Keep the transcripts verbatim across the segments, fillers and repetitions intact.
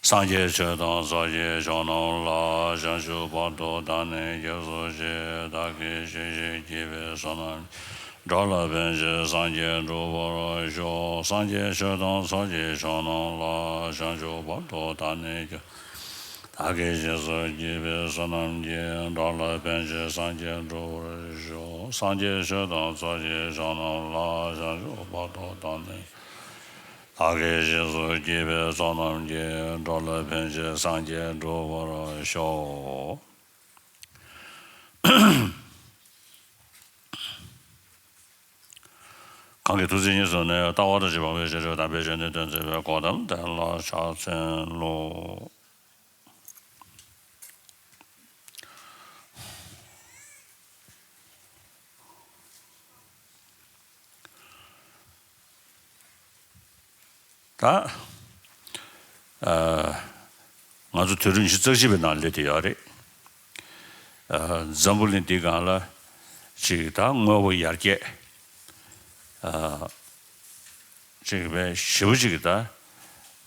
སངས་རྒྱས་ཆོས་དང་ཚོགས་ཀྱི་མཆོག་རྣམས་ལ། བྱང་ཆུབ་བར་དུ་བདག་ནི་སྐྱབས་སུ་མཆི། བདག་གིས་ཤེས་བཞིན་བགྱིས་པའི་བསོད་ནམས་ཀྱིས། འགྲོ་ལ་ཕན་ཕྱིར་སངས་རྒྱས་འགྲུབ་པར་ཤོག་སངས་རྒྱས་ཆོས་དང་ཚོགས་ཀྱི་མཆོག་རྣམས་ལ། བྱང་ཆུབ་བར་དུ་བདག་ནི་སྐྱབས། བདག་གིས་ཤེས་སུ་བགྱིས་པའི་བསོད་ནམས་ཀྱིས། འགྲོ་ལ་ཕན་ཕྱིར་སངས་རྒྱས་འགྲུབ་པར་ཤོག་སངས་རྒྱས་ཆོས་དང་ཚོགས་ཀྱི་མཆོག་རྣམས་ལ། བྱང་ཆུབ་བར་དུ་བདག་ནི། བདག་གིས་ཤེས་སུ་བགྱིས་པའི་བསོད་ནམས་ཀྱིས། འགྲོ་ལ་ཕན་ཕྱིར་སངས་རྒྱས་འགྲུབ་པར་ཤོག་གང་གི་ཐུགས་བརྩེ་ཉེར་བཟུང་ནས། ལྟ་བ་དང་བཅས་པ་དཔེ་བྱད་ཕྱིར། དམ་པའི་ཆོས་ནི་སྟོན་མཛད་པའི། གོ་ཏམ་དེ་ལ་ཕྱག་འཚལ་ལོ། ད། ཨ། ང་ཚོ་དུས་རབས་ཉི་ཤུ་རྩ་གཅིག་པའི་ནང་སླེབས་བསྡད་ཡོད་རེད། ཨ། འཛམ་བུ་གླིང་འདི་སྒང་ལ་ཅིག་ད་དངོས་པོ་ཡར་རྒྱས། ཨ། ཅིག་བས་ཞེ་པོ་ཅིག་ད་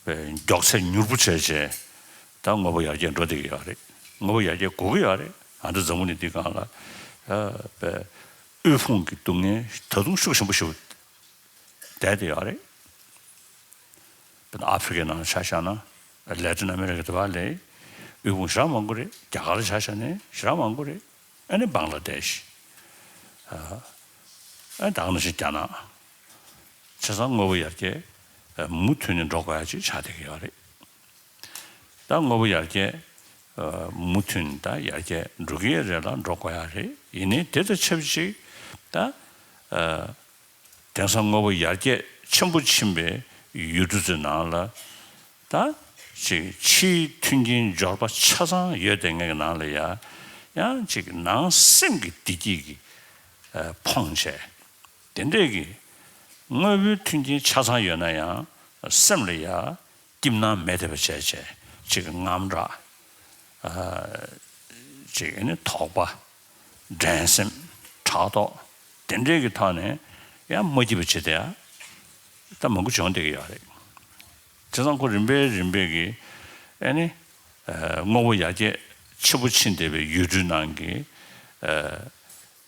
བས་མགྱོགས་ཚད་མྱུར་པོ་བྱས་བྱས་ད་དངོས་པོ་ཡར་རྒྱས་འགྲོ་བསྡད་ཀྱི་ཡོད་རེད། དངོས་པོ་ཡར་རྒྱས་དགོས་ཀྱི་ཡོད་རེད། ཨ། ད་འཛམ་བུ་གླིང་འདི་སྒང་ལ་ཨ་བས་དབུལ་ཕོངས་ཀྱི་སྡུག་བསྔལ་ད་དུང་ཤུགས་ཆེན་པོ་ཞེ་པོ་བསྡད་བསྡད་ཡོད་རེད། དཔེར་ན་ཨ་ཧྥེ་རི་ཁའི་ནང་ཆ་བཞག་ན། ལེ་ཏིན་ཨ་མེ་རི་ཁ་དེ་བ་ལས་དབུལ་ཕོངས་ཞེ་དྲག་མང་པོ་རེད། རྒྱ་གར་ཆ་བཞག་ནས་ཞེ་དྲག་མང་པོ་རེད། ཨ་ནི་བང་ལ་དེཤ། ཨ་ད་ག་ནང་བཞིན་རྒྱ་ནག། བྱས་ཙང་དངོས་པོ་ཡར་རྒྱས་མུ་མཐུད་ནས་འགྲོ་དགོས་ཡ་ཅིག་ཆགས་བསྡད་ཀྱི་ཡོད་རེད། ད་དངོས་པོ་ཡར་རྒྱས་མུ་མཐུད་ནས་ད་ཡར་རྒྱས་འགྲོ་གི་རེད་ལ་འགྲོ་དགོས་ཡ་རེད། ཡིན་ནའི་དེ་དང་ཆབས་ཅིག་ད། དེང་སང་དངོས་པོ་ཡར་རྒྱས་ཆེན་པོ་ཕྱིན་པའི་ཡུལ་གྲུ་ཚོའི་ནང་ལ། ད་ཅིག་ཕྱིའི་མཐུན་རྐྱེན་འབྱོར་པ་ཆ་ཚང་ཡོད་བསྡད་མཁན་གྱི་ནང་ལ་ཡ། ཡང་ཅིག་ནང་སེམས་ཀྱི་བདེ་སྐྱིད་ཀྱི་ཨ་ཕོངས་བྱས། དེ་འདྲས་ཀྱི་དངོས་པོའི་མཐུན་རྐྱེན་ཆ་ཚང་ཡོད་ན་ཡང་སེམས་ལ་ཡ། སྐྱིད་སྣང་མེད་བསྡད་པ་བྱས་བྱས་ཅིག་དངངས་སྐྲག་ཨ། ཅིག་ཨ་ནི་དོགས་པ། འགྲན་སེམས། ཕྲག་དོག་དེ་འདྲས་ཀྱི་ཐོག་ནས་ཡང་མ་སྐྱིད་པ་བྱེད་བསྡད་ཡ། ད་མང་པོ་བྱུང་བསྡད་ཀྱི་ཡོད་རེད། བྱས་ཙང་ཁོ་རིམ་པས་རིམ་པས་ཀྱིས་ཨ་ནི་ཨ་དངོས་པོ་ཡར་རྒྱས་ཆེན་པོ་ཕྱིན་བསྡད་པའི་ཡུལ་གྲུའི་ནང་གི་ཨ།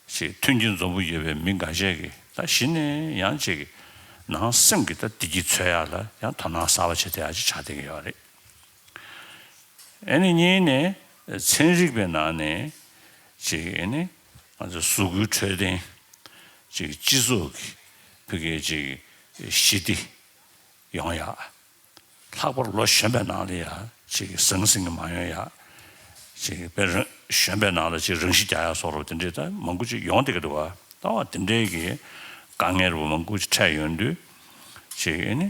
ཞིག་མཐུན་རྐྱེན་འཛོམས་པོ་ཡོད་པའི་མི་འགའ་ཤས་ཀྱིས་ད་གཞི་ནས་ཡང་ཅིག་ནང་སེམས་ཀྱི་ད་བདེ་སྐྱིད་འཚོལ་ཡག་ལ་ཡང་དོ་སྣང་གསར་པ་བྱེད་བསྡད་ཡག་ཅིག་ཆགས་བསྡད་ཀྱི་ཡོད་རེད། ཨ་ནི་གཉིས་ནས་ཚན་རིག་པའི་ནང་ནས་ཅིག་ཨ་ནི་ང་ཚོ་གཟུགས་པོའི་འཕྲོད་བསྟེན་ཅིག་སྤྱི་ཚོགས་ཀྱི་ཕ་གིའི་ཅིག་ཞི་བདེ་ཡོང་ཡག་ལྷག་པར་ལོ་གཞོན་པའི་ནང་ལ་ཡ་ཅིག་ཟང་ཟིང་གི་མ་ཡོང་ཡ། ཅིག་དཔེ་རང་གཞོན་པའི་ནང་ལ་ཅིག་རང་ཤི་རྒྱག་ཡ་སོགས་རོ་དེ་འདྲའི་ད་མང་པོ་ཅིག་ཡོང་བསྡད་ཀྱི་འདུག་བ། ད་བ་དེ་འདྲའི་གི་དཀའ་ངལ་རུ་མང་པོ་ཅིག་འཕྲད་ཡོང་དུས་ཅིག་ཨེ་ནི་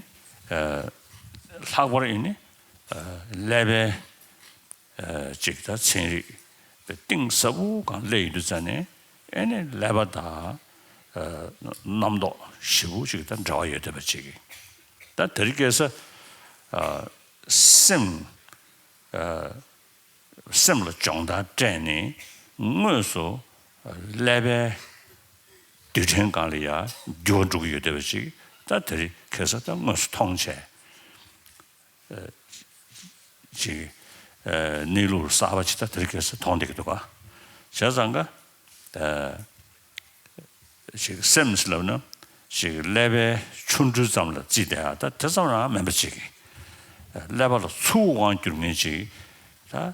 ལྷག་པར་ཨེ་ནི་ཀླད་པའི་ཅིག་ད་ཚན་རིག་གཏིང་ཟབ་པོ་གང་སླེབས་ཡོང་དུས་ཙ་ནས་ཨེ་ནི་ཀླད་པ་དང་རྣམ་རྟོག་ཞེ་པོ་ཅིག་ད་འབྲེལ་བ་ཡོད་བསྡད་པ་ཅིག་གིས། ད་དེ་རིང་ཁ་སང་སེམས་སེམས་ལ་སྦྱོང་བརྡར་སྤྲད་ནས་དངོས་སུ་ཀླད་པའི་རྡུལ་ཕྲན་སྒང་ལ་ཡ་འགྱུར་བ་འགྲོ་གི་ཡོད་བསྡད་པ་ཅིག་ད་དེ་རིང་ཁ་སང་ད་དངོས་སུ་མཐོང་བྱས། ཅིག་གནས་ལུགས་གསར་པ་ཅིག་ད་དེ་རིང་ཁ་སང་མཐོང་བསྡད་ཀྱི་འདུག་ག། བྱས་ཙང་ཀ་ཅིག་སེམས་ཟེར་ལབ་ན་ཅིག་ཀླད་པའི་ཆུ་འགྲུས་ཙམ་ལ་བརྩིས་བསྡད་ཡ་ད་དེ་ཙམ་རང་མིན་པ་ཅིག་གིས་ཀླད་པ་ལ་ཚུར་དབང་བསྒྱུར་མཁན་ཅིག་ད་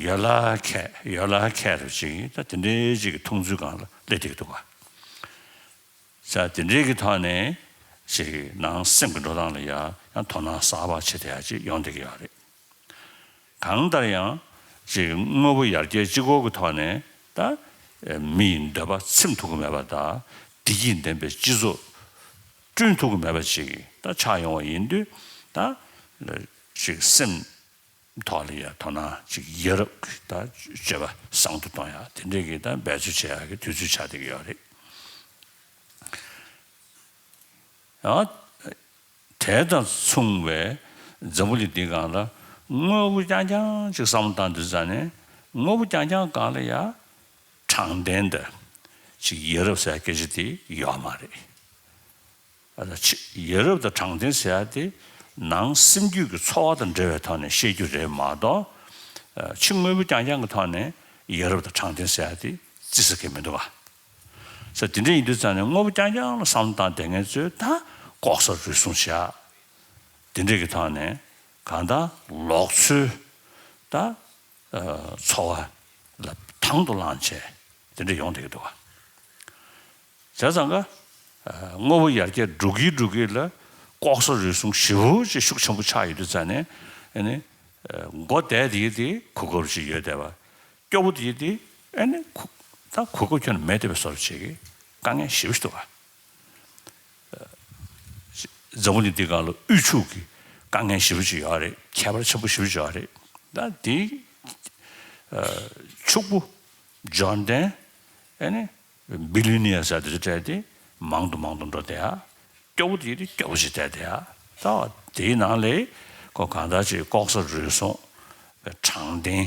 ཡོད་ལ་ཁད་ཡོད་ལ་ཁད་རེ་ཅིག་ད་དེ་འདྲའི་ཅིག་གི་མཐོང་ཚུལ་སྒང་ལ་སླེབས་བསྡད་ཀྱི་འདུག་ག། ས་དེ་འདྲའི་གི་ཐོག་ནས་ཅིག་ནང་སེམས་ཀྱི་འགྲོ་སྟངས་ལ་ཡ་ཡང་དོ་སྣང་གསར་པ་བྱེད་བསྡད་ཡ་ཅིག་ཡོང་བསྡད་ཀྱི་ཡོད་རེད། གང་ལྟར་ཡང་ཅིག་དངོས་པོ་ཡར་རྒྱས་གཅིག་པོ་གི་ཐོག་ནས་ད་མི་ཡི་འདོད་པ་ཚིམ་ཐུབ་ཀྱི་མེད་པ་དང་བདེ་སྐྱིད་ལྡན་པའི་སྤྱི་ཚོགས་བསྐྲུན་ཐུབ་ཀྱི་མེད་པ་ཅིག་ད་ཆགས་ཡོང་བ་ཡིན་དུས་ད་ཅིག་སེམས་ཐོག་ལ་ཡ་དོ་སྣང་ཅིག་ཡ་རབས་ཀྱི་ད་སྤྱོད་པ་བཟང་དུ་གཏོང་ཡ་དེ་འདྲའི་གི་ད་འབད་རྩོལ་བྱེད་ཡ་གི་དུས་ཚོད་ཆགས་བསྡད་ཀྱི་ཡོད་རེད། ཡང་དེ་དང་མཚུངས་པའི་འཛམ་བུ་གླིང་འདིའི་སྒང་ལ་དངོས་པོ་རྐྱང་རྐྱང་ཅིག་བསམ་བློ་བཏང་དུས་ཙ་ནས་དངོས་པོ་རྐྱང་རྐྱང་སྒང་ལ་ཡ་དྲང་བདེན་དང་ཅིག་ཡ་རབས་ཟེར་སྐད་ཆ་དེ་ཡོད་མ་རེད། ཨ་ད་ཕྱི་ཡ་རབས་དང་དྲང་བདེན་ཟེར་ཡ་དེ་ ནང་སེམས་རྒྱུད་ཀྱི་ཚོར་བ་དང་འབྲེལ་བའི་ཐོག་ནས་བཤད་རྒྱུ་རེད་མ་གཏོགས། ཕྱི་དངོས་པོ་རྐྱང་རྐྱང་གི་ཐོག་ནས་ཡ་རབས་དང་དྲང་བདེན་ཟེར་ཡ་དེ་བརྩི་ས་གི་མི་འདུག་ག་ས་དེ་འདྲ་ཡིན་དུས་ཙང་ནས་དངོས་པོ་རྐྱང་རྐྱང་ལ་བསམ་བློ་བཏང་བསྡད་མཁན་ཚོས་ད་ལྐོག་ཟ་རུལ་སུངས་བྱ། དེ་འདྲ་གི་ཐོག་ནས་གང་ལྟར་ལོག་འཚོའི་ད་ཚོར་བ་ལ་དང་དུ་བླངས་བྱས་དེ་འདྲ་ཡོང་བསྡད་ཀྱི་འདུག་ག་བྱས་ཙང་ཀ་དངོས་པོ་ཡར་རྒྱས་འགྲོ་གི་འགྲོ་གི་ལ་ལྐོག་ཟ་རུལ་སུངས་ཞེ་པོ་ཅིག་ཤུགས་ཆེན་པོ་ཆགས་ཡོད་དུས་ཙང་ནས་ཨ་ནི་མགོ་བདེ་དེ་དེ་གོ་སྐབས་ཅིག་ཡོད་བསྡད་པ། སྐྱོ་པོ་དེ་དེ་ཨ་ནི་ད་གོ་སྐབས་ཁྱོན་ནས་མེད་བསྡད་པའི་བཟོ་འདྲ་ཅིག་གི་དཀའ་ངལ་ཞེ་པོ་ཞིག་འདུག་ག་འཛམ་བུ་གླིང་འདི་སྒང་ལ་དབུལ་ཕྱུག་གི་དཀའ་ངལ་ཞེ་པོ་ཅིག་ཡོད་རེད། ཁྱད་པར་ཆེན་པོ་ཞེ་པོ་ཅིག་ཡོད་རེད། ད་དེ་ཕྱུག་པོ་འབྱོར་ལྡན་ཨ་ནི་བི་ལི་ནི་ཡར་ཟེར་དེ་ཚོ་སྤྲད་དེ་མང་དུ་མང་དུ་འགྲོ་བསྡད་ཡ། སྐྱོ་པོ་དེ་དེ་སྐྱོ་པོ་ཞིག་བསྡད་བསྡད་ཡ། ད་དེའི་ནང་ལས་ཁོ་གང་ལྟར་ཅིག་ལྐོག་ཟ་རུལ་སུངས་དྲང་བདེན་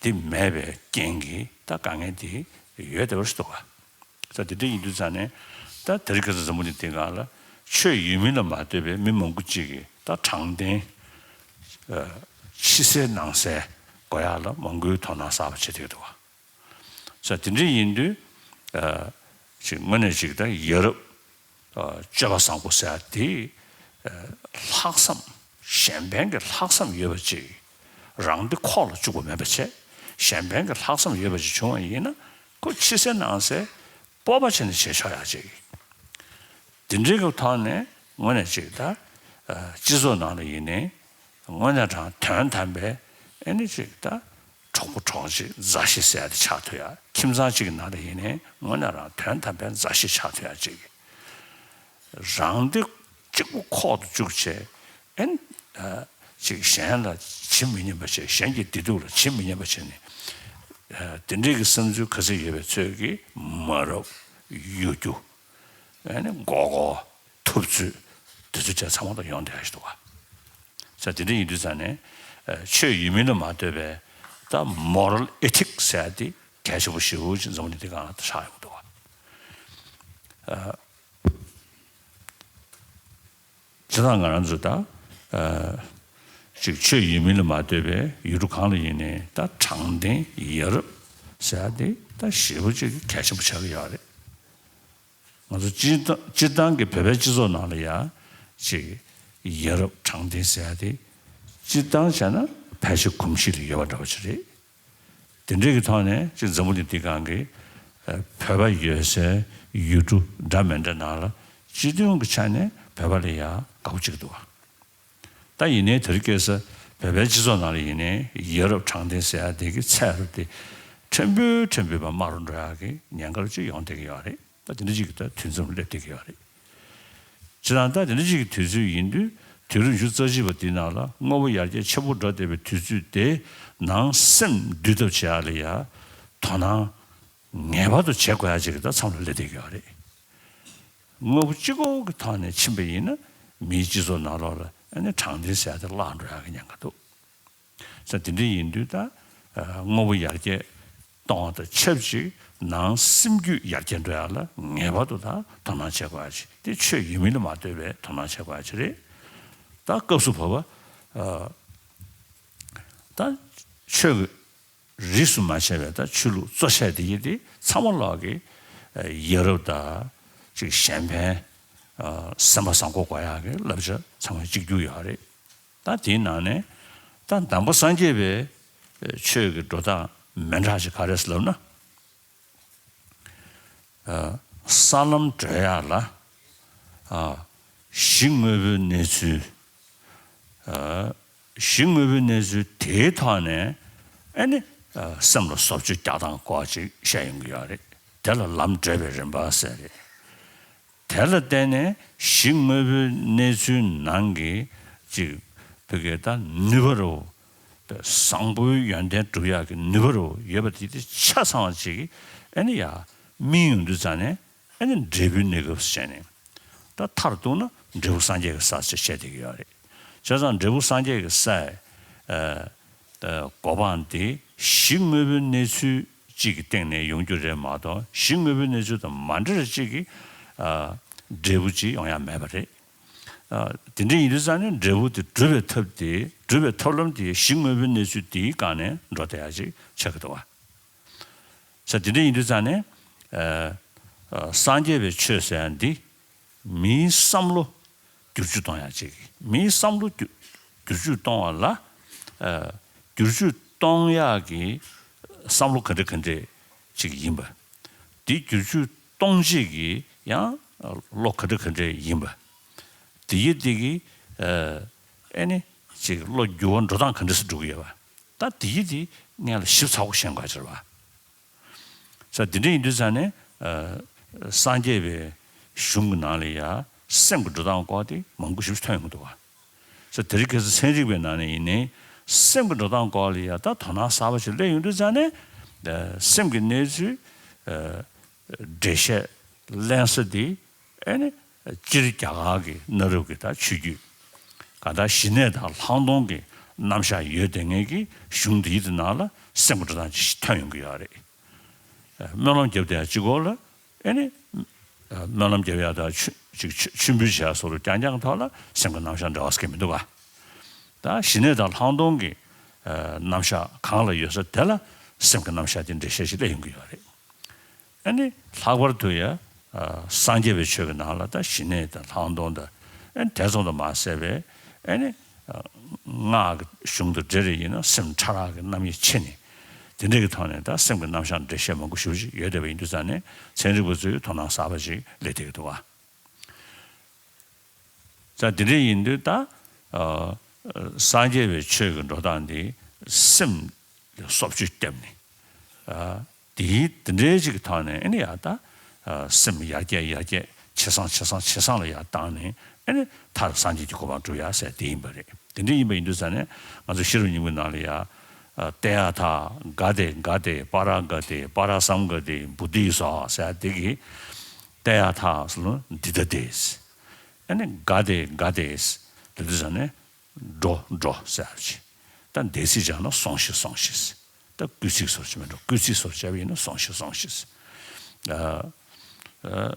དེ་མེད་པའི་རྐྱེན་གྱིས་ད་དཀའ་ངལ་དེ་ཡོད་བསྡད་པ་ཞིག་འདུག་ག་ད་དེ་འདྲ་ཡིན་དུས་ཙང་ནས་ད་དེ་རིང་ཁ་སང་འཛམ་བུ་གླིང་འདི་སྒང་ལ་ཆོས་ཡོད་མིན་ལ་མ་ལྟོས་པའི་མི་མང་པོ་ཅིག་གིས་ད་དྲང་བདེན་ཕྱི་གསལ་ནང་གསལ་དགོས་ཡ་ལ་མང་པོའི་དོ་སྣང་གསར་པ་བྱེད་ཀྱི་འདུག་ག་ས་དེ་འདྲ་ཡིན་དུས་ཅིག་དངོས་གནས་ཅིག་ད་ཡ་རབས་སྤྱོད་པ་བཟང་པོ་ཟེར་ཡ་དེ་ལྷག་བསམ་གཞན་ཕན་གྱི་ལྷག་བསམ་ཡོད་པ་ཅིག་རང་བདེ་ཁོག་ལ་བཅུག་པ་མེད་པ་བྱས་གཞན་ཕན་གྱི་ལྷག་བསམ་ཡོད་པ་ཅིག་བྱུང་བ་ཡིན་ན་ཁོ་ཕྱི་གསལ་ནང་གསལ་སྤོབས་པ་བྱས་ནས་བྱེད་ཆོག་ཡ་ཅིག་དེ་འདྲའི་གི་ཐོག་ནས་དངོས་གནས་ཅིག་ད་སྤྱི་ཚོགས་ནང་ལ་ཡིན་ནའི་དངོས་གནས་དྲང་དོན་དམ་པའི་ཨེ་ནི་ཅིག་ད་གྲོགས་པོ་གྲོགས་མཆེད་མཛའ་བཤེས་ཟེར་ཡ་དེ་ཆགས་ཐུབ་ཡ། ཁྱིམ་ཚང་གཅིག་གི་ནང་ལ་ཡིན་ནའི་དངོས་གནས་རང་དོན་དམ་པའི་མཛའ་བཤེས་ཆགས་ཐུབ་ཡ་ཅིག་རང་བདེ་གཅིག་པུ་ཁོག་ཏུ་བཅུག་བྱས་ཨེ་ནི་ཅིག་གཞན་ལ་ཇི་མི་སྙམ་པ་བྱས་གཞན་གྱི་བདེ་སྡུག་ལ་ཇི་མི་སྙམ་པ་བྱས་ནས་དེ་འདྲའི་གི་བསམ་ཚུལ་ག་ཚོད་ཡོད་པའི་ཚོད་ཀྱིས་མ་རབས་གཡོ་སྒྱུ་ཨེ་ནི་མགོ་སྐོར་ཐུབ་ཚོད་དེ་ཚོ་བྱས་ཚང་མ་དང་ཡོང་བསྡད་ཡ་ཞིག་འདུག་ག་ས་དེ་འདྲ་ཡིན་དུས་ཙང་ནས་ཆོས་ཡིན་མིན་ལ་མ་ལྟོས་པའི་ད་མོ་རལ་ཨེ་ཐིག་ཟེར་ཡ་དེ་གལ་ཆེན་པོ་ཞེ་པོ་ཅིག་འཛམ་བུ་གླིང་འདི་སྒང་ལ་ཆགས་ཡོང་གི་འདུག་ག་སྤྱིར་བཏང་ང་རང་ཚོ་ད་ཅིག་ཆོས་ཡིན་མིན་ལ་མ་ལྟོས་པའི་ཡུལ་གྲུ་གང་ལ་ཡིན་ནའི་ད་དྲང་བདེན་ཡ་རབས་ཟེར་ཡ་དེ་ད་ཞེ་པོ་ཅིག་གལ་ཆེན་པོ་ཆགས་ཀྱི་ཡོད་རེད། ང་ཚོ་སྤྱིར་བཏང་སྤྱིར་བཏང་གི་བོད་པའི་སྤྱི་ཚོགས་ནང་ལ་ཡ་ཅིག་ཡ་རབས་དྲང་བདེན་ཟེར་ཡ་དེ་སྤྱིར་བཏང་བྱས་ན་ཕལ་ཆེར་གོམས་གཤིས་ལ་ཡོད་པ་འདྲ་བོ་ཅིག་རེད། དེ་འདྲའི་གི་ཐོག་ནས་ཅིག་འཛམ་བུ་གླིང་འདི་སྒང་གི་བོད་པ་ཡོད་སའི་ཡུལ་གྲུ་འདྲ་མི་འདྲ་ནང་ལ་སྤྱི་དོན་གྱི་ཆ་ནས་བོད་པ་ལ་ཡ་དགའ་པོ་ཅིག་འདུག་ག་ད་ཡིན་ནའི་དེ་རིང་ཁ་སང་བོད་པའི་སྤྱི་ཚོགས་ནང་ལ་ཡིན་ནའི་ཡ་རབས་དྲང་བདེན་ཟེར་ཡ་དེ་གི་ཚད་རུ་དེ་ཕྲན་བུ་ཕྲན་བུ་བ་དམའ་རུ་འགྲོ་ཡ་གི་ཉེན་ཁ་ཅིག་ཡོང་བསྡད་ཀྱི་ཡོད་རེད། ད་དེ་འདྲ་ཅིག་གི་ད་དུས་མཚམས་སླེབས་བསྡད་ཀྱི་ཡོད་རེད། ཅི་རང་ད་དེ་འདྲ་ཅིག་གི་དུས་ཚོད་ཡིན་དུས་དུས་རབས་ཉི་ཤུ་རྩ་གཅིག་པ་འདི་ནང་ལ་དངོས་པོ་ཡར་རྒྱས་ཆེན་པོ་འགྲོ་བསྡད་པའི་དུས་ཚོད་དེ་ནང་སེམས་འདུལ་ཐབས་བྱེད་ཡ་ལ་ཡ་དོ་སྣང་ངེས་པར་དུ་བྱེད་དགོས་ཡ་ཅིག་གི་ད་མཚམས་ལ་སླེབས་བསྡད་ཀྱི་ཡོད་རེད། དངོས་པོ་གཅིག་པོ་གི་ཐོག་ནས་ཕྱིན་པ་ཡིན་ན་མིའི་སྤྱི་ཚོགས་ནང་ལོགས་ལ་ཨ་ནི་དྲང་བདེན་ཟེར་ཡ་དེ་བརླག་འགྲོ་ཡ་གི་ཉེན་ཁ་འདུག་ས་དེ་འདྲ་ཡིན་དུས་ད་དངོས་པོ་ཡར་རྒྱས་གཏོང་བ་དང་ཆབས་ཅིག་ནང་སེམས་རྒྱུད་ཡར་རྒྱས་འགྲོ་ཡ་ལ་ངེས་པར་དུ་ད་དོ་སྣང་བྱེད་དགོས་ཡ་ཅིག་དེ་ཆོས་ཡིན་མིན་ལ་མ་ལྟོས་པའི་དོ་སྣང་བྱེད་དགོས་ཡ་ཅིག་རེད། ད་སྐབས་སུ་བབ་པ་ད་ཆོས་ཀྱི་རིས་སུ་མ་ཆད་པའི་ད་ཆོས་ལུགས་གཙོ་ཆེ་དེ་ཡི་དེ་ཚང་མ་ལོག་གི་ཡ་རབས་དང་ཅིག་གཞན་ཕན་སེམས་པ་བཟང་པོ་དགོས་ཡག་གི་བསླབ་བྱ་ཚང་མ་གཅིག་གྱུར་ཡོད་རེད། ད་དེའི་ནང་ནས་ད་ནང་པ་སངས་རྒྱས་པའི་ཆོས་ཀྱི་འགྲོ་སྟངས་མི་འདྲ་ཞིག་ག་རེ་ཟེར་ལབ་ན། ས་ལམ་བགྲོད་ཡག་ལ་གཞི་དངོས་པོའི་གནས་ཚུལ། གཞི་དངོས་པོའི་གནས་ཚུལ་དེའི་ཐོག་ནས་ཨ་ནི་སེམས་ལ་བཟོ་བཅོས་རྒྱག་སྟངས་སྐོར་ཅིག་བཤད་ཡོང་གི་ཡོད་རེད། དེ་ལ་ལམ་བགྲོད་པའི་རིམ་པ་ཟེར་རེད། དེ་ལ་བརྟེན་ནས་གཞི་དངོས་པོའི་གནས་ཚུལ་ནང་གི་ཅིག་བོད་སྐད་ད་ནུས་པ་རུ་བཟང་པོའི་ཡོན་ཏན་སྒྲུབ་ཡག་གི་ནུས་པ་རུ་ཡོད་པ་དེ་དེ་ཆ་ཚང་བ་ཅིག་ཨ་ནི་ཡ་སྨིན་ཡོང་དུས་ཙང་ནས་ཨ་ནི་འབྲས་བུའི་གནས་སྐབས་སུ་བྱས་ནས་ད་མཐར་གཏུགས་ན་འབྲས་བུ་སངས་རྒྱས་ཀྱི་ས་ཞེས་བཤད་བསྡད་ཀྱི་ཡོད་རེད། བྱས་ཙང་འབྲས་བུ་སངས་རྒྱས་ཀྱི་སའི་གོ་འཕང་དེ་གཞི་དངོས་པོའི་གནས་ཚུལ་གཅིག་གི་སྟེང་ནས་ཡོང་རྒྱུ་རེད་མ་གཏོགས་གཞི་དངོས་པོའི་གནས་ཚུལ་དང་མ་འབྲེལ་བ་གཅིག་གི་འབྲས་བུ་ཅིག་ཡོང་ཡ་མེད་པ་རེད། ཨ། དེ་འདྲ་ཡིན་དུས་ཙང་ནས་འབྲས་བུ་དེ་སྒྲུབ་པའི་ཐབས་དེ་སྒྲུབ་པའི་ཐབས་ལམ་དེ་གཞི་དངོས་པོའི་གནས་ཚུལ་དེའི་སྒང་ནས་འགྲོ་བསྡད་ཡག་ཅིག་ཆགས་ཀྱི་འདུག་བ། ས་དེ་འདྲ་ཡིན་དུས་ཙང་ནས། ཨ། ཨ། སངས་རྒྱས་པའི་ཆོས་ཟེར་ཡག་འདི་མིའི་བསམ་བློ་བསྒྱུར་བཅོས་གཏོང་ཡག་ཅིག་མིའི་བསམ་བློ་བསྒྱུར་བསྒྱུར་བཅོས་གཏོང་བ་ལ། ཨ། བསྒྱུར་བཅོས་གཏོང་ཡག་གི་བསམ་བློ་ག་འདྲ་ག་འདྲ་ཅིག་ཡིན་པ། དེ་བསྒྱུར་བཅོས་གཏོང་བྱེད་ཀྱི་ཡང་བློ་ག་འདྲ་ག་འདྲ་ཡིན་པ། དེ་ཡི་དེ་གི། ཨ། ཨེ་ནི་ཅིག་བློ་འགྱུར་བ་འགྲོ་སྟངས་ག་འདྲ་སེ་འགྲོ་གི་ཡོད་པ། ད་དེ་ཡི་དེ་སྔོན་ལ་ཞིབ་ཚགས་པོ་ཤེས་དགོས་ཀྱི་རེད་པ། ས་དེ་འདྲ་ཡིན་དུས་ཙང་ནས། ཨ། སངས་རྒྱས་པའི་གཞུང་གི་ནང་ལ་ཡ་སེམས་ཀྱི་འགྲོ་སྟངས་སྐོར་དེ་མང་པོ་ཞིག་ཐོན་ཡོང་གི་འདུག་བ། ས་དེ་རིང་ཁ་སང་ཚན་རིག་པའི་ནང་ནས་ཡིན་ནའི་སེམས་ཀྱི་འགྲོ་སྟངས་སྐོར་ལ་ཡ་ད་དོ་སྣང་གསར་པ་ཞིག་སླེབས་ཡོང་དུས་ཙང་ནས། ཨ། སེམས་ཀྱི་གནས་ཚུལ། ཨ། འགྲེལ་བཤད་གླེང་ས་དེ། ཨེ་ནི་སྤྱིར་རྒྱ་གར་གྱི་གནའ་རབས་ཀྱི་ད་ཆོས་བརྒྱུད། གང་ལྟར་ཞི་གནས་དང་ལྷག་མཐོང་གི་རྣམ་གཞག་ཡོད་བསྡད་མཁན་གྱི་གཞུང་འདིའི་དེ་ནང་ལ་སེམས་ཀྱི་འགྲོ་སྟངས་ཅིག་ཐོན་ཡོང་གི་ཡོད་རེད། སྨོན་ལམ་བརྒྱབ་བསྡད་ཡག་གཅིག་པོ་ལ། ཨེ་ནི། སྨོན་ལམ་བརྒྱབ་ཡག་དང་མཆོད་ཅིག་མཆོད་མཆོད་འབུལ་བྱེད་ཡག་སོགས་ལ་རྐྱང་རྐྱང་གི་ཐོག་ལ་སེམས་ཀྱི་རྣམ་གཞག་འབྲེལ་བ་ཟེར་མཁན་མི་འདུག་ག་ད་ཞི་གནས་དང་ལྷག་མཐོང་གི། ཨ། རྣམ་གཞག་གང་ལ་ཡོད་ས་དེ་ལ་སེམས་ཀྱི་རྣམ་གཞག་དེ་འགྲེལ་བཤད་ཅིག་སླེབས་ཡོང་གི་ཡོད་རེད། ཨ་ནི་ལྷག་པར་དུ་ཡ། ཨ། སངས་རྒྱས་པའི་ཆོས་ཀྱི་ནང་ལ་ད་ཞི་གནས་དང་ལྷག་མཐོང་དང་། ཨ་ནི་དེ་ཙམ་དུ་མ་ཟད་པའི། ཨ་ནི། ཨ། སྔགས་ཀྱི་གཞུང་དང་འབྲེལ་རེ་ཡིན་ན་སེམས་ཕྲ་རགས་ཀྱི་རྣམ་དབྱེ་ཕྱེ་ནས། དེ་འདྲ་གི་ཐོག་ནས་ད་སེམས་ཀྱི་རྣམ་གཞག་འགྲེལ་བཤད་མང་པོ་ཞེ་པོ་ཅིག་ཡོད་བསྡད་པ་ཡིན་དུས་ཙང་ནས་ཚན་རིག་པ་ཚོས་དོ་སྣང་གསར་པ་ཅིག་སླེབས་བསྡད་ཀྱི་འདུག་བ། ད་དེ་འདྲ་ཡིན་དུས་ད། ཨ། སངས་རྒྱས་པའི་ཆོས་ཀྱི་འགྲོ་སྟངས་འདི་སེམས་ལ་སྲོག་གཅོད་བརྒྱབ་ནས། ཨ། དེའི་དེ་འདྲའི་ཅིག་གི་ཐོག་ནས་ཨ་ནི་ཡ་ད། ཨ། སེམས་ཡར་རྒྱས་ཡར་རྒྱས་ཇེ་བཟང་ཇེ་བཟང་ཇེ་བཟང་ལ་ཡར་བཏང་ནས། ཨ་ནི་མཐར་སངས་རྒྱས་ཀྱི་གོ་འཕང་སྒྲུབ་ཡ་ཟེར་དེ་ཡིན་པ་རེད། དེ་འདྲ་ཡིན་པ་ཡིན་དུས་ཙང་ནས་ང་ཚོ་ཤེས་རབ་སྙིང་པོའི་ནང་ལ་ཡ། ཨ། ཏདྱ་ཐཱ་ག་ཏེ་ག་ཏེ་པཱ་ར་ག་ཏེ་པཱ་ར་སཾ་ག་ཏེ་བོ་དྷི་སྭ་ཟེར་དེ་གི། ཏདྱ་ཐཱ་ཟེར་ན་འདི་ལྟ་སྟེ། ཨ་ནི་ག་ཏེ་ག་ཏེ་ཟེར་དུས་ཙང་ནས། འགྲོ་འགྲོ་ཟེར་ཡག་ཅིག་ད་འདས་ཚིག་སྦྱར་ན་སོང་ཞིག་སོང་ཞིག་ད་སྐུལ་ཚིག་སོགས་བྱས་མི་འགྲོ། སྐུལ་ཚིག་སོགས་བྱས་པ་ཡིན་ན་སོང་ཞིག་སོང་ཞིག་ཨ། ཨ།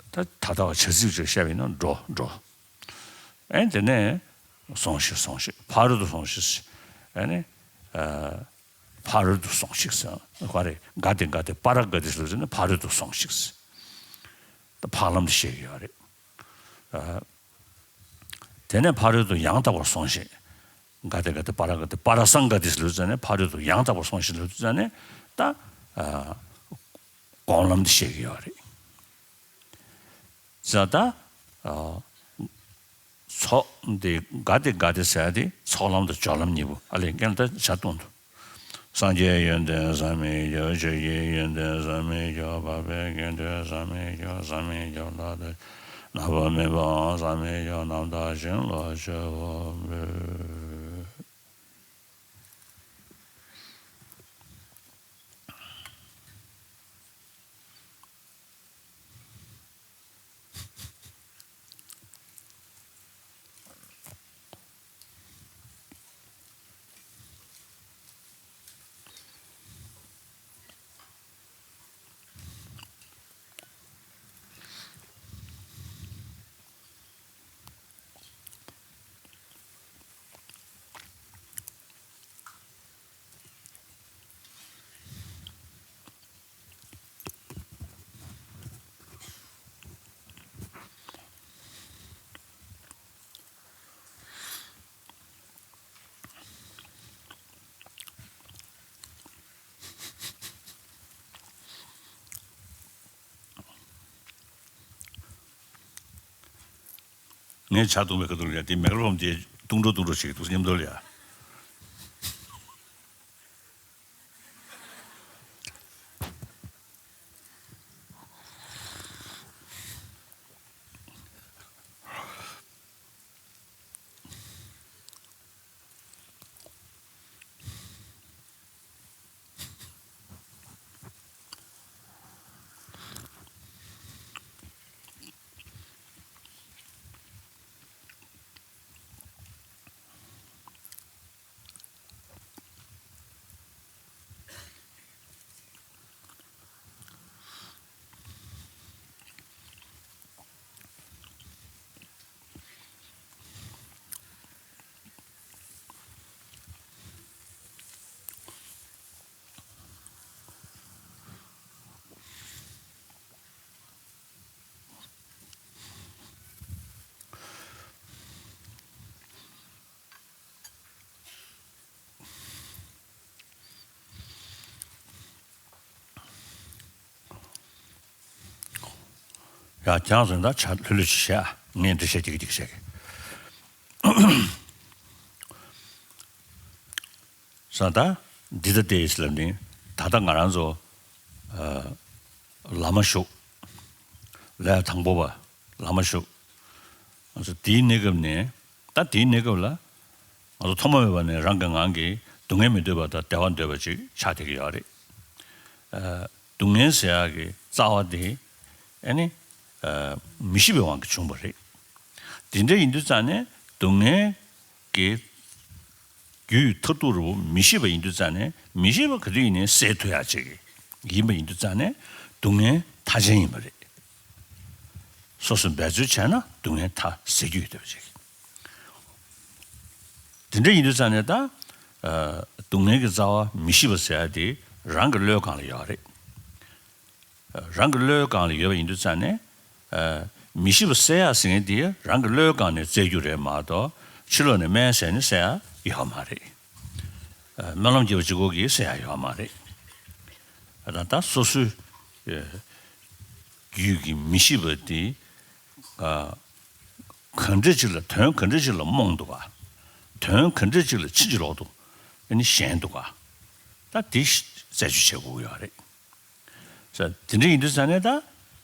ད་ད་ལྟ་བ་བྱ་ཚིག་ཅིག་བཤད་པ་ཡིན་ན་འགྲོ་འགྲོ། ཨེ་དེ་ནས་སོང་ཞིག་སོང་ཞིག་ཕ་རོལ་ཏུ་སོང་ཞིག་ཨེ་ནས། ཨ། ཕ་རོལ་ཏུ་སོང་ཞིག་ཟེར་ག་རེ། ག་ཏེ་ག་ཏེ་པཱ་ར་ག་ཏེ་ཟེར་ན་ཕ་རོལ་ཏུ་སོང་ཞིག་ད་འཕགས་ལམ་དུ་བཤད་ཀྱི་ཡོད་རེད། ཨ། དེ་ནས་ཕ་རོལ་ཏུ་ཡང་དག་པར་སོང་ཞིག་ག་ཏེ་ག་ཏེ་པཱ་ར་ག་ཏེ་པཱ་ར་སཾ་ག་ཏེ་ཟེར་ལབ་དུས་ཙང་ནས་ཕ་རོལ་ཏུ་ཡང་དག་པར་སོང་ཞིག་ལབ་དུས་ཙང་ནས་ད། ཨ། སྒོམ་ལམ་དུ་བཤད་ཀྱི་ཡོད་རེད། ཟེར་ད། ཨ། ཚོགས་འདི་ག་ཏེ་ག་ཏེ་ཟེར་ཡག་དེ་ཚོགས་ལམ་དང་སྦྱོར་ལམ་གཉིས་པོ་ཨ་ལས་ངས་ད་ཆ་གཏོང་དུ། སངས་རྒྱས་ཡོན་ཏན་ཟག་མེད་སྐྱོབ། ཆོས་ཀྱི་ཡོན་ཏན་ཟག་མེད་སྐྱོབ། འཕགས་པའི་དགེ་འདུན་ཟག་མེད་སྐྱོབ། ཟག་མེད་སྐྱོབ་ལ་བརྟེན་ནག་པོ་མེ་དཔུང་ཟག་མེད་སྐྱོབ། རྣམ་དག་ཞིང་ལ་མཆོད་པ་འབུལ། ངས་ཇ་བཏུང་བའི་ཁ་ཐུག་ལ་ཡ་དེ་མེག་རོ་ཧོམ་དེ་བཏུང་འགྲོ་བཏུང་འགྲོ་བྱེད་ཀྱི་འདུག་སྙམ་དོ་ལ་ཡ། ཡ་ཁྱེད་རང་ཚོ་ད་ཆ་ལྷོད་ལྷོད་ཅིག་བྱས། ངས་འདི་བཤད་ཀྱི་ཀྱི་བཤད་ཀྱི་ས་ད་འདི་ལྟ་སྟེ་ཟེར་ལབ་ནི། ད་ལྟ་ང་རང་ཚོ་ཨ་ལམ་མ་ཞུགས། ལས་དང་པོ་པ་ལམ་མ་ཞུགས། ང་ཚོ་དེའི་གནས་སྐབས་ནས། ད་དེའི་གནས་སྐབས་ལ་ང་ཚོ་ཐོག་མ་མེད་པ་ནས་རང་གི་ངང་གིས་སྡུག་བསྔལ་མི་འདོད་པ་དང་བདེ་བ་འདོད་པ་ཅིག་ཆགས་བསྡད་ཀྱི་ཡོད་རེད། ཨ་སྡུག་བསྔལ་ཟེར་ཡག་གི་རྩ་བ་དེ་ཨ་ནི་ཨ་མི་ཤེས་པའི་དབང་གིས་བྱུང་བ་རེད། དེ་འདྲ་ཡིན་དུས་ཙང་ནས་སྡུག་བསྔལ་གྱི་རྒྱུའི་མཐར་ཐུག་རུ་མི་ཤེས་པ་ཡིན་དུས་ཙང་ནས། མི་ཤེས་པ་ག་དུས་ཡིན་ནའི་སེལ་ཐུབ་ཡག་ཅིག་ཡིན་པ་ཡིན་དུས་ཙང་ནས་སྡུག་བསྔལ་མཐའ་ཅན་ཡིན་པ་རེད། སོ་སོས་འབད་རྩོལ་བྱས་ན་སྡུག་བསྔལ་མཐའ་སེལ་རྒྱུ་ཡོད་བསྡད་པ་ཅིག་དེ་འདྲ་ཡིན་དུས་ཙང་ནས་ད་ཨ་སྡུག་བསྔལ་གྱི་རྩ་བ་མི་ཤེས་པ་ཟེར་ཡ་དེ་རང་གི་བློའི་སྒང་ལ་ཡོད་རེད། རང་གི་བློའི་སྒང་ལ་ཡོད་པ་ཡིན་དུས་ཙང་ནས་ཨ་མི་ཤེས་པ་སེལ་ཡག་ཟེར་མཁན་དེ་རང་གི་བློའི་སྒང་ནས་བཙལ་རྒྱུ་རེད་མ་གཏོགས། ཕྱི་ལོགས་ནས་སྨན་ཟས་ནས་སེལ་ཡག་ཡོད་མ་རེད། ཨ་སྨོན་ལམ་བརྒྱབ་པ་གཅིག་པོ་གིས་སེལ་ཡག་ཡོད་མ་རེད། ཨ་ད་ད་སོ་སོའི་ཨ་རྒྱུད་ཀྱི་མི་ཤེས་པ་དེ་ཨ་ག་འདྲ་ཅིག་ལ། དོན་ག་འདྲ་ཅིག་ལ་རྨོངས་འདུག་ག་དོན་ག་འདྲ་ཅིག་ལ་ཕྱིན་ཅི་ལོག་ཏུ་ཨ་ནི་ཞེན་འདུག་ག་ད་དེ་རྩད་གཅོད་བྱེད་དགོས་ཀྱི་ཡོད་རེད། ས་དེ་འདྲ་ཡིན་དུས་ཙང་ནས་ད་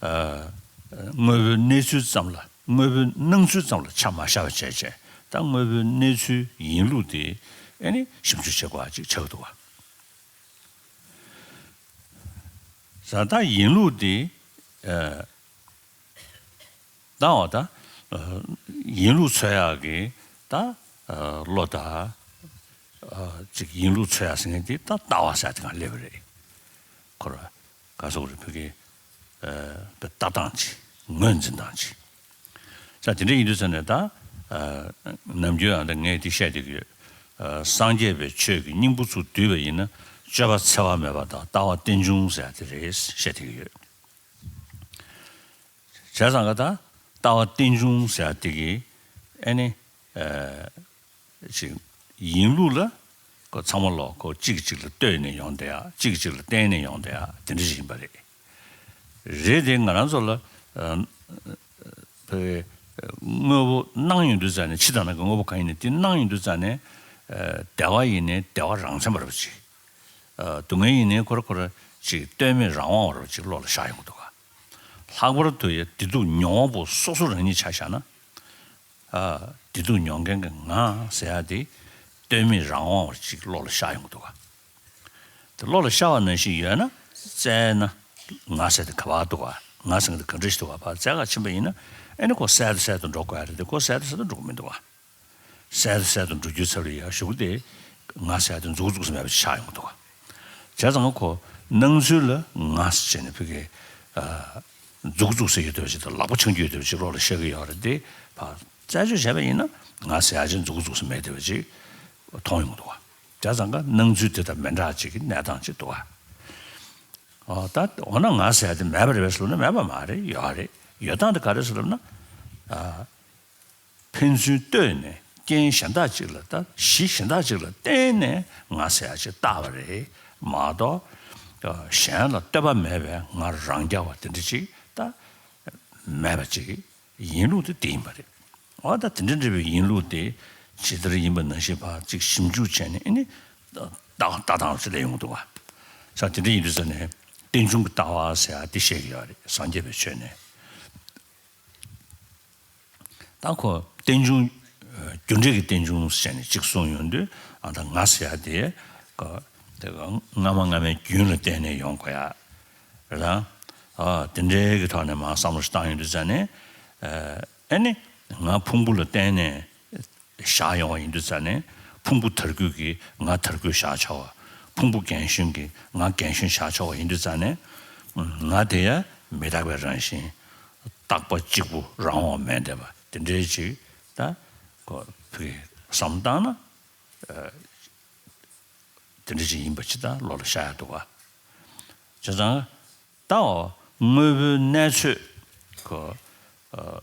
ཨ་དངོས་པོའི་གནས་ཚུལ་ཙམ་ལ། དངོས་པོའི་སྣང་ཚུལ་ཙམ་ལ་ཆ་མ་བཞག་པ་བྱས་བྱས། ད་དངོས་པོའི་གནས་ཚུལ་ཡིན་ལུགས་དེ་ཨ་ནི་ཞིབ་འཇུག་བྱེད་དགོས་པ་ཅིག་ཆགས་འདུག་ག་ས་ད་ཡིན་ལུགས་དེ་ཨ་ད་འོ་ད་ཨ་ཡིན་ལུགས་འཚོལ་ཡག་གི་ད་ཨ་བློ་དང་། ཨ་ཅིག་ཡིན་ལུགས་འཚོལ་ཡག་ཟེར་མཁན་དེ་ད་ལྟ་བ་ཟེར་ཡག་དེ་སྒང་སླེབས་པ་རེད། ཁོ་ར་ག་ཟེར་དགོས་རེད། བོད་སྐད་ཨ་ལྟ་སྟངས་ཅིག་ངོས་འཛིན་སྟངས་ཅིག་ས་དེ་འདྲ་ཡིན་དུས་ཙང་ནས་ད་ཨ་ནམ་རྒྱུན་ཡང་ད་ངས་འདི་བཤད་བསྡད་ཀྱི་ཡོད། ཨ་སངས་རྒྱས་པའི་ཆོས་ཀྱི་སྙིང་པོ་ཚུར་བསྡུས་པ་ཡིན་ན། སྤྱོད་པ་འཚེ་བ་མེད་པ་དང་ལྟ་བ་རྟེན་འབྱུང་ཟེར་ཡག་དེ་རེད་བཤད་བསྡད་ཀྱི་ཡོད། བྱས་ཙང་ག་ད་ལྟ་བ་རྟེན་འབྱུང་ཟེར་ཡག་དེ་གིས་ཨ་ནི་ཨ་ཅིག་ཡིན་ལུགས་ལ་ཁོ་ཚང་མ་ལོག་ཁོ་གཅིག་གིས་གཅིག་ལ་ལྟོས་ནས་ཡོང་བསྡད་ཡག་གཅིག་གིས་གཅིག་ལ་བརྟེན་ནས་ཡོང་བསྡད་ཡག་དེ་འདྲ་ཞིག་ཡིན་པ་རེད། རེད་དེ་ང་རང་ཚོ་ལ་ཨ་བོད་དངོས་པོ་སྣང་ཡོང་དུས་ཙང་ནས། ཕྱི་དང་ནང་གི་དངོས་པོ་གང་ཡིན་ནའི་དེ་སྣང་ཡོང་དུས་ཙང་ནས་ཨ་བདེ་བ་ཡིན་ནའི་བདེ་བ་རང་མཚན་པ་རེད་པ་ཅིག་ཨ་སྡུག་བསྔལ་ཡིན་ནའི་ཁོ་ར་ཁོ་ར་ཅིག་ལྟོས་མེད་རང་དབང་བ་རེད་པ་ཅིག་བློ་ལ་ཤར་ཡོང་གི་འདུག་ག་ལྷག་པར་དུ་ཡ་བདེ་སྡུག་མྱོང་བ་པོ་སོ་སོ་རང་ཉིད་ཆ་བཞག་ན། ཨ་བདེ་སྡུག་མྱོང་མཁན་གྱི་ང་ཟེར་ཡག་དེ་ལྟོས་མེད་རང་དབང་བ་ཅིག་བློ་ལ་ཤར་ཡོང་གི་འདུག་ག་དེ་བློ་ལ་ཤར་བ་ནང་བཞིན་ཡོད་ན། བཙལ་ན་ང་ཟེར་དེ་ག་པར་འདུག་ག་ང་ཟེར་མཁན་དེ་ག་འདྲ་ཞིག་འདུག་ག་བར་བཙལ་ག་ཕྱིན་པ་ཡིན་ན། ཨ་ནི་ཁོ་གསལ་དུ་གསལ་དུ་འགྲོ་དགོས་ཡ་རེད་དེ། ཁོ་གསལ་དུ་གསལ་དུ་འགྲོ་གི་མི་འདུག་ག་གསལ་དུ་གསལ་དུ་འགྲོ་རྒྱུའི་ཚབ་ལ་ཡ་གཞུག་དེ་ང་ཟེར་ཡག་དེ་མཛུབ་གུ་བཙུགས་ས་མེད་པ་ཆགས་ཡོང་གི་འདུག་ག་བྱས་ཙང་ཁོ་སྣང་ཚུལ་ལ་ང་ཟེར་བྱས་ནས་ཕ་གི་ཨ་མཛུབ་གུ་བཙུགས་ས་ཡོད་བསྡད་པ་ཅིག་དང་། ལག་པ་འཆང་རྒྱུ་ཡོད་བསྡད་པ་ཅིག་བློ་ལ་ཤར་གྱི་ཡོད་རེད་དེ། ཕར་རྩད་གཅོད་བྱས་པ་ཡིན་ན་ང་ཟེར་ཡག་ཅིག་མཛུབ་གུ་བཙུགས་ས་མེད་བསྡད་པ་ཅིག་མཐོང་ཡོང་གི་འདུག་ག་བྱས་ཙང་ཀ་སྣང་ཚུལ་དེ་དང་མི་འདྲ་ཅིག་གི་གནས་སྟངས་ཅིག་འདུག་ག་ཨོ་ད་འོ་ན་ང་ཟེར་ཡག་དེ་མེད་པ་རེད་པས་ཟེར་ན་མེད་པ་མ་རེད། ཡོད་རེད། ཡོད་སྟངས་དེ་ག་རེ་ཟེར་ལབ་ན། ཨ་ཕན་ཚུན་ལྟོས་ནས་རྐྱེན་གཞན་དག་ཅིག་ལ། ད་གཞི་གཞན་དག་ཅིག་ལ་བརྟེན་ནས་ང་ཟེར་ཡག་ཅིག་བཏགས་པ་རེད་མ་གཏོགས། ཨ་གཞན་ལ་ལྟོས་པ་མེད་པའི་ང་རང་རྐྱ་བ་དེ་འདྲ་ཅིག་ད་མེད་པ་ཅིག་ཡིན་ལུགས་དེ་དེ་ཡིན་པ་རེད། འོ་ད་དེ་འདྲ་འདྲ་བའི་ཡིན་ལུགས་དེ་ཇི་ལྟར་ཡིན་པ་ནང་བཞིན་ཕར་ཅིག་ཞིབ་འཇུག་བྱས་ནས། ཨ་ནི་ལྟ་ལྟ་སྟངས་ཅིག་སླེབས་ཡོང་གི་འདུག་ག་ས་དེ་འདྲ་ཡིན་དུས་ཙང་ནས་རྟེན་འབྱུང་གི་ལྟ་བ་ཟེར་ཡག་དེ་བཤད་ཀྱི་ཡོད་རེད། སངས་རྒྱས་པའི་ཆོས་ནས། ད་ཁོ་རྟེན་འབྱུང་། ཨ་རྒྱུ་འབྲས་ཀྱི་རྟེན་འབྱུང་ཟེར་ནས་གཅིག་གསུངས་ཡོང་དུས། ཨ་ད་ང་ཟེར་ཡག་དེ་ཁོ་དེ་སྔ་མ་སྔ་མའི་རྒྱུན་ལ་བརྟེན་ནས་ཡོང་དགོས་ཡག་རེད་ད། ཨ་དེ་འདྲའི་གི་ཐོག་ནས་མར་བསམ་བློ་ཞིག་བཏང་ཡོང་དུས་ཙང་ནས། ཨ་ཨ་ནི་ང་ཕུང་པོ་ལ་བརྟེན་ནས་བཞག་ཡོང་བ་ཡིན་དུས་ཙང་ནས། ཕུང་པོ་དར་རྒུད་ཀྱིས་ང་དར་རྒུད་བཞག་ཆོག་པ། ཕུང་པོ་རྒན་གཞོན་གྱིས་ང་རྒན་གཞོན་བཞག་ཆོག་པ་ཡིན་དུས་ཙང་ནས། ང་དེ་ཡང་མི་རྟག་པའི་རང་བཞིན། རྟག་པ་གཅིག་པུ་རང་དབང་མེད་བསྡད་པ་དེ་འདྲའི་ཅིག་ད་ཁོ་ཕ་གི་བསམ་བཏང་ན། ཨ་དེ་འདྲ་ཅིག་ཡིན་པ་ཅིག་ད་བློ་ལ་ཤར་ཡག་འདུག་ག་བྱས་ཙང་ད་འོ་དངོས་པོའི་གནས་ཚོད་ཁོ་ཨ་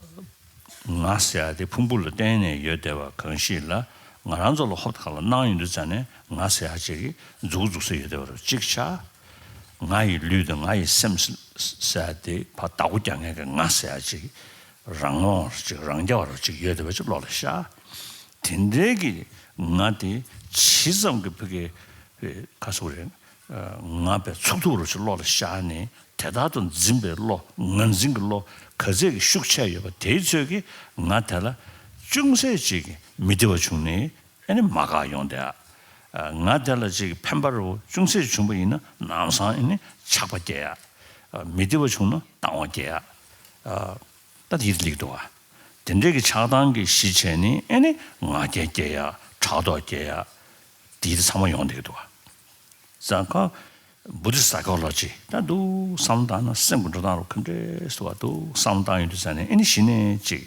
ང་ཟེར་ཡག་དེ་ཕུང་པོ་ལ་བརྟེན་ནས་ཡོད་བསྡད་པ་གང་ཞིག་ལ། ང་རང་ཚོ་ལ་ཧོབ་ཁ་ལ་སྣང་ཡོང་དུས་ཙང་ནས་ང་ཟེར་ཡག་ཅིག་གི་མཛུབ་གུ་བཙུགས་ས་ཡོད་བསྡད་པ་རེད་པ་ཅིག་ཆགས། ང་ཡི་ལུས་དང་ང་ཡི་སེམས་ ཟེར་ཡ་དེ་ཕར་བདག་པོ་རྒྱག་མཁན་གྱི་ང་ཟེར་ཡ་ཅིག་རང་དབང་ཅིག་རང་རྐྱ་བ་རུ་ཅིག་ཡོད་བསྡད་པ་ཅིག་བློ་ལ་ཤར། དེ་འདྲའི་གི་ང་དེ་ཇི་ཙམ་གྱི་ཕ་གི་ཁ་སོག་རེད། ང་པའི་ཚུགས་ཐུབ་རུ་ཅིག་བློ་ལ་ཤར་ནས་དེ་ལྟར་དུ་འཛིན་པའི་བློ་ངར་འཛིན་གྱི་བློ་ག་ཚད་ཀྱི་ཤུགས་ཆེ་ཡོད་པ་དེའི་ཚོད་ཀྱིས་ང་དེ་ལ་ཅུང་ཟད་ཅིག་མི་བདེ་བ་བྱུང་ནས། ཨ་ནི་མ་དགའ་ཡོང་དེ། ང་དེ་ལ་ཅིག་ཕན་པ་རུ་ཅུང་ཟད་བྱུང་པ་ཡིན་ན་ནམ་སང་ཨ་ནི་ཆགས་པ་སྐྱེ་ཡ། མི་བདེ་བ་བྱུང་ན་སྡང་བ་སྐྱེ་ཡ། ད་དེ་ལེགས་འདུག་བ། དེ་འདྲའི་གི་ཆགས་སྡང་གི་གཞི་བྱས་ནས་ཨ་ནི་ང་རྒྱལ་སྐྱེ་ཡ། ཕྲག་དོག་སྐྱེ་ཡ། དེ་དེ་ཚང་མ་ཡོང་བསྡད་ཀྱི་འདུག་བ། ཙང་ཁ་བུ་དི་སའི་ཀོ་ལོ་ཇི་ད་འདུག་བསམ་བློ་བཏང་ན་སེམས་ཀྱི་འགྲོ་སྟངས་རུ་ག་འདྲས་སུ་བ་འདུག་བསམ་བློ་བཏང་ཡོང་དུས་ཙང་ནས་ཨ་ནི་གཞི་ནས་ཅིག་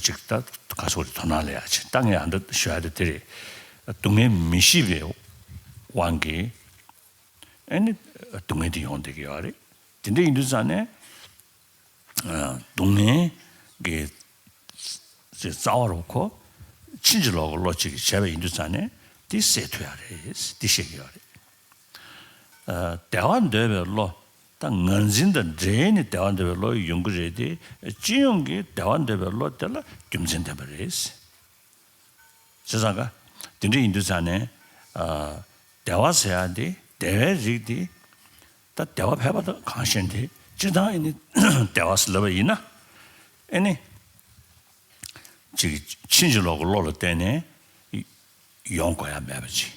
ཅིག་ད་ག་སོགས་རེ་དོ་སྣང་ལས་ཡ་ཅིག་ད་ངས་ཨ་འདི་ཞུ་ཡ་དེ་དེ་རེད། སྡུག་བསྔལ་མི་ཤེས་པའི་དབང་གིས་ཨ་ནི་སྡུག་བསྔལ་དེ་ཡོང་བསྡད་ཀྱི་ཡོད་རེད། དེ་འདྲ་ཡིན་དུས་ཙང་ནས་སྡུག་བསྔལ་གྱི་རྩ་བ་རུ་ཁོ་ཕྱིན་ཅི་ལོག་གི་བློ་གཅིག་གིས་བྱས་པ་ཡིན་དུས་ཙང་ནས་དེ་སེལ་ཐུབ་ཡ་རེད། དེ་བཤད་ཀྱི་ཡོད་རེད། བདེ་བ་འདོད་པའི་བློ། ད་ངར་འཛིན་དང་འབྲེལ་ནས་བདེ་བ་འདོད་པའི་བློ་ཡོང་གི་རེད་དེ། སྤྱི་ཡོངས་ཀྱི་བདེ་བ་འདོད་པའི་བློ་དེ་ལ་རྒྱུ་མཚན་ལྡན་པ་རེད། བྱས་ཙང་ཀ་དེ་འདྲ་ཡིན་དུས་ཙང་ནས་བདེ་བ་ཟེར་ཡ་དེ་བདེ་བའི་རིགས་དེ་ད་བདེ་བ་ཕལ་པ་དང་གང་ཞན་དེ་སྤྱིར་བཏང་ཨེ་ནི་བདེ་བ་ཟེར་ལབ་པ་ཡིན་ན་ཨེ་ནི། ཅིག་ཕྱིན་ཅི་ལོག་གི་བློ་ལ་བརྟེན་ནས་ཡོང་དགོས་ཡ་མེད་པ་ཅིག་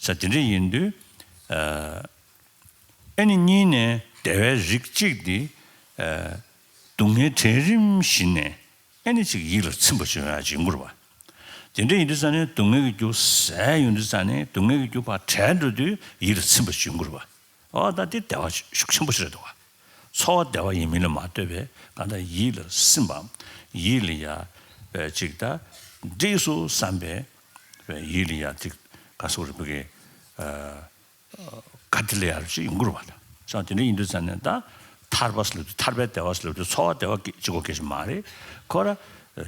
ས་དེ་འདྲ་ཡིན་དུས། ཨེ་ནི་གཉིས་ནས་བདེ་བའི་རིགས་གཅིག་འདི། སྡུག་བསྔལ་གྲལ་རིམ་བཞིན་ནས་ཨེ་ནི་ཅིག་ཡིད་ལ་ཚིམ་པ་བྱུང་ཡ་ཅིག་ཡོང་གི་རེད་བ། དེ་འདྲ་ཡིན་དུས་ཙང་ནས་སྡུག་བསྔལ་གྱི་རྒྱུ་ཟད་ཡོང་དུས་ཙང་ནས་སྡུག་བསྔལ་གྱི་རྒྱུ་ཕར་བྲལ་འགྲོ་དུས་ཡིད་ལ་ཚིམ་པ་ཅིག་ཡོང་གི་རེད་བ། ཨོ་ད་འདི་བདེ་བ་ཤུགས་ཆེན་པོ་ཞིག་རེད་འདུག་བ། ཚོར་བ་བདེ་བ་ཡིན་མིན་ལ་མ་ལྟོས་པའི་གང་ལྟར་ཡིད་ལ་སིམ་པའམ་ཡིད་ལ་ཡ་བའི་ཅིག་ད་འགྲིགས་སོ་བསམ་པའི་བའི་ཡིད་ལ་ཡ་ཅིག་ག་སོགས་རིག་པའི་གི་ག་དེ་ལ་ཡ་ཅིག་ཡོང་གི་རེད་བ། ད་ཅང་དེ་འདྲ་ཡིན་དུས་ཙང་ནས་ད་ཐར་པ་ཟེར་ལབ་དུས་ཐར་པའི་བདེ་བ་ཟེར་ལབ་དུས་ཚོར་བ་བདེ་བ་གཅིག་པོ་སྐད་ཆ་མ་རེད། ཁོ་ར་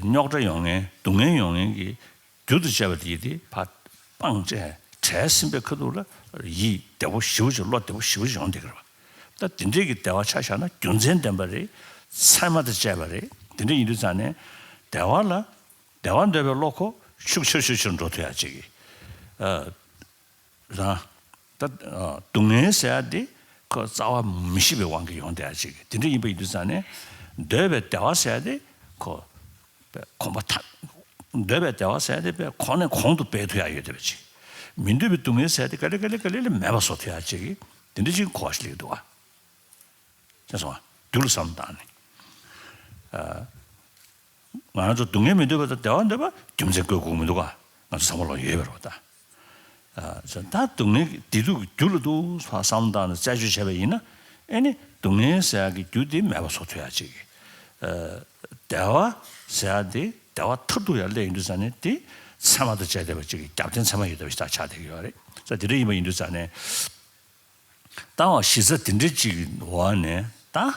རྙོག་དྲ་ཡོང་མཁན་སྡུག་བསྔལ་ཡོང་མཁན་གྱི་རྒྱུ་དང་བཅས་པ་དེ་ཡིས་དེ་ཕར་སྤངས་བྱས་བྲལ་ཟིན་པའི་ཁ་ཐུག་ལ་ཡིད་བདེ་པོ་ཞེ་པོ་ཅིག་བློ་བདེ་པོ་ཞེ་པོ་ཅིག་ཡོང་བསྡད་ཀྱི་རེད་བ། ད་དེ་འདྲའི་གི་བདེ་བ་ཆ་བཞག་ན་རྒྱུ་མཚན་ལྡན་པ་རེད། མཚན་མ་དང་བཅས་པ་རེད། དེ་འདྲ་ཡིན་དུས་ཙང་ནས་བདེ་བ་ལ་བདེ་བ་འདོད་པའི་བློ་ཁོ་ཤུགས་ཆེར་ཆེར་ཆེར་འགྲོ་ཐུབ་ཡ་ཅིག་གི་རང་ད་སྡུག་བསྔལ་ཟེར་ཡ་དེ་ཁོ་རྩ་བ་མི་ཤེས་པའི་དབང་གིས་ཡོང་བསྡད་ཡ་ཅིག་གི་དེ་འདྲ་ཡིན་པ་ཡིན་དུས་ཙང་ནས་འདོད་པའི་བདེ་བ་ཟེར་ཡ་དེ་ཁོ། པའི་གོམ་པ་ཐག་འདོད་པའི་བདེ་བ་ཟེར་དེ་པའི་གོང་ནས་གོང་དུ་སྤེལ་ཐུབ་ཡ་ཡོད་བསྡད་པ་ཅིག་མི་འདོད་པའི་སྡུག་བསྔལ་ཟེར་དེ་ག་ལེ་ག་ལེ་ག་ལེ་ལ་མེད་པ་བཟོ་ཐུབ་ཡ་ཅིག་དེ་འདྲ་ཅིག་གོ་བ་ཞིག་སླེབས་འདུག་བ། ཅེས་སོང་བ་རྒྱུ་ལ་བསམ་བཏང་ནས། ང་རང་ཚོ་སྡུག་བསྔལ་མི་འདོད་པ་དང་བདེ་བ་འདོད་པ་རྒྱུ་མཚན་བཀོད་དགོས་མི་འདུག་ག་ང་ཚོ་ཚང་མ་ལ་ཡོད་པ་རེད་བ་ད། ད་སྡུག་བསྔལ་གྱི་བདེ་སྡུག་གི་རྒྱུ་ལ་འདུག་བསམ་བཏང་ནས་རྩད་གཅོད་བྱས་པ་ཡིན་ན་ཨེ་ནི་སྡུག་བསྔལ་ཟེར་ཡག་གི་རྒྱུ་དེ་མེད་པ་བཟོ་ཐུབ་ཡག་ཅིག་གི་བདེ་བ་ཟེར་ཡག་དེ་བདེ་བ་མཐར་ཐུག་ཡར་སླེབས་ཡོང་དུས་ཙང་ནས་དེ་མཚན་མ་དང་བཅས་བསྡད་པ་ཅིག་གི་རྒྱབ་རྟེན་མཚན་མ་ཡོད་བསྡད་པ་ཞིག་ད་ཆགས་བསྡད་ཀྱི་ཡོད་རེད། ད་དེ་འདྲ་ཡིན་པ་ཡིན་དུས་ཙང་ནས་ད་གཞི་རྩ་དེ་འདྲ་ཅིག་གི་འོག་ནས་ད།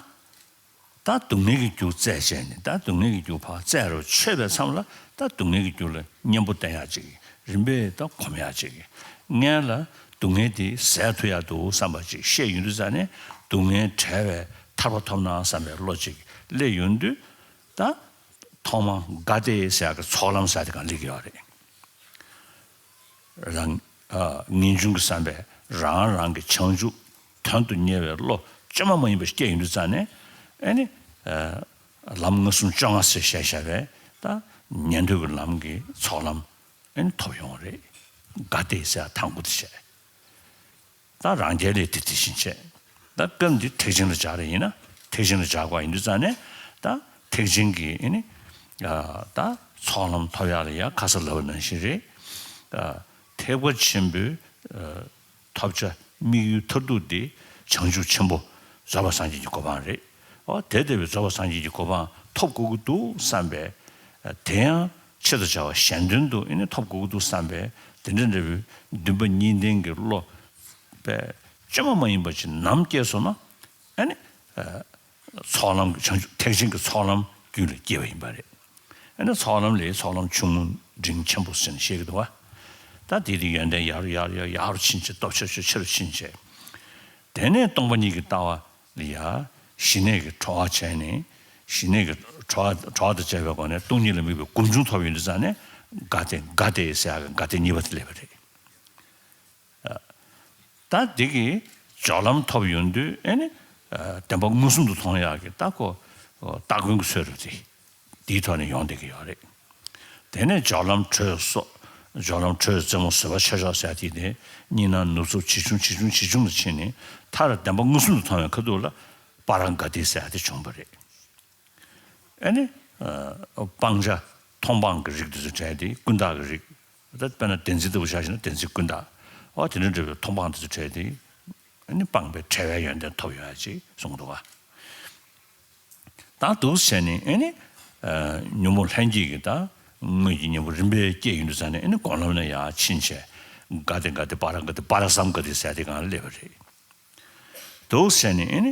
ད་སྡུག་བསྔལ་གྱི་རྒྱུ་རྩད་བཅད་ནས་ད་སྡུག་བསྔལ་གྱི་རྒྱུ་ཕར་རྩད་རུ་ཆོད་པའི་མཚམས་ལ་ད་སྡུག་བསྔལ་གྱི་རྒྱུ་ལ་གཉེན་པོ་བསྟེན་ཡག་ཅིག་རིམ་པས་ད་གོམས་ཡག་ཅིག་སྔོན་ལ་སྡུག་བསྔལ་དེ་ཟད་ཐུབ་ཡག་འདུག་བསམ་པ་ཅིག་ཤེས་ཡོང་དུས་ཙང་ནས་སྡུག་བསྔལ་བྲལ་བའི་ཐར་པ་ཐོབ་ན་བསམ་པའི་བློ་ཅིག་སླེབས་ཡོང་དུས་ད་ཐོག་མ་དགའ་བདེ་ཟེར་ཡག་གི་ཚོགས་ལམ་ཟེར་ཡག་དེ་སྒང་སླེབས་ཀྱི་ཡོད་རེད། རང་། ངེས་འབྱུང་གི་བསམ་པས་རང་རང་གི་བྱང་ཆུབ་དོན་དུ་གཉེར་བའི་བློ་བཅོས་མ་མ་ཡིན་པ་ཞིག་སྐྱེས་ཡོང་དུས་ཙང་ནས་ཨེ་ནི། ལམ་ལྔ་གསུམ་བཅོ་ལྔ་ཟེར་བཤད་བཞག་པའི་ད་ཉན་ཐོས་ཀྱི་ལམ་གྱི་ཚོགས་ལམ་ཨེ་ནི་ཐོབ་ཡོང་བ་རེད། དགའ་བདེ་ཟེར་ཡག་དང་པོ་དེ་བྱས། ད་རང་རྒྱལ་ལས་དེ་དེ་བཞིན་བྱས། ད་སྐབས་འདི་ཐེག་ཆེན་ལ་སྦྱར་རེ་ཡིན་ན་ཐེག་ཆེན་ལ་སྦྱར་དགོས་ཡིན་དུས་ཙང་ནས་ད་ཐེག་ཆེན་གྱི་ཨེ་ནི་ད་ཚོགས་ལམ་ཐོབ་ཡག་ལ་ཡ་ཁ་ས་ལབ་པ་ནང་བཞིན་རེད། ཐེག་པ་ཆེན་པོའི་ཐོབ་བྱ་དམིགས་ཡུལ་མཐར་ཐུག་དེ་བྱང་ཆུབ་ཆེན་པོ་རྫོགས་པ་སངས་རྒྱས་ཀྱི་གོ་འཕང་རེད། འོ་དེ་ལྟ་བུའི་རྫོགས་པ་སངས་རྒྱས་ཀྱི་གོ་འཕང་ཐོབ་དགོས་ཀྱི་འདུག་བསམ་པས་དེ་ཡང་ཆེད་དུ་བྱ་བ་གཞན་དོན་དུ་ཨེ་ནི་ཐོབ་དགོས་ཀྱི་འདུག་བསམ་པས་དེ་འདྲ་འདྲ་བའི་འདུན་པ་གཉིས་ལྡན་གྱི་བློ། པས་བཅོས་མ་མ་ཡིན་པ་ཅིག་ནམ་སྐྱེས་སོང་ན་ཨ་ནི། ཚོགས་ལམ་བྱང་ཆུབ་ཐེག་ཆེན་གྱི་ཚོགས་ལམ་རྒྱུད་ལ་སྐྱེས་པ་ཡིན་པ་རེད། ཨ་ནི་ཚོགས་ལམ་ལས་ཚོགས་ལམ་ཆུང་ངུ་འབྲིང་ཆེན་པོ་ཟེར་ནས་བཤད་ཀྱི་འདུག་བ། ད་དེ་དེ་ཡོན་ཏན་ཡར་ཡར་ཡར་ཡར་རུ་ཕྱིན་ཆད་སྟོབས་ཆེ་ཆེ་ཆེ་རུ་ཕྱིན་ཆད། དེ་ནས་སྟོང་པ་ཉིད་ཀྱི་ལྟ་བ་ལ་ཡ་ཞི་གནས་ཀྱི་གྲོགས་བྱས་ནས། ཞི་གནས་ཀྱི་གྲོགས་གྲོགས་དང་བཅས་པའི་སྒོ་ནས་སྟོང་ཉིད་ལ་དམིགས་པའི་སྒོམ་བྱུང་ཐོབ་ཡོང་དུས་ཙང་ནས། དགའ་སྟེ་དགའ་སྟེ་ཟེར་ཡག་གི་དགའ་སྟེ་གཉིས་པ་དེ་སླེབས་པ་རེད། ད་འདི་གི་སྦྱོར་ལམ་ཐོབ་ཡོང་དུས་ཨེ་ནི། བདེན་པ་མངོན་སུམ་དུ་མཐོང་ཡག་གི་ད་ཁོ་སྟ་གོན་གྱི་ཚོད་རུ་དེ་དེའི་ཐོག་ནས་ཡོང་བསྡད་ཀྱི་ཡོད་རེད། དེ་ནས་སྦྱོར་ལམ་དྲོད་གསོག་སྦྱོར་ལམ་དྲོད་རྩེ་མོ་བཟོད་པ་ཆོས་མཆོག་ཟེར་དེ་ནས་གཉིས་སྣང་ནུབ་ཚུགས་ཇེ་ཆུང་ཇེ་ཆུང་ཇེ་ཆུང་དུ་ཕྱིན་ནས། མཐར་བདེན་པ་མངོན་སུམ་དུ་མཐོང་བའི་ཁ་ཐུག་ལ་པཱ་ར་ག་ཏི་ཟེར་དེ་བྱུང་བ་རེད། ཨ་ནི། སྤང་བྱ་མཐོང་སྤང་གི་རིགས་དེ་ཚོ་བྲལ་ཏེ་ཀུན་བརྟགས་ཀྱི་རིགས། ད་དཔེར་ན་བདེན་འཛིན་ལྟ་བུ་ཆ་བཞག་ན་བདེན་འཛིན་ཀུན་བརྟགས། འོ་དེ་འདྲ་འདྲ་བའི་མཐོང་སྤང་དེ་ཚོ་བྲལ་ཏེ། ཨ་ནི་སྤངས་པའི་བྲལ་བའི་ཡོན་ཏན་ཐོབ་ཡོང་ཡ་ཅིག་གསུངས་འདུག་ག་ད་འདུག་བྱས་ནས་ཨ་ནི། ཉོན་མོངས་ལྷན་སྐྱེས་ཀྱི་ད་དངོས་ཀྱི་གཉེན་པོ་རིམ་པས་སྐྱེས་ཡོང་དུས་ཙང་ནས། ཨ་ནི་སྒོམ་ལམ་ནས་ཡར་ཕྱིན་བྱས། ག་དེ་ག་དེ་པཱ་ར་ག་དེ་པཱ་ར་སཾ་ག་དེ་ཟེར་དེ་སྒང་ལ་སླེབས་པ་རེད། འདུག་བྱས་ནས་ཨ་ནི།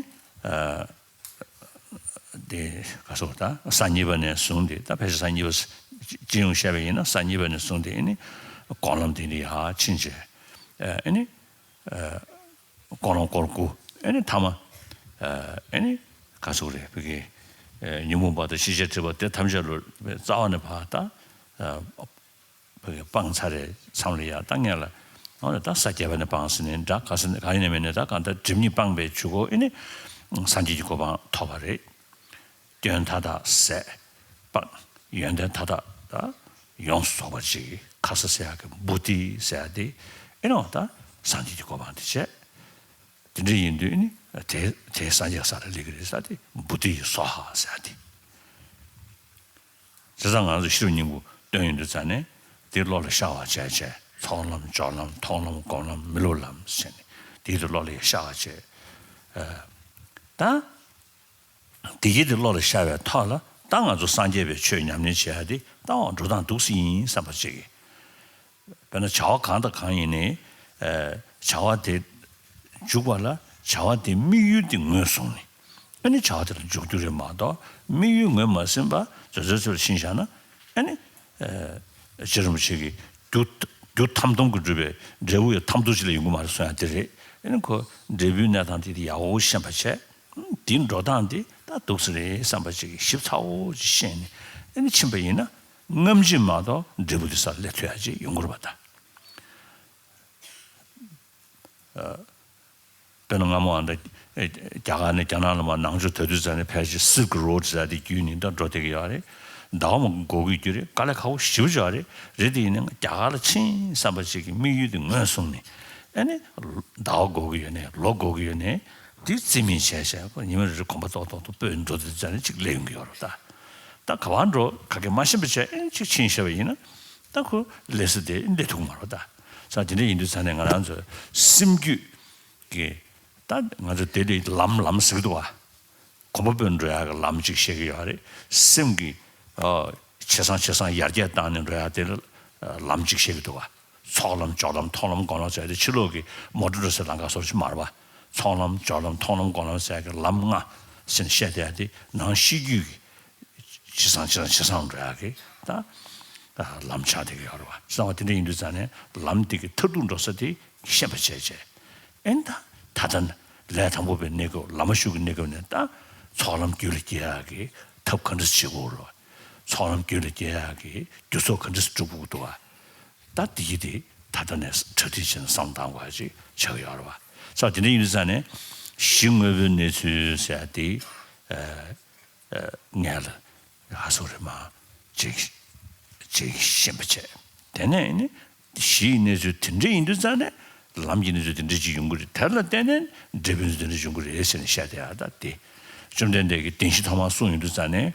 དེ་ག་སོགས་ད་ས་གཉིས་པ་ནས་བཟུང་སྟེ། ད་ཕལ་ཆེར་ས་གཉིས་པ་སྤྱི་ཡོངས་བཤད་པ་ཡིན་ན། ས་གཉིས་པ་ནས་བཟུང་སྟེ་ཨ་ནི་སྒོམ་ལམ་དེ་ནས་ཡར་ཕྱིན་བྱས། ཨ་ནི། སྒོམ་ལམ་སྐོར་དགུ། ཨ་ནི་ཐ་མ། ཨ་ནི་ག་སོགས་རེད། བོད་ཀྱི་ཉོན་མོངས་པ་དང་ཤེས་བྱའི་སྒྲིབ་པ་དེ་ཐམས་ཅད་ལ་རྩ་བ་ནས་ཕར་ད། བོད་ཀྱི་སྤངས་ཚར་རེད། མཚམས་ལ་ཡར་ད་ངས་ལ། འོ་ན་ད་ས་བརྒྱད་པ་ནས་སྤངས་ཟིན་ནས་འདྲ། ག་ས་ནས་ག་ཡིན་ན་མིན་ནས་ད་གང་ལྟར་སྒྲིབ་གཉིས་སྤངས་པའི་གཞུག་གུ་ཨ་ནི་སངས་རྒྱས་ཀྱི་གོ་འཕང་ཐོབ་པ་རེད། སྐྱོན་མཐའ་དག་ཟད་པ། ཡོན་ཏན་མཐའ་དག་ད་ཡོངས་སུ་རྫོགས་པ་ཅིག་ཁ་ས་ཟེར་ཡག་གི་བོ་དྷི་ཟེར་ཡག་དེ་ཨེ་ནོ། ད་སངས་རྒྱས་ཀྱི་གོ་འཕང་དེ་བྱས། དེ་འདྲ་ཡིན་དུས་ཨེ་ནི་དེ་དེ་སངས་རྒྱས་ས་ལ་སླེབས་ཀྱི་རེད་ཟེར་ཏེ། བོ་དྷི་ཡི་སྭཱ་ཧཱ་ཟེར་ཡག་དེ། བྱས་ཙང་ང་ཚོ་ཤེས་རབ་སྙིང་པོ་བཏོན་ཡོང་དུས་ཙང་ནས། དེ་བློ་ལ་ཤར་བ་བྱས་བྱས། ཚོགས་ལམ་སྦྱོར་ལམ་མཐོང་ལམ་སྒོམ་ལམ་མི་སློབ་ལམ་ཟེར་ནས། དེའི་དུ་བློ་ལ་ཤར་བ་བྱས། ད། དེ་གྱིས་དེ་བློ་ལ་ཤར་བའི་ཐོག་ལ། ད་ང་ཚོ་སངས་རྒྱས་པའི་ཆོས་ཉམས་ལེན་བྱེད་ཡ་དེ་ད་འོ་འགྲོ་སྟངས་འདུག་སེ་ཡིན་བསམ་པ་ཅིག་དཔེར་ན་བྱ་བ་གང་དང་གང་ཡིན་ནའི། བྱ་བ་དེ་འཇུག་པ་ལ་བྱ་བ་དེའི་དམིགས་ཡུལ་དེ་ངོས་བཟུང་ནས། ཨ་ནི་བྱ་བ་དེ་ལ་འཇུག་རྒྱུ་རེད་མ་གཏོགས། དམིགས་ཡུལ་ངོས་མ་ཟིན་པ་རྫོགས་རྫོགས་ཚོད་ལ་ཕྱིན་བཞག་ན། ཨ་ནི། རྗེ་རིན་པོ་ཆེ་གིས་རྒྱུ་རྒྱུ་ཐམ་ཐམ་གྱིས་གྲུབ་པའི་འབྲས་བུ་ཡང་ཐམ་ཐམ་ཅིག་ལས་ཡོང་གི་མ་རེད་གསུང་ཡ་དེ་རེད། ཨ་ནི་ཁོ་འབྲས་བུའི་གནས་སྟངས་དེ་དེ་ཡག་པོ་ཤེས་པ་བྱས། དེའི་འགྲོ་སྟངས་དེ་ད་འདུག་སེ་རེད་བསམ་པ་ཅིག་ཞིབ་ཚགས་པོ་ཅིག་ཤེས་ནས། ཨ་ནི་ཕྱིན་པ་ཡིན་ན་སྔ་ཕྱི་མ་གཏོགས་འབྲས་བུ་དེ་སར་སླེབས་ཐུབ་ཡ་ཅིག་ཡོང་གི་རེད་པ་ད། དཔེར་ན་སྔ་མོ་ཨ་འདྲ། རྒྱ་གར་ནས་རྒྱ་ནག་ལ་མར་ནང་ཆོས་དར་དུས་ཙ་ནས་ཕལ་ཆེར་སིལཀ་རོཌ་ཟེར་དེ་བརྒྱུད་ནས་ད་འགྲོ་བསྡད་ཀྱི་ཡོད་རེད། ཟླ་བ་མང་པོ་འགོར་གྱི་རྒྱུ་རེད། དཀའ་ལས་ཁག་པོ་ཞེ་པོ་ཅིག་ཡོད་རེད། རེད་དེ་ཡིན་ནའི་རྒྱ་གར་ལ་ཕྱིན་བསམ་པ་ཅིག་གི་དམིགས་ཡུལ་དེ་ངོས་བཟུང་ནས། ཨ་ནི་ཟླ་བ་འགོར་གྱི་ཡོད་ནའི་ལོ་འགོར་གྱི་ཡོད་ནའི་དེ་རྩིས་མེད་བྱས་བྱས། ཁོ་ཉི་མ་རེ་རེ་གོམ་པ་ཏོག་ཏོག་ཏོག་སྤོས་འགྲོ་དུས་ཙ་ནས་ཅིག་སླེབས་ཡོང་གི་ཡོད་རེད་ད། ད་ག་པར་འགྲོ་ག་གེ་མ་ཤེས་པ་བྱས། ཨ་ནི་ཅིག་ཕྱིན་བཞག་པ་ཡིན་ན། ད་ཁོ་ལས་ས་དེ་སླེབས་ཐུབ་ཀྱི་མ་རེད་ད། ས་དེ་འདྲ་ཡིན་དུས་ཙ་ནས་ང་རང་ཚོ་སེམས་རྒྱུད་ཀྱི། ད་ང་ཚོ་དེ་ལས་ལམ་ལམ་ཟེར་གྱི་འདུག་བ། གོམ་པ་སྤོས་འགྲོ་ཡག་གི་ལམ་ཅིག་བཤད་ཀྱི་ཡོད་རེད། སེམས་ཀྱི་ཨ་ཇེ་བཟང་ཇེ་བཟང་ཡར་རྒྱས་བཏང་ནས་འགྲོ་ཡག་དེ་ལ་ལམ་ཅིག་བཤད་ཀྱི་འདུག་བ། ཚོགས་ལམ་སྦྱོར་ལམ་མཐོང་ལམ་སྒོམ་ལམ་ཟེར་ཏེ་ཕྱི་ལོགས་ཀྱི་མོ་ཊ་འགྲོ་སའི་ལམ་ཁ་སོགས་ཅིག་མ་རེད་བ། ཚོགས་ལམ་སྦྱོར་ལམ་མཐོང་ལམ་སྒོམ་ལམ་ཟེར་ཡག་གི་ལམ་ལྔ་ཟེར་ནས་བཤད་བསྡད་ཡག་དེ་ནང་གཤིས་རྒྱུད་ཀྱི་ཇེ་བཟང་ཇེ་བཟང་ཇེ་བཟང་འགྲོ་ཡག་གི་ད་ལམ་ཆགས་བསྡད་ཀྱི་ཡོད་རེད་བ། བསམ་པ་དེ་འདྲ་ཡིན་དུས་ཙ་ནས་ལམ་དེ་གི་མཐར་ཐུག་འགྲོ་ས་དེ་ཤེས་པ་བྱས་བྱས། ཨེ་ད་ད་ལྟ་ལས་དང་པོ་པའི་གནས་སྐབས་བླ་མ་ཞུགས་ཀྱི་གནས་སྐབས་ནས་ད་ཚོགས་ལམ་རྒྱུད་ལ་སྐྱེ་ཡག་གི་ཐབས་ག་འདྲ་བྱེད་དགོས་རེད་བ། ཚོགས་ལམ་རྒྱུད་ལ་སྐྱེ་ཡག་གི་རྒྱུ་ཚོགས་ག་འདྲ་སྒྲུབ་དགོས་འདུག་བ། ད་དེ་ཡི་དེ་ད་ལྟ་ནས་གྲ་སྒྲིག་བྱས་ནས་བསམ་བཏང་དགོས་ཡག་ཅིག་ཆགས་ཀྱི་ཡོད་རེད་བ། ས་དེ་འདྲ་ཡིན་དུས་ཙ་ནས་གཞི་དངོས་པོའི་གནས་ཚུལ་ཟེར་ཡག་དེ། ངས་ལ་ཧ་སོ་རེ་མ་ཅིག་ཅིག་ཤེས་པ་བྱས། དེ་ནས་ནི་གཞི་ཡི་གནས་ཚུལ་དེ་འདྲ་ཡིན་དུས་ཙང་ནས་ལམ་གྱི་གནས་ཚུལ་དེ་འདྲ་ཅིག་ཡོང་གི་རེད། དེ་ལ་བརྟེན་ནས་འབྲས་བུའི་གནས་ཚུལ་དེ་འདྲ་ཡོང་གི་རེད་ཟེར་ནས་བཤད་བསྡད་ཡག་ད་དེ། བཅོམ་ལྡན་འདས་ཀྱིས་བདེན་བཞི་ཐོག་མར་གསུངས་ཡོང་དུས་ཙང་ནས།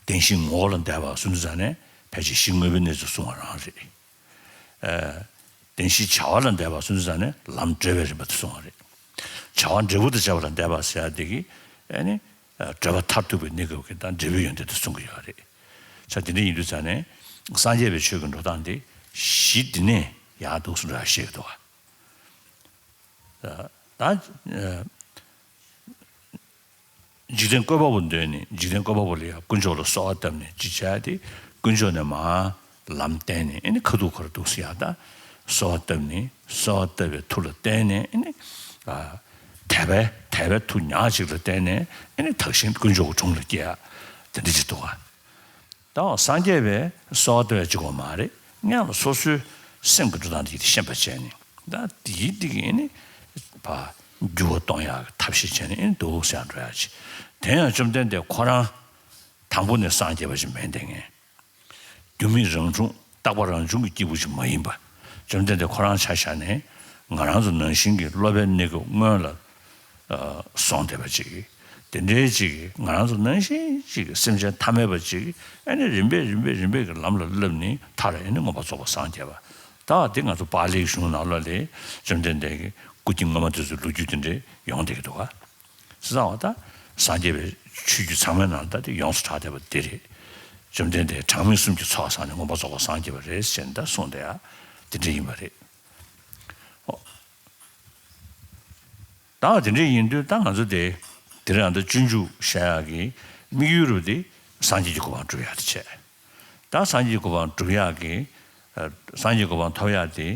བདེན་བཞིའི་ངོ་བོ་ལ་འདས་པ་གསུངས་དུས་ཙང་ནས་ཕལ་ཆེར་གཞི་དངོས་པོའི་གནས་ཚུལ་གསུངས་པ་རང་རེད། བདེན་བཞིའི་བྱ་བ་ལ་འདས་པ་གསུངས་དུས་ཙང་ནས་ལམ་འབྲས་བུའི་རིམ་པ་དེ་གསུངས་པ་རེད། བྱ་བ་འབྲས་བུ་དང་བཅས་པ་ལ་འདས་པ་ཟེར་ཡག་དེ་གིས་ཨ་ནི། བགྲོད་པ་མཐར་ཐུག་པའི་གནས་སྐབས་ཀྱི་ད་འབྲས་བུའི་ཡོན་ཏན་དེ་གསུང་གི་ཡོད་རེད། ས་དེ་འདྲ་ཡིན་དུས་ཙང་ནས་སངས་རྒྱས་པའི་ཆོས་ཀྱི་འགྲོ་སྟངས་དེ་གཞི་འདི་ནས་ཡར་འདུག་སེ་འགྲོ་ཡག་བཤད་ཀྱི་འདུག་བ། ད་འཇིག་རྟེན་བཀོད་པ་པོ་འདོད་ནས་འཇིག་རྟེན་བཀོད་པ་པོ་ལ་ཡང་དཀོན་མཆོག་ལ་གསོལ་བ་བཏབ་ནས་ཅི་བྱ་སྟེ། དཀོན་མཆོག་ནས་མར་ལམ་བསྟན་ནས་ཨ་ནི་ཁ་ཐུག་ཁོ་རང་འདུག་སེ་ཡར་ད་གསོལ་བ་བཏབ་ནས། གསོལ་བ་བཏབ་པའི་མཐུ་ལ་བརྟེན་ནས་ཨ་ནི་ དད་པའི་དད་པའི་མཐུ་ཉག་གཅིག་ལ་བརྟེན་ནས་ཨེ་ནི་དག་ཞིང་དཀོན་མཆོག་གི་དྲུང་ལ་སྐྱེ་ཡ་དེ་འདྲ་ཅིག་འདུག་ག་ད་སངས་རྒྱས་པའི་གསོལ་བ་བཏབ་ཡ་གཅིག་པོ་མ་རེད། སྔོན་ལ་སོ་སོའི་སེམས་ཀྱི་འགྲོ་སྟངས་དེ་ཤེས་པ་བྱས་ནས། ད་དེའི་སྟེང་གི་ཨེ་ནི་ཕར་འགྱུར་བ་གཏོང་ཡག་གི་ཐབས་ཤེས་བྱས་ནས་ཨེ་ནི་འདུག་ཟེར་འགྲོ་ཡ་ཅིག་དེ་ཡང་བཅོམ་ལྡན་འདས་ཁོ་རང་དང་པོ་ནས་སངས་རྒྱས་པ་ཞིག་མིན་དེ། ངས་རྒྱུ་མེད་རང་བྱུང་རྟག་པ་རང་བྱུང་གི་སྐྱེས་བུ་ཞིག་མ་ཡིན་པ། བཅོམ་ལྡན་འདས་ཁོ་རང་ཆ་བཞག་ནས་ང་རང་ཚོ་ནང་བཞིན་གྱི་སློབ་པའི་གནས་སྐབས་སྔོན་ལ་ཨ་སོང་བསྡད་པ་ཅིག་དེ་འདྲའི་ཅིག་ང་རང་ཚོ་ནང་བཞིན་ཅིག་སེམས་ཅན་ཐ་མལ་པ་ཅིག་ཨ་ནི་རིམ་པས་རིམ་པས་རིམ་པས་ཀྱི་ལམ་ལ་བསླབས་ནས་མཐར་ཨ་ནི་མངོན་པར་རྫོགས་པར་སངས་རྒྱས་པ། ད་འདི་ང་ཚོ་པཱ་ལིའི་གཞུང་ནང་ལོགས་ལ་བཅོམ་ལྡན་འདས་ཀྱི་སྐུ་སྐྱེ་སྔོན་མ་དེ་ཚོའི་ལོ་རྒྱུས་དེ་འདྲ་ཡོང་བསྡད་ཀྱི་འདུག་ག་བྱས་ཙང་བ་ད་སངས་རྒྱས་པའི་ཆོས་བརྒྱུད་ཚང་མའི་ནང་ད་དེ་ཡོངས་སུ་གྲགས་བསྡད་པ་འདི་རེད། བཅོམ་ལྡན་འདས་གྲངས་མེད་གསུམ་གྱི་ཚོགས་བསགས་ནས་མངོན་པར་རྫོགས་པར་སངས་རྒྱས་པ་རེད་ཟེར་ནས་ད་གསུངས་བསྡད་ཡ་དེ་འདྲ་ཡིན་པ་རེད། ཨོ། ད་དེ་འདྲ་ཡིན་དུས་ད་ང་ཚོ་དེ་དེ་རིང་ད་སྤྱོད་འཇུག་བཤད་ཡག་གི་དམིགས་ཡུལ་རུ་དེ་སངས་རྒྱས་ཀྱི་གོ་འཕང་སྒྲུབ་ཡག་དེ་བྱས། ད་སངས་རྒྱས་ཀྱི་གོ་འཕང་སྒྲུབ་ཡག་གི་ཨ་སངས་རྒྱས་གོ་འཕང་ཐོབ་ཡག་དེ་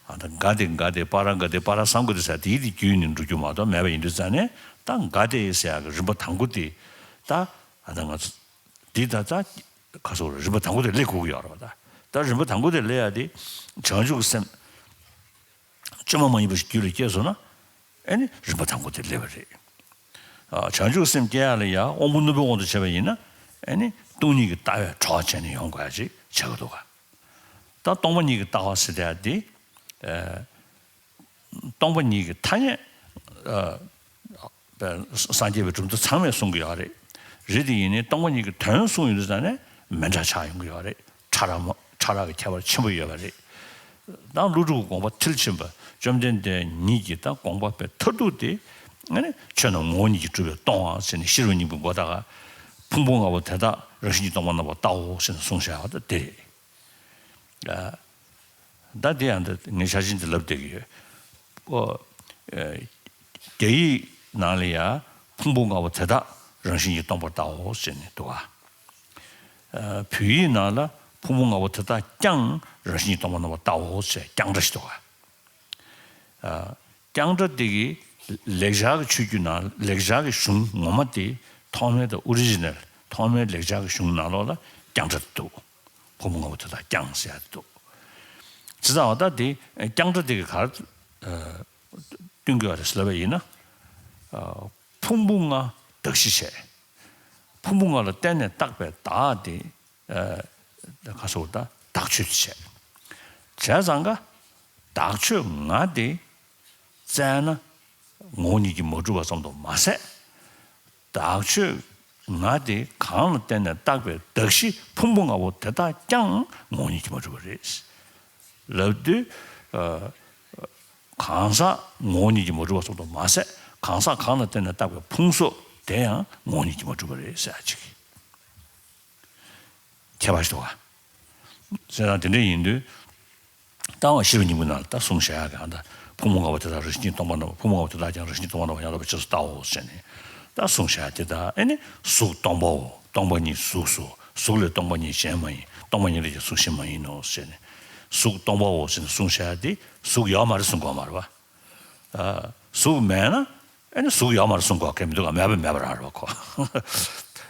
ཨ་ད་ག་དེ་ག་དེ་པ་ར་ག་དེ་པ་ར་སཾ་ག་དེ་ཟེར་དེའི་དེ་བརྒྱུད་ནས་འགྲོ་རྒྱུ་མ་གཏོགས་མེད་པ་ཡིན་དུས་ཙང་ནས། ད་ག་དེ་ཟེར་ཡག་གི་རིམ་པ་དང་པོ་དེ་ད་ཨ་ད་ང་ཚོ་འདི་ད་ད་ག་སོགས་རིམ་པ་དང་པོ་དེ་སླེབས་དགོས་ཀྱི་ཡོད་རེད་པ། ད་ད་རིམ་པ་དང་པོ་དེ་སླེབས་ཡག་དེ་བྱང་ཆུབ་ཀྱི་སེམས་བཅོས་མ་མ་ཡིན་པ་ཞིག་རྒྱུད་ལ་སྐྱེས་སོང་ན། ཨེ་ནི་རིམ་པ་དང་པོ་དེ་སླེབས་པ་རེད། ཨ་བྱང་ཆུབ་སེམས་སྐྱེ་ཡག་ལ་ཡང་དབང་པོ་རྣོན་པོའི་དབང་དུ་བྱས་པ་ཡིན་ན། ཨེ་ནི་སྟོང་ཉིད་ཀྱི་ལྟ་བས་གྲོགས་བྱས་ནས་ཡོང་དགོས་ཡག་ཅིག་ཆགས་ཀྱི་འདུག་ག་ད་སྟོང་པ་ཉིད་ཀྱི་ལྟ་བ་ཟེར་ཡག་དེ། ཨ་སྟོང་པ་ཉིད་ཀྱི་ཐ་སྙད་ཨ་སངས་རྒྱས་པའི་གྲུབ་མཐའ་ཚང་མས་གསུང་གི་ཡོད་རེད། རེད་དེ་ཡིན་ནའི་སྟོང་པ་ཉིད་ཀྱི་དོན་གསུངས་ཡོད་དུས་ཙང་ནས་མི་འདྲ་ཆགས་ཡོང་གི་ཡོད་རེད། ཕྲ་རགས་མ་ཕྲ་རགས་ཀྱི་ཁྱད་པར་ཆེན་པོ་ཡོད་པ་རེད། ད་ཀླུ་སྒྲུབ་ཀྱི་དགོངས་པ་མཐིལ་ཕྱིན་པ་བཅོམ་ལྡན་འདས་ཉིད་ཀྱི་ད་དགོངས་པ་དཔེ་མཐར་ཐུག་དེ། ཨ་ནི་ཆོས་རྣམས་ངོ་བོ་ཉིད་ཀྱིས་གྲུབ་པས་སྟོང་པ་ཟེར་ནས་ཤེས་རབ་སྙིང་པོའི་མགོ་ལྟག་ག་ཕུང་པོ་ལྔ་པོ་དེ་དག་རང་བཞིན་གྱིས་སྟོང་པར་སྣང་བར་བལྟའོ་ཟེར་ནས་གསུངས་བཞག་པ་ད་དེ་རེད། ད་དེ་ཡང་ད་ངས་ཆ་ཆེན་དེ་ལབ་བསྡད་ཀྱི་ཡོད། ཨོ། ཨེ། རྒྱ་ཡིག་ནང་ལ་ཡང་ཕུང་པོ་ལྔ་པོ་དེ་དག་རང་བཞིན་གྱིས་སྟོང་པར་བལྟའོ་ཟེར་ནས་འདུག་ག་ཨ་བོད་ཡིག་ནང་ལ་ཕུང་པོ་ལྔ་པོ་དེ་དག་ཀྱང་རང་བཞིན་གྱིས་སྟོང་པར་སྣང་བར་བལྟའོ་ཟེར་རྐྱང་སྒྲ་ཞིག་འདུག་ག་ཨ་རྐྱང་སྒྲ་དེ་གི་ལེགས་སྦྱར་གྱི་ཆོས་བརྒྱུད་ནང་ལེགས་སྦྱར་གྱི་གཞུང་ངོ་མ་དེ་ཐོག་མའི་ད་ཨོ་རི་ཇི་ནལ་ཐོག་མའི་ལེགས་སྦྱར་གྱི་གཞུང་ནང་ལོགས་ལ་རྐྱང་སྒྲ་དེ་འདུག་ཕུང་པོ་ལྔ་པོ་དེ་དག་ཀྱང་ཟེར་ཡ་དེ་འདུག་བྱས་ཙང་བ་ད་དེ་རྐྱང་སྒྲ་དེ་གི་ག་རེ་ཨ་སྟོན་གྱི་ཡོད་རེད་ཟེར་ལབ་པ་ཡིན་ན། ཨ་ཕུང་པོ་ལྔ་གདགས་གཞི་བྱས། ཕུང་པོ་ལྔ་ལ་བརྟེན་ནས་བཏགས་པའི་བདག་དེ་ཨ་ག་སོགས་ད་བདག་ཆོས་དེ་བྱས། བྱས་ཙང་ཀ་བདག་ཆོས་ང་དེ་བཙལ་ན་ངོ་བོ་ཉིད་ཀྱིས་མ་གྲུབ་པ་ཙམ་དུ་མ་ཟད། བདག་ཆོས་ང་དེ་གང་ལ་བརྟེན་ནས་བཏགས་པའི་གདགས་གཞི་ཕུང་པོ་ལྔ་པོ་དེ་དག་ཀྱང་ངོ་བོ་ཉིད་ཀྱིས་མ་གྲུབ་པ་རེད། ལབ་དུས་ཨ་གང་ཟག་ངོ་བོ་ཉིད་ཀྱིས་མ་གྲུབ་པ་ཙམ་དུ་མ་ཟད། གང་ཟག་གང་ལ་བརྟེན་ནས་བཏགས་པའི་ཕུང་སོགས་དེ་ཡང་ངོ་བོ་ཉིད་ཀྱིས་མ་གྲུབ་པ་རེད་ཟེར་ཡ་ཅིག་ཁྱད་པར་ཞིག་འདུག་ག་བྱས་ཙང་དེ་འདྲ་ཡིན་དུས། ད་འོ་ཤེས་རབ་སྙིང་པོའི་ནང་ལ་ད་གསུངས་བཞག་ཡག་གི་ཨ་ད་ཕུང་པོ་ལྔ་པོ་དེ་དག་རང་བཞིན་གྱིས་སྟོང་པར་སྣང་བ། ཕུང་པོ་ལྔ་པོ་དེ་དག་ཀྱང་རང་བཞིན་གྱིས་སྟོང་པར་སྣང་བ་ཡང་དག་པར་རྗེས་སུ་བལྟའོ་ཟེར་ནས་ད་གསུངས་བཞག་ཡག་དེ་དག་ཨེ་ནི་གཟུགས་སྟོང་པའོ། སྟོང་པ་ཉིད་གཟུགས་སོ། གཟུགས་ལས་སྟོང་པ་ཉིད་གཞན་མ་ཡིན། སྟོང་པ་ཉིད་ལས་ཀྱང་གཟུགས་གཞན་མ་ཡིན་ནོ་ཟེར་ནས། གཟུགས་སྟོང་པའོ་ཟེར་ནས་གསུངས་བཞག་ཡག་དེ་གཟུགས་ཡོད་མ་རེད་གསུང་དགོས་མ་རེད་པ། ཨ་གཟུགས་མེད་ན་ཨེ་ནི་གཟུགས་ཡོད་མ་རེད་གསུང་དགོས་མཁན་མི་འདུག་ག་མེད་པ་མེད་པ་རང་རེད་པ་ཁོ།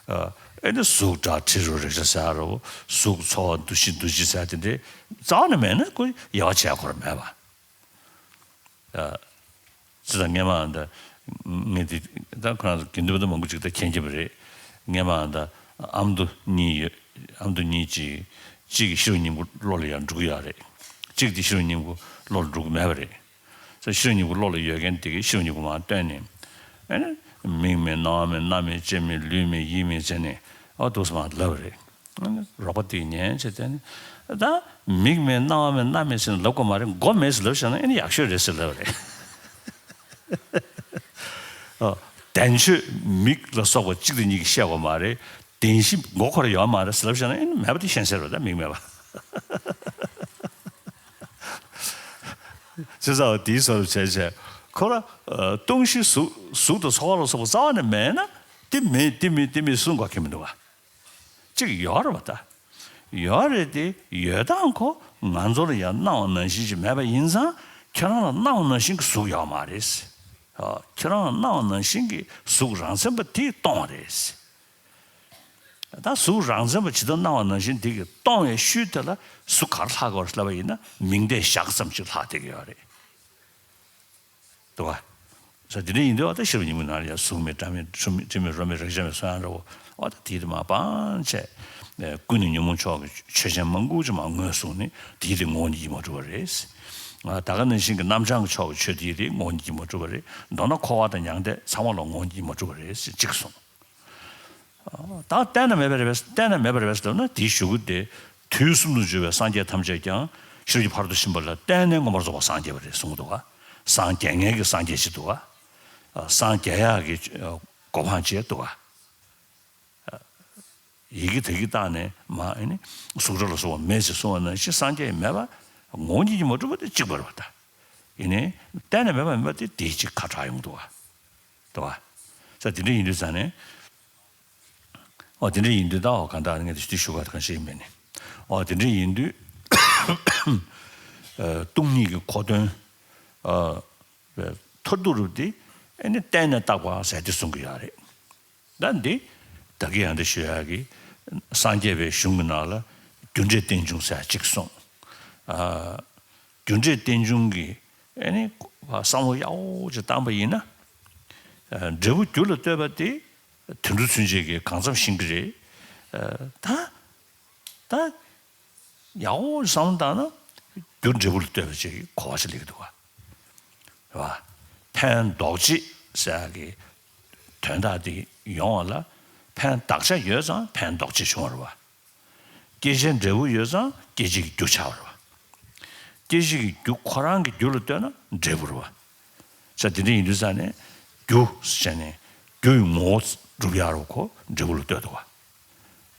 ཨ་ཨེ་ནི་གཟུགས་སྒྲ་དྲི་རོ་རེག་བྱ་ཟེར་ཡག་རེད། གཟུགས་ཚོར་བ་འདུ་ཤེས་འདུ་བྱེད་ཟེར་ཡག་དེ་འདྲའི་རྩ་བ་ནས་མེད་ན་ཁོ་དབྱེ་བ་ཕྱེ་ཡག་ཁོ་རང་མེད་པ། ཨ་ཅི་ད་སྔས་མ་ད་ངས་དེ་ད་ཁོ་རང་ཚོ་དགེ་འདུན་པ་ད་མང་པོ་ཅིག་ད་མཁྱེན་གྱི་པ་རེད། སྔས་མ་ད་ཨ་མདོ་གཉིས་ཡོད། ཨ་མདོ་གཉིས་ཅིག་གཅིག་གིས་ཤེས་རབ་སྙིང་པོ་བློ་ལ་ཡང་འགྲོ་གི་ཡོད་རེད། གཅིག་དེ་ཤེས་རབ་སྙིང་པོ་བློ་ལ་འགྲོ་གི་མེད་པ་རེད། ས་ཤེས་རབ་སྙིང་པོ་བློ་ལ་ཡོད་མཁན་དེ་གིས་ཤེས་རབ་སྙིང་པོ་མར་བཏོན་ནས། ཨེ་ནི་མིག་མེད་རྣ་བ་མེད་སྣ་མེད་ལྕེ་མེད་ལུས་མེད་ཡིད་མེད་ཟེར་ནས་ཨ་འདུག་སེ་མར་ལབ་པ་རེད། ཨེ་ནི་རོགས་པ་དེས་ཉན་བྱས་ཏེ་ནི། ད་མིག་མེད་རྣ་བ་མེད་སྣ་མེད་ཟེར་ནས་ལབ་དགོས་མ་རེད། མགོ་མེད་ཟེར་ལབ་བཞག་ན་ཨེ་ནི་ཡག་ཤོས་རེད་ཟེར་ལབ་པ་རེད། ཨ་བདེན་ཆོས་མིག་ལ་སོགས་པ་གཅིག་དང་གཉིས་ཀྱིས་ཤེས་དགོས་མ་རེད། བདེན་བཞི་མགོ་འཁོར་ཡོད་མ་རེད་ཟེར་ལབ་བཞག་ན་ཨེ་ནི་མེད་པ་དེ་ཤེས་ཟེར་བ་ད་མིག་མེད་པ། བྱས་ཙང་དེའི་བཟོ་འདྲ་བྱས་བྱས་ཁོ་ར་ཨ་སྟོང་གཞི་གཟུགས་གཟུགས་དང་ཚོར་བ་ལ་སོགས་པ་རྩ་བ་ནས་མེད་ན་དེ་མེད་དེ་མེད་དེ་མེད་གསུང་དགོས་མཁན་མི་འདུག་ག་གཅིག་ཡོད་རེད་པ་ད། ཡོད་རེད་དེ་ཡོད་སྟངས་ཁོ་ང་ཚོ་ལ་ཡང་སྣང་བ་ནང་བཞིན་ཞིག་མེད་པ་ཡིན་ཙང་ཁྱོད་རང་ལ་སྣང་བ་ནང་བཞིན་གྱི་གཟུགས་ཡོད་མ་རེད། ཁྱེད་རང་སྣང་བ་ནང་བཞིན་གྱི་གཟུགས་རང་མཚན་པ་དེས་སྟོང་བ་རེད། ད་གཟུགས་རང་མཚན་པ་ཇི་ལྟར་སྣང་བ་ནང་བཞིན་དེ་གིས་སྟོང་བའི་ཤུལ་དེ་ལ་གཟུགས་ག་རེ་ལྷག་གི་ཡོད་རེད་ལབ་པ་ཡིན་ན་མིང་བརྡས་ཞག་ཙམ་ཅིག་ལྷག་བསྡད་ཀྱི་ཡོད་རེད། འདུག་ག་ས་དེ་འདྲ་ཡིན་དུས་ཨ་ད་ཤེས་རབ་སྙིང་པོའི་ནང་ལ་ཡང་གཟུགས་མེད་སྒྲ་མེད་དྲི་མེད་རོ་མེད་རེག་བྱ་མེད་གསུང་ཡག་འདྲ་བོ། ཨ་ད་དེའི་དེ་མ་སྤང་བྱས། ཀུན་ནས་ཉོན་མོངས་ཕྱོགས་ཀྱི་ཆོས་ཅན་མང་པོ་ཅིག་མར་ངོས་བཟུང་ནས་དེའི་དེ་ངོ་བོ་ཉིད་ཀྱིས་མ་གྲུབ་པ་རེད། ད་ག་ནང་བཞིན་གྱི་རྣམ་བྱང་གི་ཕྱོགས་ཀྱི་ཆོས་དེའི་དེ་ངོ་བོ་ཉིད་ཀྱིས་མ་གྲུབ་པ་རེད། མདོར་ན་འཁོར་བ་དང་མྱང་འདས་ཚང་མ་ལ་ངོ་བོ་ཉིད་ཀྱིས་མ་གྲུབ་པ་རེད་ཟེར་གཅིག་གསུངས། ད་བལྟས་ན་མེད་པ་རེད་པས། བལྟས་ན་མེད་པ་རེད་པས་ཟེར་ན་དེའི་གཞུག་གུ་དེ། དུས་གསུམ་དུ་འཇུག་པའི་སངས་རྒྱས་ཐམས་ཅད་ཀྱང་ཤེས་རབ་ཀྱི་ཕ་རོལ་ཏུ་ཕྱིན་པ་ལ་བརྟེན་ནས་མངོན་པར་རྫོགས་པར་སངས་རྒྱས་པ་རེད་གསུངས་འདུག་ག་སངས་རྒྱས་མཁན་གྱི་སངས་རྒྱས་ཅིག་འདུག་ག་སངས་རྒྱས་ཡག་གི་གོ་འཕང་ཅིག་འདུག་ག་ཡི་གེ་དག་གིས་བཏགས་ནས་མ་ཨེ་ནི་གཟུགས་སྒྲ་ལ་སོགས་པ་མེད་ཅེས་གསུངས་པ་ནང་བཞིན་སངས་རྒྱས་མེད་པ་ངོ་བོ་ཉིད་ཀྱིས་མ་གྲུབ་པ་དེ་གཅིག་པ་རེད་པ་ད། ཡིན་ནའི་བལྟས་ན་མེད་པ་མིན་པ་དེ་དེའི་གཅིག་ཁ་གྲག་ཡོང་གི་འདུག་ག་འདུག་ག་ས་དེ་འདྲ་ཡིན་དུས་ཙང་ནས། ཨོ་དེ་འདྲ་ཡིན་དུས་ད་ཨོ་གང་ལྟར་ངས་དེ་ཞུ་དུས་ཞུ་ག་གང་ཤེས་ཡིན་མིན་ནི། ཨོ་དེ་འདྲ་ཡིན་དུས་སྟོང་ཉིད་ཀྱི་གོ་དོན་མཐར་ཐུག་རུ་དེ་ཨེ་ནི་བརྟེན་ནས་བཏགས་པ་ཟེར་དེ་གསུང་གི་ཡོད་རེད། ད་འདི་བདག་གིས་ཡང་འདི་ཞུ་ཡག་གི་སངས་རྒྱས་པའི་གཞུང་གི་ནང་ལ་རྒྱུ་འབྲས་རྟེན་འབྱུང་ཟེར་གཅིག་གསུངས། རྒྱུ་འབྲས་རྟེན་འབྱུང་གི་ཨེ་ནི་བསམ་བློ་ཡག་པོ་ཅིག་བཏང་པ་ཡིན་ན། འབྲས་བུ་རྒྱུ་ལ་ལྟོས་པ་དེ་དུད་འགྲོ་ཚུན་ཆད་ཀྱིས་གང་འཚམ་ཤེས་ཀྱི་རེད། ད་ད་ཡག་པོ་བསམ་བློ་བཏང་ན་རྒྱུ་འབྲས་བུ་ལ་ལྟོས་པ་ཅིག་གོ་བ་ཞིག་སླེབས་ཀྱི་འདུག་ག་རེད་བ། ཕན་འདོགས་བྱེད་ཟེར་ཡག་གི་དོན་དག་དེ་ཡོང་བ་ལ་ཕན་གདགས་བྱ་ཡོད་ཙང་ཕན་འདོགས་བྱེད་བྱུང་བ་རེད་བ། སྐྱེད་བྱེད་འབྲས་བུ་ཡོད་ཙང་སྐྱེད་བྱེད་ཀྱི་རྒྱུ་ཆགས་པ་རེད་བ། སྐྱེད་བྱེད་ཀྱི་རྒྱུ་ཁོ་རང་གི་རྒྱུ་ལ་ལྟོས་ན་འབྲས་བུ་རེད་བ། ས་དེ་འདྲ་ཡིན་དུས་ཙང་ནས་རྒྱུ་ཟེར་ནས་རྒྱུ་ཡི་ངོ་བོ་སྒྲུབ་ཡག་རུ་ཁོ་འབྲས་བུ་ལ་ལྟོས་འདུག་བ།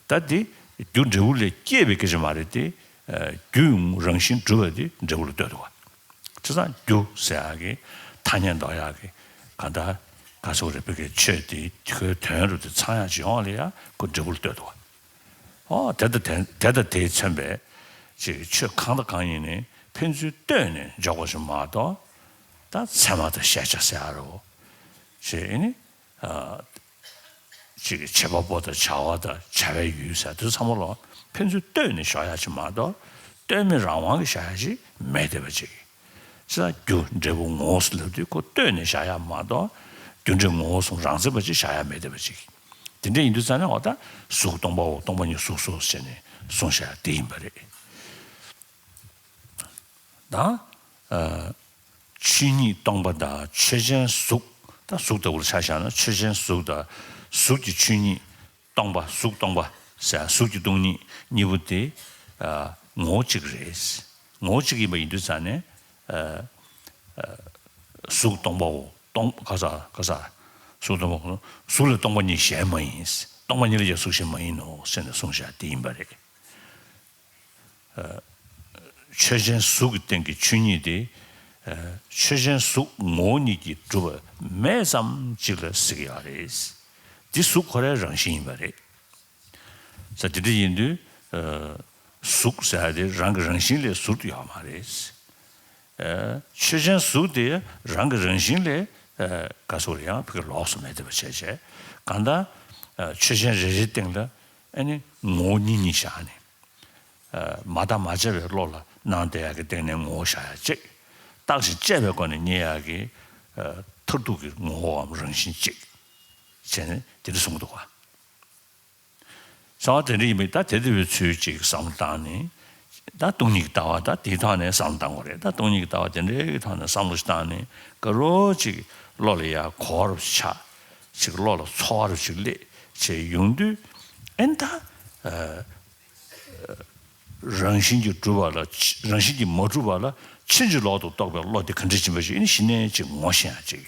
ད་དེ་རྒྱུ་འབྲས་བུ་ལས་སྐྱེས་པའི་སྐད་ཆ་མ་རེད་དེ། རྒྱུའི་རང་བཞིན་གྲུབ་པ་དེ་འབྲས་བུ་ལ་ལྟོས་འདུག་བ། བྱས་ཙང་རྒྱུ་ཟེར་ཡག་གི་ཐ་སྙད་འདོགས་ཡག་གི་ག་ད་ག་སོགས་རེད་པའི་གི་ཆོས་དེ་ཁོའི་དོན་རུ་དེ་ཚང་ཡག་ཅིག་ཡོང་བ་ལ་ཡ་ཁོ་འབྲས་བུ་ལ་ལྟོས་འདུག་བ། ཨོ་དེ་དང་དེ་དེ་དང་དེས་མཚོན་པའི་ཅིག་ཆོས་གང་དང་གང་ཡིན་ནི་ཕན་ཚུན་ལྟོས་ནས་འཇོག་པ་ཞིག་མ་གཏོགས། ད་ཚད་མ་དང་ཤེས་བྱ་ཟེར་ཡག་རུ་ཞེས་ནི། ཅིག་བྱེད་པ་པོ་དང་བྱ་བ་དང་བྱ་བའི་ཡུལ་ཟེར་དེ་ཚང་མ་ལ་ཕན་ཚུན་ལྟོས་ནས་བཞག་ཡག་ཅིག་མ་གཏོགས་ལྟོས་མེད་རང་དབང་གིས་བཞག་ཡག་ཅིག་མེད་བསྡད་པ་ཅིག་ཅེས་རྒྱུ་འབྲས་བུ་ངོ་བོ་ཟེར་ལབ་དུས་ཁོ་ལྟོས་ནས་བཞག་ཡག་མ་གཏོགས་རྒྱུ་འབྲས་ངོ་བོ་གསུམ་རང་མཚན་པ་ཅིག་བཞག་ཡག་མེད་བསྡད་པ་ཅིག་དེ་འདྲ་ཡིན་དུས་ཙང་ནས་འོ་ད་གཟུགས་སྟོང་པའོ། སྟོང་པ་ཉིད་གཟུགས་སོ་ཞེས་ནས་གསུངས་བཞག་ཡག་དེ་ཡིན་པ་རེད། ད། ཆོས་ཉིད་སྟོང་པ་དང་ཆོས་ཅན་གཟུགས། ད་གཟུགས་ལྟ་བུར་ཆ་བཞག་ན་ཆོས་ཅན་གཟུགས་དང་གཟུགས་ཀྱི་ཆོས་ཉིད་སྟོང་པ། གཟུགས་སྟོང་པ་ཟེར་གཟུགས་ཀྱི་སྟོང་ཉིད་གཉིས་པོ་དེ་ངོ་བོ་གཅིག་རེད། ངོ་བོ་གཅིག་ཡིན་པ་ཡིན་དུས་ཙང་ནས་གཟུགས་སྟོང་པའོ། སྟོང་ག་ས་ག་ས་གཟུགས་སྟོང་པ། གཟུགས་ལས་སྟོང་པ་ཉིད་གཞན་མ་ཡིན། སྟོང་པ་ཉིད་ལས་ཀྱང་གཟུགས་གཞན་མ་ཡིན་ནོ་ཟེར་ནས་གསུངས་བཞག་དེ་ཡིན་པ་རེད། ཆོས་ཅན་གཟུགས་ཀྱི་སྟེང་གི་ཆོས་ཉིད་དེ། ཆོས་ཅན་གཟུགས་ངོ་བོ་ཉིད་ཀྱིས་གྲུབ་པ་མེད་ཙམ་ཅིག་ལ་ཟེར་གྱི་ཡོད་རེད། འདི་གཟུགས་ཁོ་རའི་རང་བཞིན་ཡིན་པ་རེད། ས་དེ་འདྲ་ཡིན་དུས། གཟུགས་ཟེར་ཡག་དེ་རང་གི་རང་བཞིན་ལས་ཟུར་དུ་ཡོད་མ་རེད། ཆོས་ཅན་གཟུགས་དེ་རང་གི་རང་བཞིན་ལས་ག་ཟེར་ཡང་ཕ་གི་ལོགས་སུ་མེད་བསྡད་པ་བྱས་བྱས། གང་ལྟར་ཆོས་ཅན་རེ་རེའི་སྟེང་ལ་ཨ་ནི་ངོ་བོ་གཉིས་གཉིས་བཞག་ནས། མ་བརྟགས་མ་དཔྱད་པའི་བློ་ལ་སྣང་བསྡད་ཡག་གི་སྟེང་ནས་ངོ་བོ་བཞག་ཡག་གཅིག་བརྟགས་ཤིང་དཔྱད་པའི་སྒོ་ནས་རྙེད་ཡག་གི་མཐར་ཐུག་གི་ངོ་བོའམ་རང་བཞིན་གཅིག་བྱས་ནས་དེ་འདྲ་གསུངས་འདུག་ག་ཚང་མ་དེ་འདྲ་ཡིན་པས་ད་དེ་ལྟ་བུའི་ཚུལ་གཅིག་བསམ་བློ་བཏང་ནས། ད་སྟོང་ཉིད་ཀྱི་ལྟ་བ་ད་དེའི་ཐོག་ནས་བསམ་བློ་བཏང་དགོས་རེད། ད་སྟོང་ཉིད་ཀྱི་ལྟ་བ་དེ་འདྲའི་གི་ཐོག་ནས་བསམ་བློ་ཞིག་བཏང་ནས་ག་རོ་ཅིག་བློ་ལ་ཡ་གོ་བ་རུ་ཆགས། ཅིག་བློ་ལ་ཚོར་བ་རུ་ཅིག་སླེབས་བྱས་ཡོང་དུས། ཨེ་ད། རང་བཞིན་གྱིས་གྲུབ་པ་ལ་ཕྱི་རང་བཞིན་གྱིས་མ་གྲུབ་པ་ལ་ཕྱིན་ཅི་ལོག་ཏུ་རྟོགས་པའི་བློ་དེ་ག་འདྲ་ཅིག་ཡིན་པ་ཞིག་ཨེ་ནི་གཞི་ནས་ཅིག་ངོ་ཤེས་ཡག་ཅིག་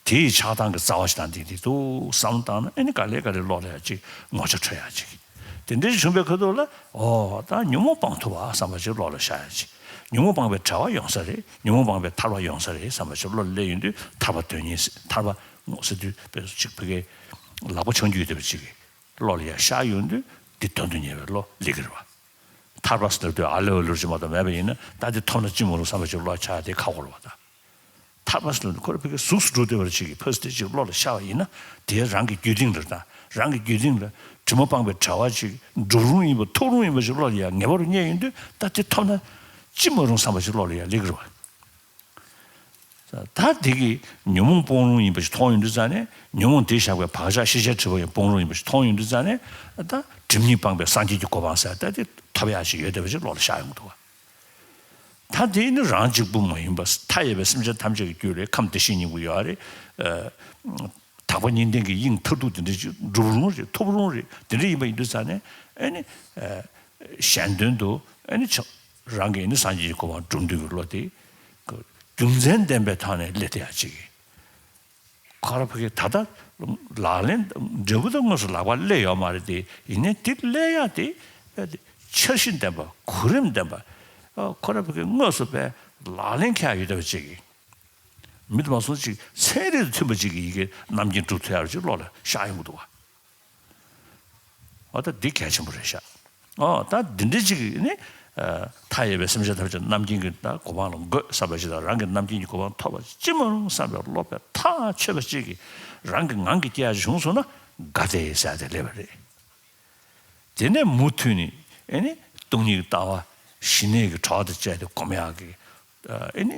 དེའི་ཆགས་སྡང་གི་རྩ་བ་ཞིག་དང་དེ་དེ་འདུག་བསམ་བློ་བཏང་ན་ཨེ་ནི་ག་ལེ་ག་ལེ་བློ་ལ་ཡ་ཅིག་ངོ་ཆ་འཕྲོད་ཡག་ཅིག་དེ་འདྲའི་བྱུང་བའི་ཁ་ཐུག་ལ་ཨོ་ད་ཉོན་མོངས་སྤང་ཐུབ་པ་བསམ་པ་ཅིག་བློ་ལ་ཤར་ཡག་ཅིག་ཉོན་མོངས་སྤངས་པའི་བྲལ་བ་ཡོང་ས་རེད། ཉོན་མོངས་སྤངས་པའི་ཐར་པ་ཡོང་ས་རེད་བསམ་པ་ཅིག་བློ་ལ་སླེབས་ཡོང་དུས་ཐར་པ་དོན་གཉེར་ཟེར་ཐར་པ་ངོ་ཟེར་དུས་དཔེ་ཅིག་ཕ་གིའི་ལག་པ་འཆང་རྒྱུ་ཡོད་བསྡད་པ་ཅིག་གིས་བློ་ལ་ཡ་ཤར་ཡོང་དུས་འདི་དོན་དུ་གཉེར་བའི་བློ་སླེབས་ཀྱི་རེད་བ། ཐར་པ་ཟེར་དུས་ཨ་ལེ་ཨོ་ལེ་ཅིག་མ་གཏོགས་མེད་པ་ཡིན་ན་ད་འདི་ཐོབ་ན་ཅི་མ་རུང་བསམ་པ་ཅིག་བློ་ཆགས་དེ་ཁག་པོ་རེད་བ་ད། ཐར་པ་ཟེར་དུས་ཁོ་རང་ཕ་གི་ཟུག་སུ་འགྲོ་བསྡད་པ་ཅིག་གི་ཕ་སི་དེ་ཅིག་བློ་ལ་ཤར་བ་ཡིན་ན། དེ་རང་གི་རྒྱུད་སྟེང་ལ་དང་རང་གི་རྒྱུད་སྟེང་ལ་དྲི་མ་སྤངས་པའི་གྲྭ་བ་ཅིག་འགྲུབ་རུང་ཡིན་པ་ཐོབ་རུང་ཡིན་པ་ཅིག་བློ་ལ་ཡང་ངེས་པ་རུ་རྙེད་ཡོང་དུས། ད་དེ་ཐོབ་ན་ཅི་མ་རུང་བསམ་པ་ཅིག་བློ་ལ་ཡང་སླེབས་ཀྱི་རེད་བ། ད་དེ་གི་ཉོན་མོངས་སྤོང་རུང་ཡིན་པ་ཞིག་མཐོང་ཡོང་དུས་ཙང་ནས། ཉོན་མོངས་དེ་བཞག་པའི་བག་ཆགས་ཤེས་བྱའི་འཁྲུལ་པ་ཡང་སྤོང་རུང་ཡིན་པ་ཞིག་མཐོང་ཡོང་དུས་ཙང་ནས། ད་སྒྲིབ་གཉིས་སྤངས་པའི་སངས་རྒྱས་ཀྱི་གོ་འཕང་ཟེར་ད་དེ་ཐོབ་ཡག་ཞིག་ཡོད་བསྡད་པ་ཞིག་བློ་ལ་ཤར་ཡོང་གི་འདུག་བ། ད་དེ་ནི་རང་གཅིག་པུ་མ་ཡིན་པ་མཐའ་ཡས་པའི་སེམས་ཅན་ཐམས་ཅད་ཀྱི་རྒྱུད་ལ་ཁམས་བདེ་གཤེགས་སྙིང་པོ་ཡོད་རེད། དག་པ་གཉིས་ལྡན་གྱི་དབྱིངས་མཐར་ཐུག་དེ་འདྲ་ཅིག་འགྲུབ་རུང་རེད། ཐོབ་རུང་རེད། དེ་འདྲ་ཡིན་པ་ཡིན་དུས་ཙང་ནས། ཨེ་ནི། གཞན་དོན་དུ་ཨེ་ནི་ཆ་རང་གི་ཨེ་ནི་སངས་རྒྱས་ཀྱི་གོ་འཕང་སྒྲུབ་འདོད་ཀྱི་བློ་དེ། རྒྱུ་མཚན་ལྡན་པའི་ཐོག་ནས་སླེབས་བསྡད་ཡག་ཅིག་གི། ཁོ་རང་ཕ་གི་ད་ལྟ་ལག་ལེན་འབྲས་བུ་དང་དངོས་སུ་ལག་པ་སླེབས་ཡོད་མ་རེད་དེ། ཡིན་ནའི་དེ་སླེབས་ཡག་དེ་འཆར་གཞི་ལྡན་པ། གོ་རིམ་ལྡན་པ། ཁོ་རང་ཕ་གི་དངོས་སུ་པའི་ལག་ལེན་འཁེལ་ཡག་ཡོད་བསྡད་པ་ཅིག་གི། མི་དུ་མ་སོང་ཅིག་ཚན་རིག་དང་མཐུན་པ་ཅིག་གི་ཡི་གེ་རྣམ་མཁྱེན་སྒྲུབ་ཐུབ་ཡག་ཅིག་བློ་ལ་ཤར་ཡོང་གི་འདུག་བ། འོ་ད་འདི་གལ་ཆེན་པོ་རེད་ཤག་འོ་ད་འདི་འདྲ་ཅིག་ནི། མཐའ་ཡས་པའི་སེམས་ཅན་ཐམས་ཅད་རྣམ་མཁྱེན་གྱི་ད་གོ་འཕང་ལ་འགོད་བསམ་པ་ཞིག་དང་། རང་གི་རྣམ་མཁྱེན་གྱི་གོ་འཕང་ཐོབ་པ་ཅི་མ་རུང་བསམ་པའི་བློ་དཔེ་ཐག་ཆོད་པ་ཅིག་གིས་རང་གི་ངང་གིས་སྐྱེ་ཡག་བྱུང་སོང་ན། དགའ་བདེ་ཟེར་དེ་སླེབས་པ་རེད། དེ་ནས་མུ་མཐུད་ནས་ཨེ་ནི་སྟོང་ཉིད་ཀྱི་ལྟ་བ་ཞི་གནས་ཀྱི་གྲོགས་དང་བཅས་ཏེ་སྒོམ་ཡག་གི་ཨེ་ནི་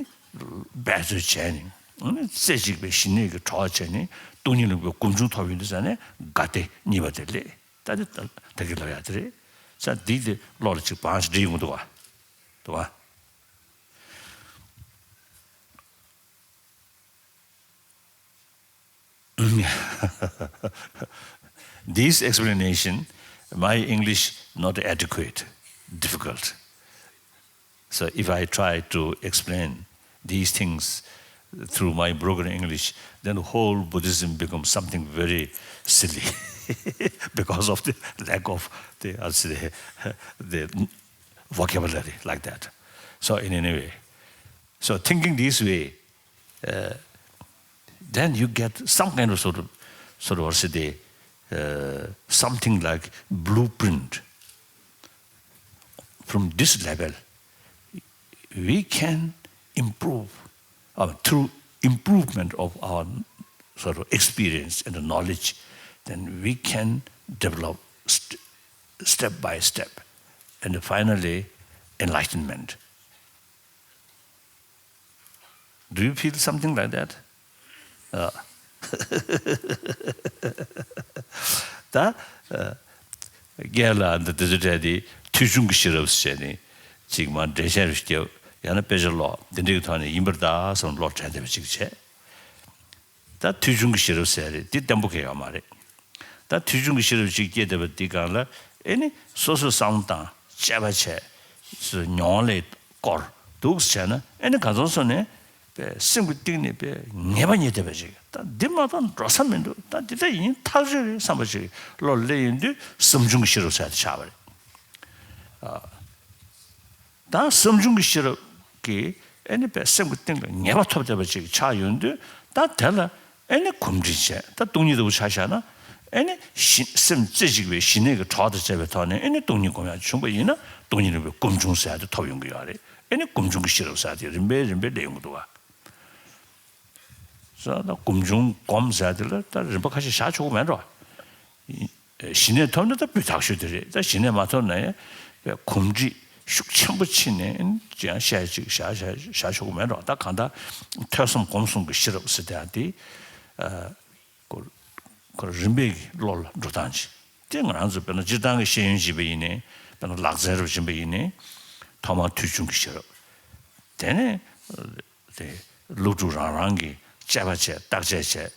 འབད་རྩོལ་བྱས་ནས། ཨེ་ནི་རྩེ་གཅིག་པའི་ཞི་གནས་ཀྱི་གྲོགས་བྱས་ནས་སྟོང་ཉིད་ལུགས་པའི་སྒོམ་བྱུང་ཐོབ་ཡོང་དུས་ཙང་ནས་དགའ་བདེ་གཉིས་པ་དེ་སླེབས། ད་དེ་ད་གི་ལབ་ཡག་དེ་རེད། ས་འདི་དེ་བློ་ལ་ཅིག་བང་ཞིག་འདྲི་ཡོང་གི་འདུག་བ། འདུག་བ། This explanation, my English not adequate, difficult. So if I try to explain these things through my broken English, then the whole Buddhism becomes something very silly because of the lack of the, uh, the, the vocabulary like that. So in any way, so thinking this way, uh, then you get some kind of sort of, sort of, what should I say, uh, something like blueprint. From this level, we can improve, uh, through improvement of our sort of experience and knowledge, then we can develop st-, step by step, and finally enlightenment. Do you feel something like that? Uh, ད་རྒན་ལགས་འདི་དེ་ཚོ་གྲས་དེ་ཐོས་བྱུང་གི་ཤེས་རབ་ཟེར་ནས་ཅིག་མར་འགྲེལ་བཤད་རེ་བརྒྱབ། ཡང་ན་དཔེ་ཆ་ཀློག། འདི་འདྲའི་ཐོག་ནས་ཡིན་པར་གདའ་བསམ་ཀློག་དྲན་བསྡད་པ་ཅིག་བྱས། ད་ཐོས་བྱུང་གི་ཤེས་རབ་ཟེར་རེད། འདི་བརྟན་པོ་གང་ཡང་ཡོད་མ་རེད། ད་ཐོས་བྱུང་གི་ཤེས་རབ་ཅིག་སྐྱེས་བསྡད་པ་འདི་སྒང་ལ་ཨེ་ནི་སོ་སོའི་བསམ་བློ་བཏང་། དཔྱད་པ་བྱས། མྱོང་ལས་སྐོར་འདུག་བྱས་ན། ཨེ་ནི་ག་ཚོད་སོང་ནས་པའི་སེམས་ཀྱི་གཏིང་ནས་པའི་ངེས་པ་རྙེད་བསྡད་པ་ཅིག་ད་འདི་མ་གཏོགས་འགྲོ་ས་མི་འདུག་ད་འདི་ལྟ་ཡིན་ཐག་ཆོད་རེད་བསམ་པ་ཅིག་བློ་ལ་སླེབས་ཡོང་དུས་བསམ་བྱུང་གི་ཤེས་རབ་ཟེར་དེ་ཆགས་པ་རེད། ཨ། ད་བསམ་བྱུང་གི་ཤེས་རབ་ཀྱིས་ཨེ་ནི་པའི་སེམས་ཀྱི་གཏིང་ལ་ངེས་པ་ཐོབ་བསྡད་པ་ཅིག་ཆགས་ཡོང་དུས། ད་དེ་ལ་ཨེ་ནི་གོམས་འདྲིས་བྱས། ད་སྟོང་ཉིད་ལྟ་བུ་ཆ་བཞག་ན། ཨེ་ནི་ཞི་སེམས་རྩེ་གཅིག་པའི་ཞི་གནས་ཀྱི་གྲོགས་དང་བཅས་པའི་ཐོག་ནས་ཨེ་ནི་སྟོང་ཉིད་སྒོམ་ཡག་བྱུང་པ་ཡིན་ན། སྟོང་ཉིད་ལྟ་བུའི་སྒོམ་བྱུང་ཟེར་ཡག་དེ་ཐོབ་ཡོང་གི་ཡོད་རེད། ཨེ་ནི་སྒོམ་བྱུང་གི་ཤེས་རབ་ཟེར་ཡག་དེ་རིམ་པས་རིམ་པས་སླེབས་ཡོང་གི་འདུག་བ། ས་ད་སྒོམ་བྱུང་སྒོམ་ཟེར་ཡག་དེ་ལ་ད་རིམ་པ་ཁ་ཤས་བཞག་ཆོག་གི་མེད་འགྲོ། ཞི་གནས་ཐོབ་ན་ད་སྤུས་དག་ཤོས་དེ་རེད། ད་ཞི་གནས་མ་ཐོབ་ན་ཡང་གོམས་འདྲིས་ཤུགས་ཆེན་པོ་ཕྱིན་ནས་ཡང་བཤད་ཅིག་བཞག་བཞག་བཞག་ཆོག་གི་མེད་འགྲོ། ད་གང་ལྟར་ཐོས་བསམ་སྒོམ་གསུམ་གྱི་ཤེས་རབ་ཟེར་དེ་ཡང་དེ། ཨ། ཁོ་ཁོ་རིམ་པས་བློ་ལ་འགྲོ་སྟངས་ཅིག་དེ་ང་རང་ཚོ་དཔེར་ན་སྤྱིར་བཏང་གི་ཤེས་ཡོན་སྦྱིན་པ་ཡིན་ནའི། དཔེར་ན་ལག་རྩལ་རབ་སྦྱིན་པ་ཡིན་ནའི། ཐོག་མར་ཐོས་བྱུང་གི་ཤེས་རབ། དེ་ནས་དེ་སློབ་ཕྲུག་རང་རང་གིས་དཔྱད་པ་བྱས། བརྟག་དཔྱད་བྱས།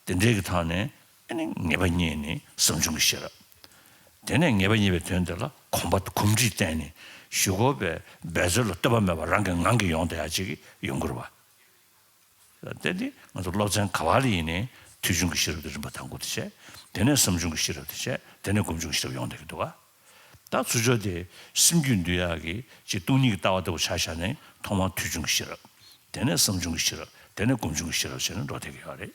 དེ་འདྲའི་གི་ཐོག་ནས་ཨ་ནི་ངེས་པ་རྙེད་ནས་བསམ་བྱུང་གི་ཤེས་རབ། དེ་ནས་ངེས་པ་རྙེད་པའི་དོན་དེ་ལ་གོམས་པ་གོམས་འདྲིས་བསྟེན་ནས་གཞུག་གུ་པའི་འབད་རྩོལ་ལ་ལྟོས་པ་མེད་པར་རང་གི་ངང་གིས་ཡོང་བསྡད་ཡག་ཅིག་ཡོང་གི་རེད་བ། དེ་དེ་ང་ཚོ་སློབ་ཚན་ག་བ་ལ་ཡིན་ནའི་ཐོས་བྱུང་གི་ཤེས་རབ་དེ་རིམ་པ་དང་པོ་དེ་བྱས། དེ་ནས་བསམ་བྱུང་གི་ཤེས་རབ་དེ་བྱས། དེ་ནས་སྒོམ་བྱུང་གི་ཤེས་རབ་ཡོང་བསྡད་ཀྱི་འདུག་ག་ད་ཚུར་ཕྱོགས་དེ་སེམས་རྒྱུད་འདུལ་ཡག་གི་ཅིག་སྟོང་ཉིད་ཀྱི་ལྟ་བ་ལྟ་བུ་ཆ་བཞག་ནས་ཐོག་མར་ཐོས་བྱུང་གི་ཤེས་རབ། དེ་ནས་བསམ་བྱུང་གི་ཤེས་རབ། དེ་ནས་སྒོམ་བྱུང་གི་ཤེས་རབ་བྱས་ནས་འགྲོ་བསྡད་ཀྱི་ཡོད་རེད།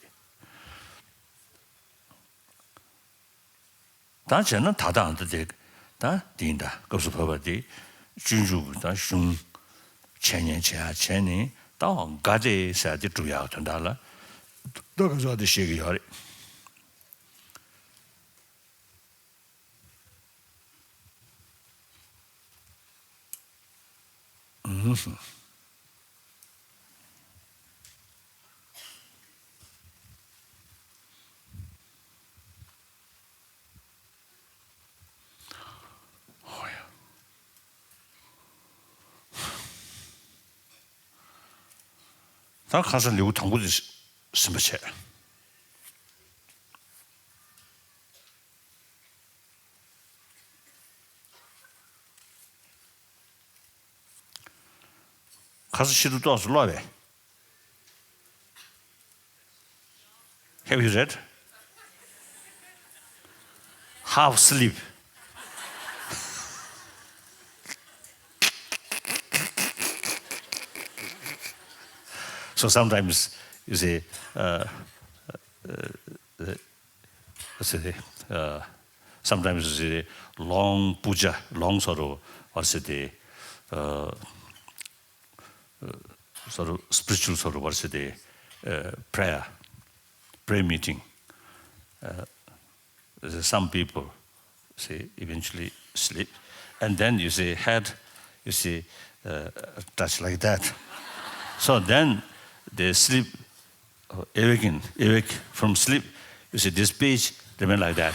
ད་བྱས་ན་ད་ལྟའང་ད་དེ་ད་འདི་ཡིན། ད་སྐབས་སུ་བབ་པ་དེ་སྤྱོད་འཇུག་གི་ད་གཞུང་འཆད་ཉན་བྱེད་ཡག་བྱས་ནས། ད་དགའ་བདེ་ཟེར་དེ་སྒྲུབ་ཡག་དོན་དག་ལ་ད་ག་ཚོད་དེ་བཤད་ཀྱི་ཡོད་རེད། ཨུམ། ཨོ་ཡ། ད་ཁ་སང་ལེའུ་དང་པོ་དེ་ཟིན་པ་བྱས། ཁ་སང་ཤེས་རབ་ཏོག་ཙམ་ཀློག་པས། Have you read? Half sleep. So sometimes, you see, uh, uh, uh, say, uh, sometimes you see long puja, long sort of, what say, uh, uh, sort of spiritual sort of, what say, uh, prayer, prayer meeting. Uh, some people, see, eventually sleep, and then you see head, you see, uh, touch like that. So then they sleep, uh, awaken, awake from sleep. You see, this page remain like that.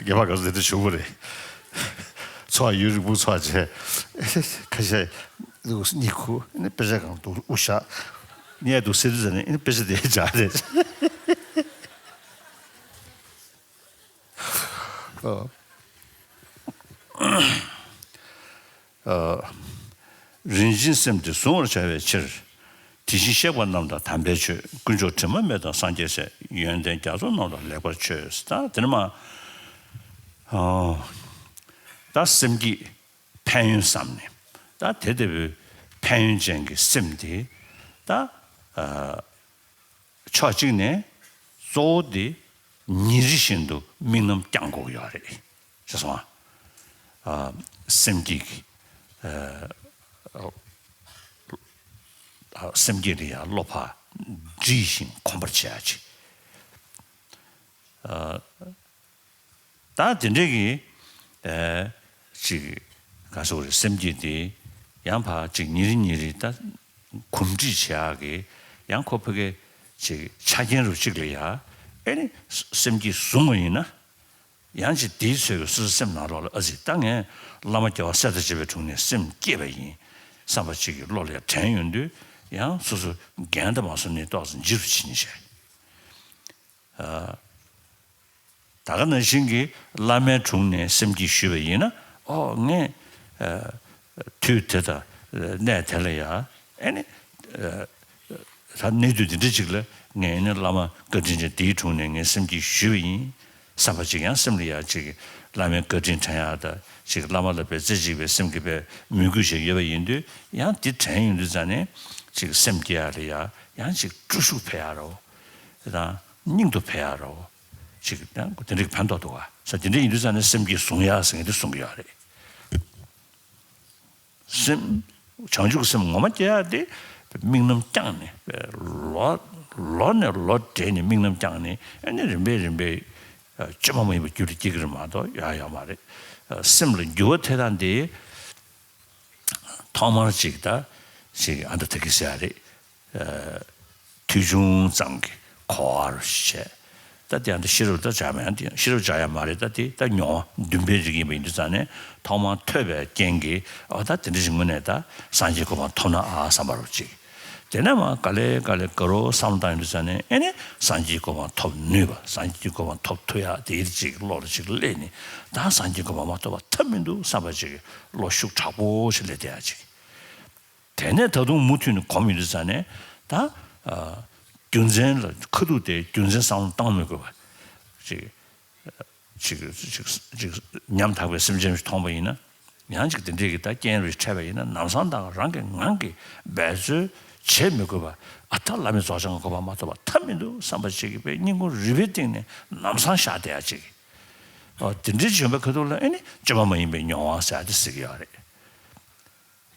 རྒན་པ་ག་ཚོད་དེ་འདྲ་བྱུང་བ་རེད། ཚོགས་ཡུན་རིང་པོ་ཚོགས་བྱས། ཁ་ཤས་གཉིད་ཁུག་ཨ་ནི་དཔེ་ཆ་སྒང་དུ་དབུ་བཞག་གཉིད་འདུག་ཟེར་དུས་ཙམ་ནས་ཨ་ནི་དཔེ་ཆ་དེ་སྦྱར་རེད། ཨ། ཨ། རིན་ཆེན་སེམས་དེ་གཟུང་བར་བྱ་བའི་ཕྱིར། དེ་བཞིན་གཤེགས་པ་རྣམས་དང་དམ་པའི་ཆོས། དཀོན་མཆོག་དྲི་མ་མེད་དང་སངས་རྒྱས་སྲས། ཡོན་ཏན་རྒྱ་མཚོ་རྣམས་དང་ལེགས་པར་མཆོད། ད་དེ་ནས་མ། ཨོ། ད་སེམས་བསྐྱེད་ཕན་ཡོན་བསམ་ནས། ད་དེ་ལྟ་བུའི་ཕན་ཡོན་ཅན་གྱི་སེམས་དེ་ད། ཨ། ཕྱོགས་གཅིག་ནས་གཙོ་བོ་དེ་ཉིན་རེ་བཞིན་དུ་དམིགས་རྣམ་བསྐྱང་དགོས་ཀྱི་ཡོད་རེད། ཤེས་སོང་ཨ། ཨ། སེམས་བསྐྱེད་ཀྱི། ཨ། ཨ། སེམས་བསྐྱེད་ལ་ཡང་བློ་ཕར་སྒྲིལ་ཞིང་གོམས་པར་བྱེད་ཡ་ཅིག་ཨ། ད་དེ་འདྲའི་གི། ཨེ། ཅིག་ག་ཟེར་དགོས་རེད། སེམས་བསྐྱེད་དེ་ཡང་ཕར་ཅིག་ཉིན་རེ་ཉིན་རེ་ད་གོམས་འདྲིས་བྱེད་ཡག་གི་ཡང་ཁོ་ཕ་གི་ཅིག་ཆ་རྐྱེན་རུ་གཅིག་ལ་ཡ། ཨེ་ནི་སེམས་བསྐྱེད་བཟུང་བ་ཡིན་ན། ཡང་ཅིག་དེའི་ཚོད་ཀྱི་སོ་སོའི་སེམས་ནང་ལོགས་ལ་ཨ་ཙི་ད་ངས་བླ་མ་རྒྱལ་བ་སྲས་དང་བཅས་པའི་དྲུང་ནས་སེམས་བསྐྱེད་པ་ཡིན་བསམ་པ་ཅིག་གི་བློ་ལ་ཡ་དྲན་ཡོང་དུས་ཡང་སོ་སོ་འགན་དང་མ་སོ་ནས་ཏོག་ཙམ་འཇིགས་རུ་ཕྱིན་བྱས། ཨ། ད་ག་ནང་བཞིན་གྱི་བླ་མའི་དྲུང་ནས་སེམས་བསྐྱེད་ཞུས་པ་ཡིན་ན། ཨོ་ངས། ཨ། དུས་དེ་དང་གནས་དེ་ལ་ཡ། ཨེ་ནི། ཨ། ད་གནས་དུས་འདི་འདྲ་ཅིག་ལ་ངས་ཨེ་ནི་བླ་མ་བཀའ་དྲིན་ཅན་འདིའི་དྲུང་ནས་ངས་སེམས་བསྐྱེད་ཞུས་པ་ཡིན་བསམ་པ་ཅིག་ཡང་སེམས་ལ་ཡ་ཅིག་བླ་མའི་བཀའ་དྲིན་དྲན་ཡག་དང་ཅིག་བླ་མ་ལ་དཔེ་རྩེ་གཅིག་པའི་སེམས་ཀྱི་དཔེ་མོས་གུས་ཤིག་ཡོད་པ་ཡིན་དུས་ཡང་འདི་དྲན་ཡོང་དུས་ཙང་ནས་ཅིག་སེམས་བསྐྱེད་ཡག་ལ་ཡ་ཡང་ཅིག་སྤྲོ་ཤུགས་འཕེལ་ཡག་རོ། དེ་དང་། སྙིང་དུ་ཕན་ཡག་རོ། ཅིག་ཡང་དེ་འདྲའི་ཕན་ཐོགས་འདུག་ག་ས་དེ་འདྲ་ཡིན་དུས་ཙང་ནས་སེམས་བསྐྱེད་བཟུང་ཡག་ཟེར་མཁན་དེ་གསུང་གི་ཡོད་རེད། སེམས། བྱང་ཆུབ་ཀྱི་སེམས་ངོ་མ་སྐྱེ་ཡག་དེ་དམིགས་རྣམ་བསྐྱངས་ནས་ལོ་ལོ་ནས་ལོ་བགྲེས་ནས་དམིགས་རྣམ་བསྐྱངས་ནས་ཨ་ནི་རིམ་པས་རིམ་པས་བཅོས་མ་མ་ཡིན་པ་རྒྱུད་ལ་སྐྱེ་གི་རེད་མ་གཏོགས་ཡག་ཡོད་མ་རེད། སེམས་ལ་འགྱུར་བ་ཐེབས་སྟངས་དེ། ཐོག་མར་ཅིག་ད་ཅིག་ཨ་འདྲ་ད་གི་ཟེར་ཡ་རེད། ཨ། ཐོས་བྱུང་ཙམ་གྱི་གོ་བ་རུ་བྱས། ད་དེ་ཡང་ད་ཤེས་རབ་ད་སྦྱར་མ་ཡང་དེ་ཤེས་རབ་སྦྱར་ཡ་མ་རེད། ད་དེ་ད་མྱོང་བ་འདུན་པའི་རིགས་ཡིན་པ་ཡིན་དུས་ཙང་ནས་ཐོག་མར་ཐོས་པའི་རྐྱེན་གྱིས་ཨ་ད་དེ་འདྲ་ཞིག་དངོས་གནས་ད་སངས་རྒྱས་གོ་འཕང་ཐོབ་ན་ཨ་བསམ་པ་རུ་ཅིག་དེ་ནས་མ་ག་ལེ་ག་ལེ་དགའ་རབ་བསམ་བློ་བཏང་ཡོང་དུས་ཙང་ནས་ཨེ་ནི་སངས་རྒྱས་གོ་འཕང་ཐོབ་ནུས་པ་སངས་རྒྱས་གོ་འཕང་ཐོབ་ཐུབ་ཡ་དེ་ཡིད་ཅིག་བློ་ལ་ཅིག་སླེབས་ནས་ད་སངས་རྒྱས་གོ་འཕང་མ་ཐོབ་པ་ཐབས་མི་འདུག་བསམ་པ་ཅིག་བློ་ཤུགས་དྲག་པོ་ཞིག་སླེབས་བསྡད་ཡ་ཅིག་དེ་ནས་ད་དུང་མུ་མཐུད་ནས་གོམས་ཡོང་དུས་ཙང་ནས་ད། ཨ། རྒྱུ་མཚན་ལ་ཁ་ཐུག་དེ་རྒྱུ་མཚན་བསམ་བློ་བཏང་མི་དགོས་པ། ཅིག་ཅིག་ཅིག་ཅིག་ཉམ་ཐག་པའི་སེམས་ཅན་ཞིག་མཐོང་པ་ཡིན་ན། ཡང་ཅིག་དེ་འདྲའི་གི་ད་རྐྱེན་རེ་འཕྲད་པ་ཡིན་ན་ལམ་སང་ད་རང་གི་ངང་གིས་འབད་རྩོལ་ བྱེད་མི་དགོས་པ། ཨ་ད་བླ་མེད་རྫོགས་བྱང་གི་གོ་འཕང་མ་ཐོབ་པ་ཐབས་མི་འདུག་བསམ་པ་ཅིག་གིས་དཔེ་སྙིང་ཁུང་རུས་པའི་གཏིང་ནས་ལམ་སང་བཞག་བསྡད་ཡ་ཅིག། ཨོ་དེ་འདྲའི་བྱུང་བའི་ཁ་ཐུག་ལ་ཨེ་ནི་བཅོས་མ་མ་ཡིན་པའི་མྱོང་བ་ཟེར་ཡ་དེ་ཟེར་གྱི་ཡོད་རེད།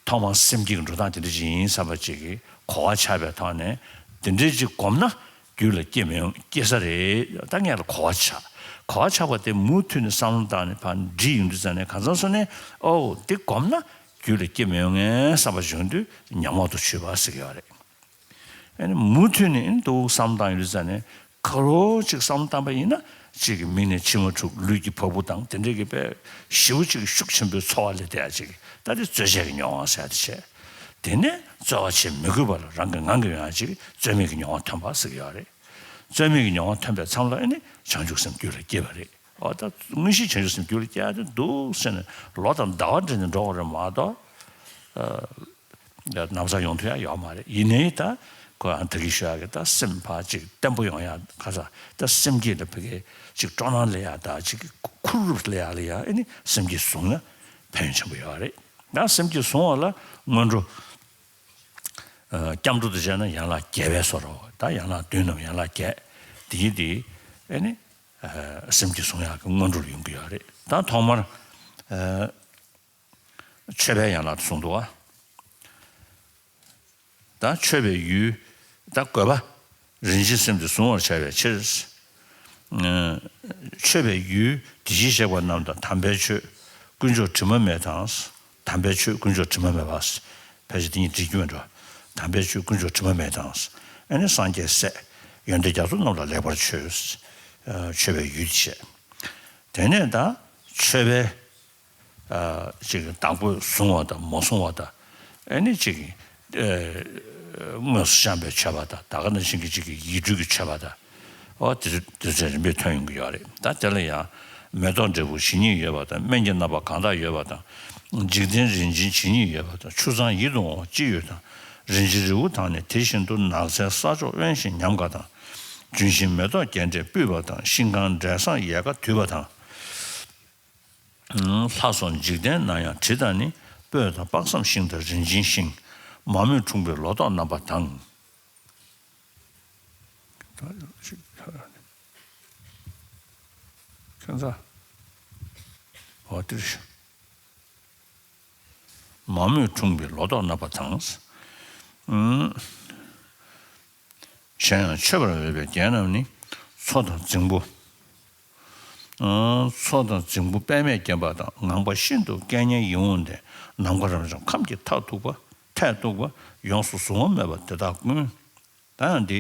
ཐོག་མར་སེམས་བསྐྱེད་ཀྱི་འགྲོ་སྟངས་དེ་འདྲ་ཅིག་ཡིན་བསམ་པ་ཅིག་གིས་གོ་བ་ཆགས་པའི་ཐོག་ནས་དེ་འདྲའི་ཅིག་སྒོམ་ན་རྒྱུད་ལ་སྐྱེ་མི་ཡོང་། སྐྱེ་ས་རེད། ད་ངས་ལ་གོ་བ་ཆགས། གོ་བ་ཆགས་པ་དེ་མུ་མཐུད་ནས་བསམ་བློ་བཏང་ནས་ཕར་འདྲིས་ཡོང་དུས་ཙང་ནས་གང་ཟག་སོ་ནས་ཨོ་འདི་སྒོམ་ན་རྒྱུད་ལ་སྐྱེ་མི་ཡོང་ངས་བསམ་པ་བྱུང་དུས་ཉོན་མོངས་དང་འཁྲུལ་པ་ཟེར་གྱི་ཡོད་རེད། ཨ་ནི་མུ་མཐུད་ནས་འདུག་བསམ་བཏང་ཡོད་ཙང་ནས་ཁ་རོག་ཅིག་བསམ་བཏང་པ་ཡིན་ན་ཅིག་གི་མིག་ནས་མཆི་མ་འཁྲུག། ལུས་ཀྱི་བ་སྤུ་ལྡང་། དེ་འདྲའི་གི་དཔེ་ཞེ་པོ་ཅིག་ཤུགས་ཆེན་པོའི་ཚོར་བ་སླེབས་བསྡད་ཡ་ཅིག། ད་དེ་རྩོལ་བཅས་ཀྱི་མྱོང་བ་ཟེར་ཡ་དེ་བྱས། དེ་ནས་རྩོལ་བ་བྱེད་མི་དགོས་པ་ལ་རང་གི་ངང་གིས་ཡོང་ཡ་ཅིག་རྩོལ་མེད་ཀྱི་མྱོང་བ་ཐོན་པ་ཟེར་གྱི་ཡོད་རེད། རྩོལ་མེད་ཀྱི་མྱོང་བ་ཐོན་པའི་མཚམས་ལ་ཨ་ནི་བྱང་ཆུབ་སེམས་རྒྱུད་ལ་སྐྱེས་པ་རེད། འོ་ད་དངོས་གཞི་བྱང་ཆུབ་སེམས་རྒྱུད་ལ་སྐྱེ་ཡ་དེ་འདུག་ཟེར་ནས་ལོ་དང་ཟླ་བ་འདྲ་ནས་འགྲོ་བ་རེད་མ་གཏོགས། ན་བཟའ་ཡོང་ཐུབ་ཡ་ཡོད་མ་རེད། ཡིན་ནའི་ད་ཁོ་ཨ་ད་གི་ཤོད་ཡ་གི་ད་སེམས་ཕར་ཅིག་བརྟན་པོ་ཡོང་ཡ་ག་ས་ད་སེམས་བསྐྱེད་ལ་ཕ་གི་ཅིག་སྤྲོ་སྣང་སླེབས་ཡ་ད་ཅིག་ཁུར་རུབ་སླེབས་ཡ་ལ་ཡ་ཨེ་ནི་སེམས་བསྐྱེད་བཟུང་ན་ཕན་ཡོན་ཆེན་པོ་ཡོད་རེད། ད་སེམས་བསྐྱེད་བཟུང་བ་ལ་སྔོན་འགྲོ། སྐྱབས་འགྲོ་དང་བཅས་ན་ཡན་ལག་བརྒྱད་པའི་བཟོ་འདྲ། ད་ཡན་ལག་བདུན་ནམ་ཡན་ལག་བརྒྱད་དེ་ཡི་དེ་ཨེ་ནི་སེམས་བསྐྱེད་བཟུང་ཡ་གི་སྔོན་འགྲོ་ལ་ཡོང་གི་ཡོད་རེད། ད་ཐོག་མར། མཆོད་པའི་ཡན་ལག་ཏུ་གསུངས་འདུག་བ། ད་མཆོད་པའི་ཡུལ། ད་དགོས་པ། རིན་ཆེན་སེམས་དེ་གཟུང་བར་བྱ་བའི་ཕྱིར། མཆོད་པའི་ཡུལ་དེ་བཞིན་གཤེགས་པ་རྣམས་དང་། དམ་པའི་ཆོས་དཀོན་མཆོག་དྲི་མ་མེད་དང་། དམ་པའི་ཆོས་དཀོན་མཆོག་དྲི་མ་མེད་པ། ཕལ་ཆེར་དེ་གཉིས་འགྲིག་རྒྱུ་མེད་འགྲོ། དམ་པའི་ཆོས་དཀོན་མཆོག་དྲི་མ་མེད་དང་། ཨ་ནི་སངས་རྒྱས་སྲས་ཡོན་ཏན་རྒྱ་མཚོ་རྣམས་ལ་ལེགས་པར་མཆོད། མཆོད་པའི་ཡུལ་དེ་བྱས། དེ་ནས་ད་མཆོད་པའི། ཅིག་བདག་པོས་བཟུང་བ་དང་མ་བཟུང་བ་དང་། ཨེ་ནི་ཅིག་དངོས་སུ་བཤམས་པའི་མཆོད་པ་དང་། ད་ག་ནང་བཞིན་གྱི་ཅིག་གི་ཡིག་འབྲུ་གི་མཆོད་པ་དང་། འོ་དེ་དེ་ཚོ་རིམ་པས་ཐོན་ཡོང་གི་ཡོད་རེད། ད་དེ་ལ་ཡང་མེ་ཏོག་འབྲས་བུ་ཇི་སྙེད་ཡོད་པ་དང་། སྨན་གྱི་རྣམ་པ་གང་དག་ཡོད་པ་དང་། འཇིག་རྟེན་རིན་ཆེན་ཇི་སྙེད་ཡོད་པ་དང་། ཆུ་གཙང་ཡིད་དུ་འོང་བ་ཅི་ཡོད་དང་། རིན་ཆེན་རི་བོ་དང་ནི་དེ་བཞིན་དུ། ནགས་ཚལ་ས་ཕྱོགས་དབེན་ཞིང་ཉམས་དགའ་དང་། ལྗོན་ཤིང་མེ་ཏོག་རྒྱན་སྤྲས་སྤུད་པ་དང་། ཤིང་ཁང་འབྲས་བཟང་ཡལ་ག་དུད་པ་དང་། ལྷ་སོགས་འཇིག་རྟེན་ན་ཡང་དྲི་དང་ནི། སྤོས་དང་དཔག་བསམ་ཤིང་དང་རིན་ཆེན་ཤིང་། མ་རྨོས་འཁྲུངས་པའི་ལོ་ཏོག་རྣམ་པ་དང་། ཁྱོད་ཚ། འོ་དེར། མ་རྨོས་འཁྲུངས་པའི་ལོ་ཏོག་རྣམ་པ་དང་། གཞན་ཡང་མཆོད་པར་འོས་པའི་རྒྱན་རྣམས་ནི། མཚོ་དང་རྫིང་བུ། མཚོ་དང་རྫིང་བུ་པདྨས་བརྒྱན་པ་དང་། ངང་པ་ཤིན་ཏུ་སྐད་སྙན་ཡིད་འོང་སྟེ། ནམ་མཁའ་རབ་འབྱམས་ཁམས་ཀྱི་མཐས་གཏུགས་པ། མཐས་གཏུགས་པ། ཡོངས་སུ་གཟུང་བ་མེད་པ་དེ་དག་ཀུན། ད་ཡང་འདི།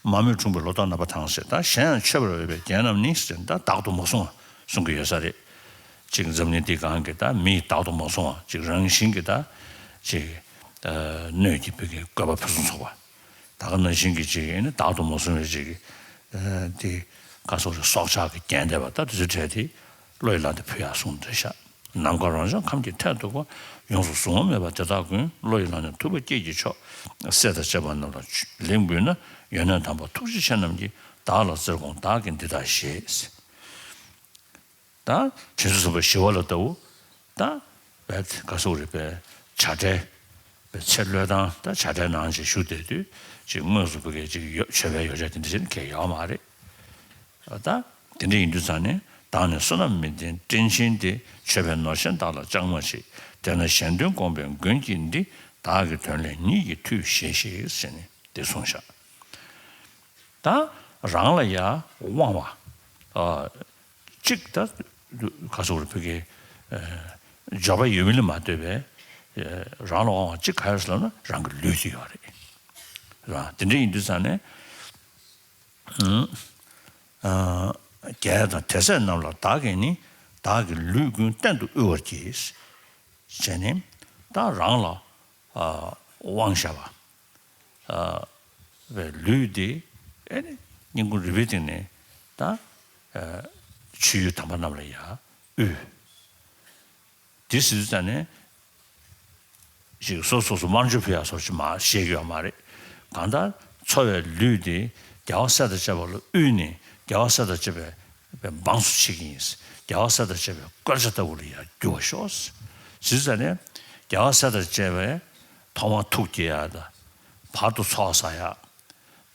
མ་རྨོས་འཁྲུངས་པའི་ལོ་ཏོག་རྣམ་པ་དང་ཟེར། ད་གཞན་ཡང་མཆོད་པར་འོས་པའི་རྒྱན་རྣམས་ནི་ཟེར། ད་བདག་ཏུ་མ་བཟུང་བ་གསུང་གི་ཡོད་ས་རེད། ཅིག་འཛམ་གླིང་འདི་སྒང་གི་ད་མིས་བདག་ཏུ་མ་བཟུང་བ། ཅིག་རང་བཞིན་གྱི་ད་ཅིག་སྣོད་ཀྱི་བུ་གའི་བཀོད་པ་ཕུན་སུམ་ཚོགས་པ། ད་ག་ནང་བཞིན་གྱི་ཅིག་ཨེ་ནི་བདག་ཏུ་མ་བཟུང་བའི་ཅིག་དེ་ག་སོགས་རེ་སྲོག་ཆགས་ཀྱི་རྒྱན་བསྡད་པ། ད་དེ་ཚོའི་གྲས་དེ་བློ་ཡིས་བླངས་ཏེ་ཕུལ་ཡག་གསུངས་འདུག་ཤག། ནམ་མཁའ་རབ་འབྱམས་ཁམས་ཀྱི་མཐས་གཏུགས་པ། ཡོངས་སུ་གཟུང་བ་མེད་པ་དེ་དག་ཀུན། བློ་ཡིས་བླངས་ནས་ཐུབ་པ་སྐྱེས་ཀྱི་མཆོག། སྲས་དང་བཅས་པ་རྣམས་ལ་ལེགས་འབུལ་ན། ཡོན་ཏན་དམ་པ་ཐུགས་རྗེ་ཆེ་རྣམས་ཀྱིས། བདག་ལ་བརྩེར་དགོངས་བདག་གིས་འདི་དག་བཞེས། ད་དྲིན་གཟོ་བ་ཞི་བ་ལྷ་ལྟ་བུ། ད་བས་ག་སོགས་རེད་པས། བྱ་བྲལ་བའི་ཚེ་བློས་བཏང་། ད་བྱ་བྲལ་ནང་བཞིན་བཞུགས་བསྡད་དུས་ཅིག་དངོས་སུ་བུ་གའི་ཅིག་ཡོ་མཆོད་པའི་ཡོ་བྱད་དེ་འདྲ་ཅིག་གས་ཡོད་མ་རེད། ད་དེ་འདྲ་ཡིན་དུས་ཙང་ནས། བདག་ནི་བསོད་ནམས་མི་ལྡན་བཀྲེན་ཆེན་ཏེ། མཆོད་པའི་ནོར་གཞན་བདག་ལ་བཅང་མ་མཆིས། དེས་ན་གཞན་དོན་དགོངས་པའི་མགོན་གྱིས་འདི། བདག་གི་དོན་སླད་ཉིད་ཀྱི་མཐུས་བཞེས་ཤིག་ཟེར་ནས་དེ་གསུངས་ཤག། ད་རང་ལ་ཡ་དབང་བ། ཨ་གཅིག་ད་ག་སོགས་རེ་བུ་གའི་འབྱོར་པ་ཡོད་མིན་ལ་མ་ལྟོས་པའི་རང་ལ་དབང་བ་གཅིག་ག་ཡོད་ཟེར་ལབ་ན་རང་གི་ལུས་དེ་ཡོད་རེད། རེད་བ། དེ་འདྲ་ཡིན་དུས་ཙང་ནས། རྒྱལ་དང་དེ་སྲས་རྣམས་ལ་བདག་གིས་ནི། བདག་གི་ལུས་ཀུན་གཏན་དུ་དབུལ་བར་བགྱི། བྱས་ནས་ད་རང་ལ་དབང་བཞག་པ་བའི་ལུས་དེ་ཨེ་ནི་སྙིང་ཁུང་རུས་པའི་གཏིང་ནས་ད་ཆོས་ཡུལ་དམ་པ་རྣམས་ལ་ཡང་དབུལ། དེ་ཟེར་དུས་ཙང་ནས་ཅིག་སོ་སོ་སོ་དམར་མཆོད་ཕུལ་ཡག་སོགས་ཅིག་མ་བཤད་ཀྱི་ཡོད་མ་རེད། གང་ལྟར་འཚོ་བའི་ལུས་དེ་རྒྱལ་བ་སྲས་དང་བཅས་པ་ལ་དབུལ་ནས། རྒྱལ་བ་སྲས་དང་བཅས་པའི་འབངས་སུ་བྱེད་ཀྱི་ཡིན། རྒྱལ་བ་སྲས་དང་བཅས་པའི་བཀོད་ཆ་ལྟ་བུ་ལ་ཡང་འགྱུར་བར་ཤོག་ཟེར་དུས་ཙང་ནས། རྒྱལ་བ་སྲས་དང་བཅས་པའི་ཐོག་མར་ཐུགས་བསྐྱེད་ཡག་དང་། བར་དུ་ཚོགས་བསགས་ཡ།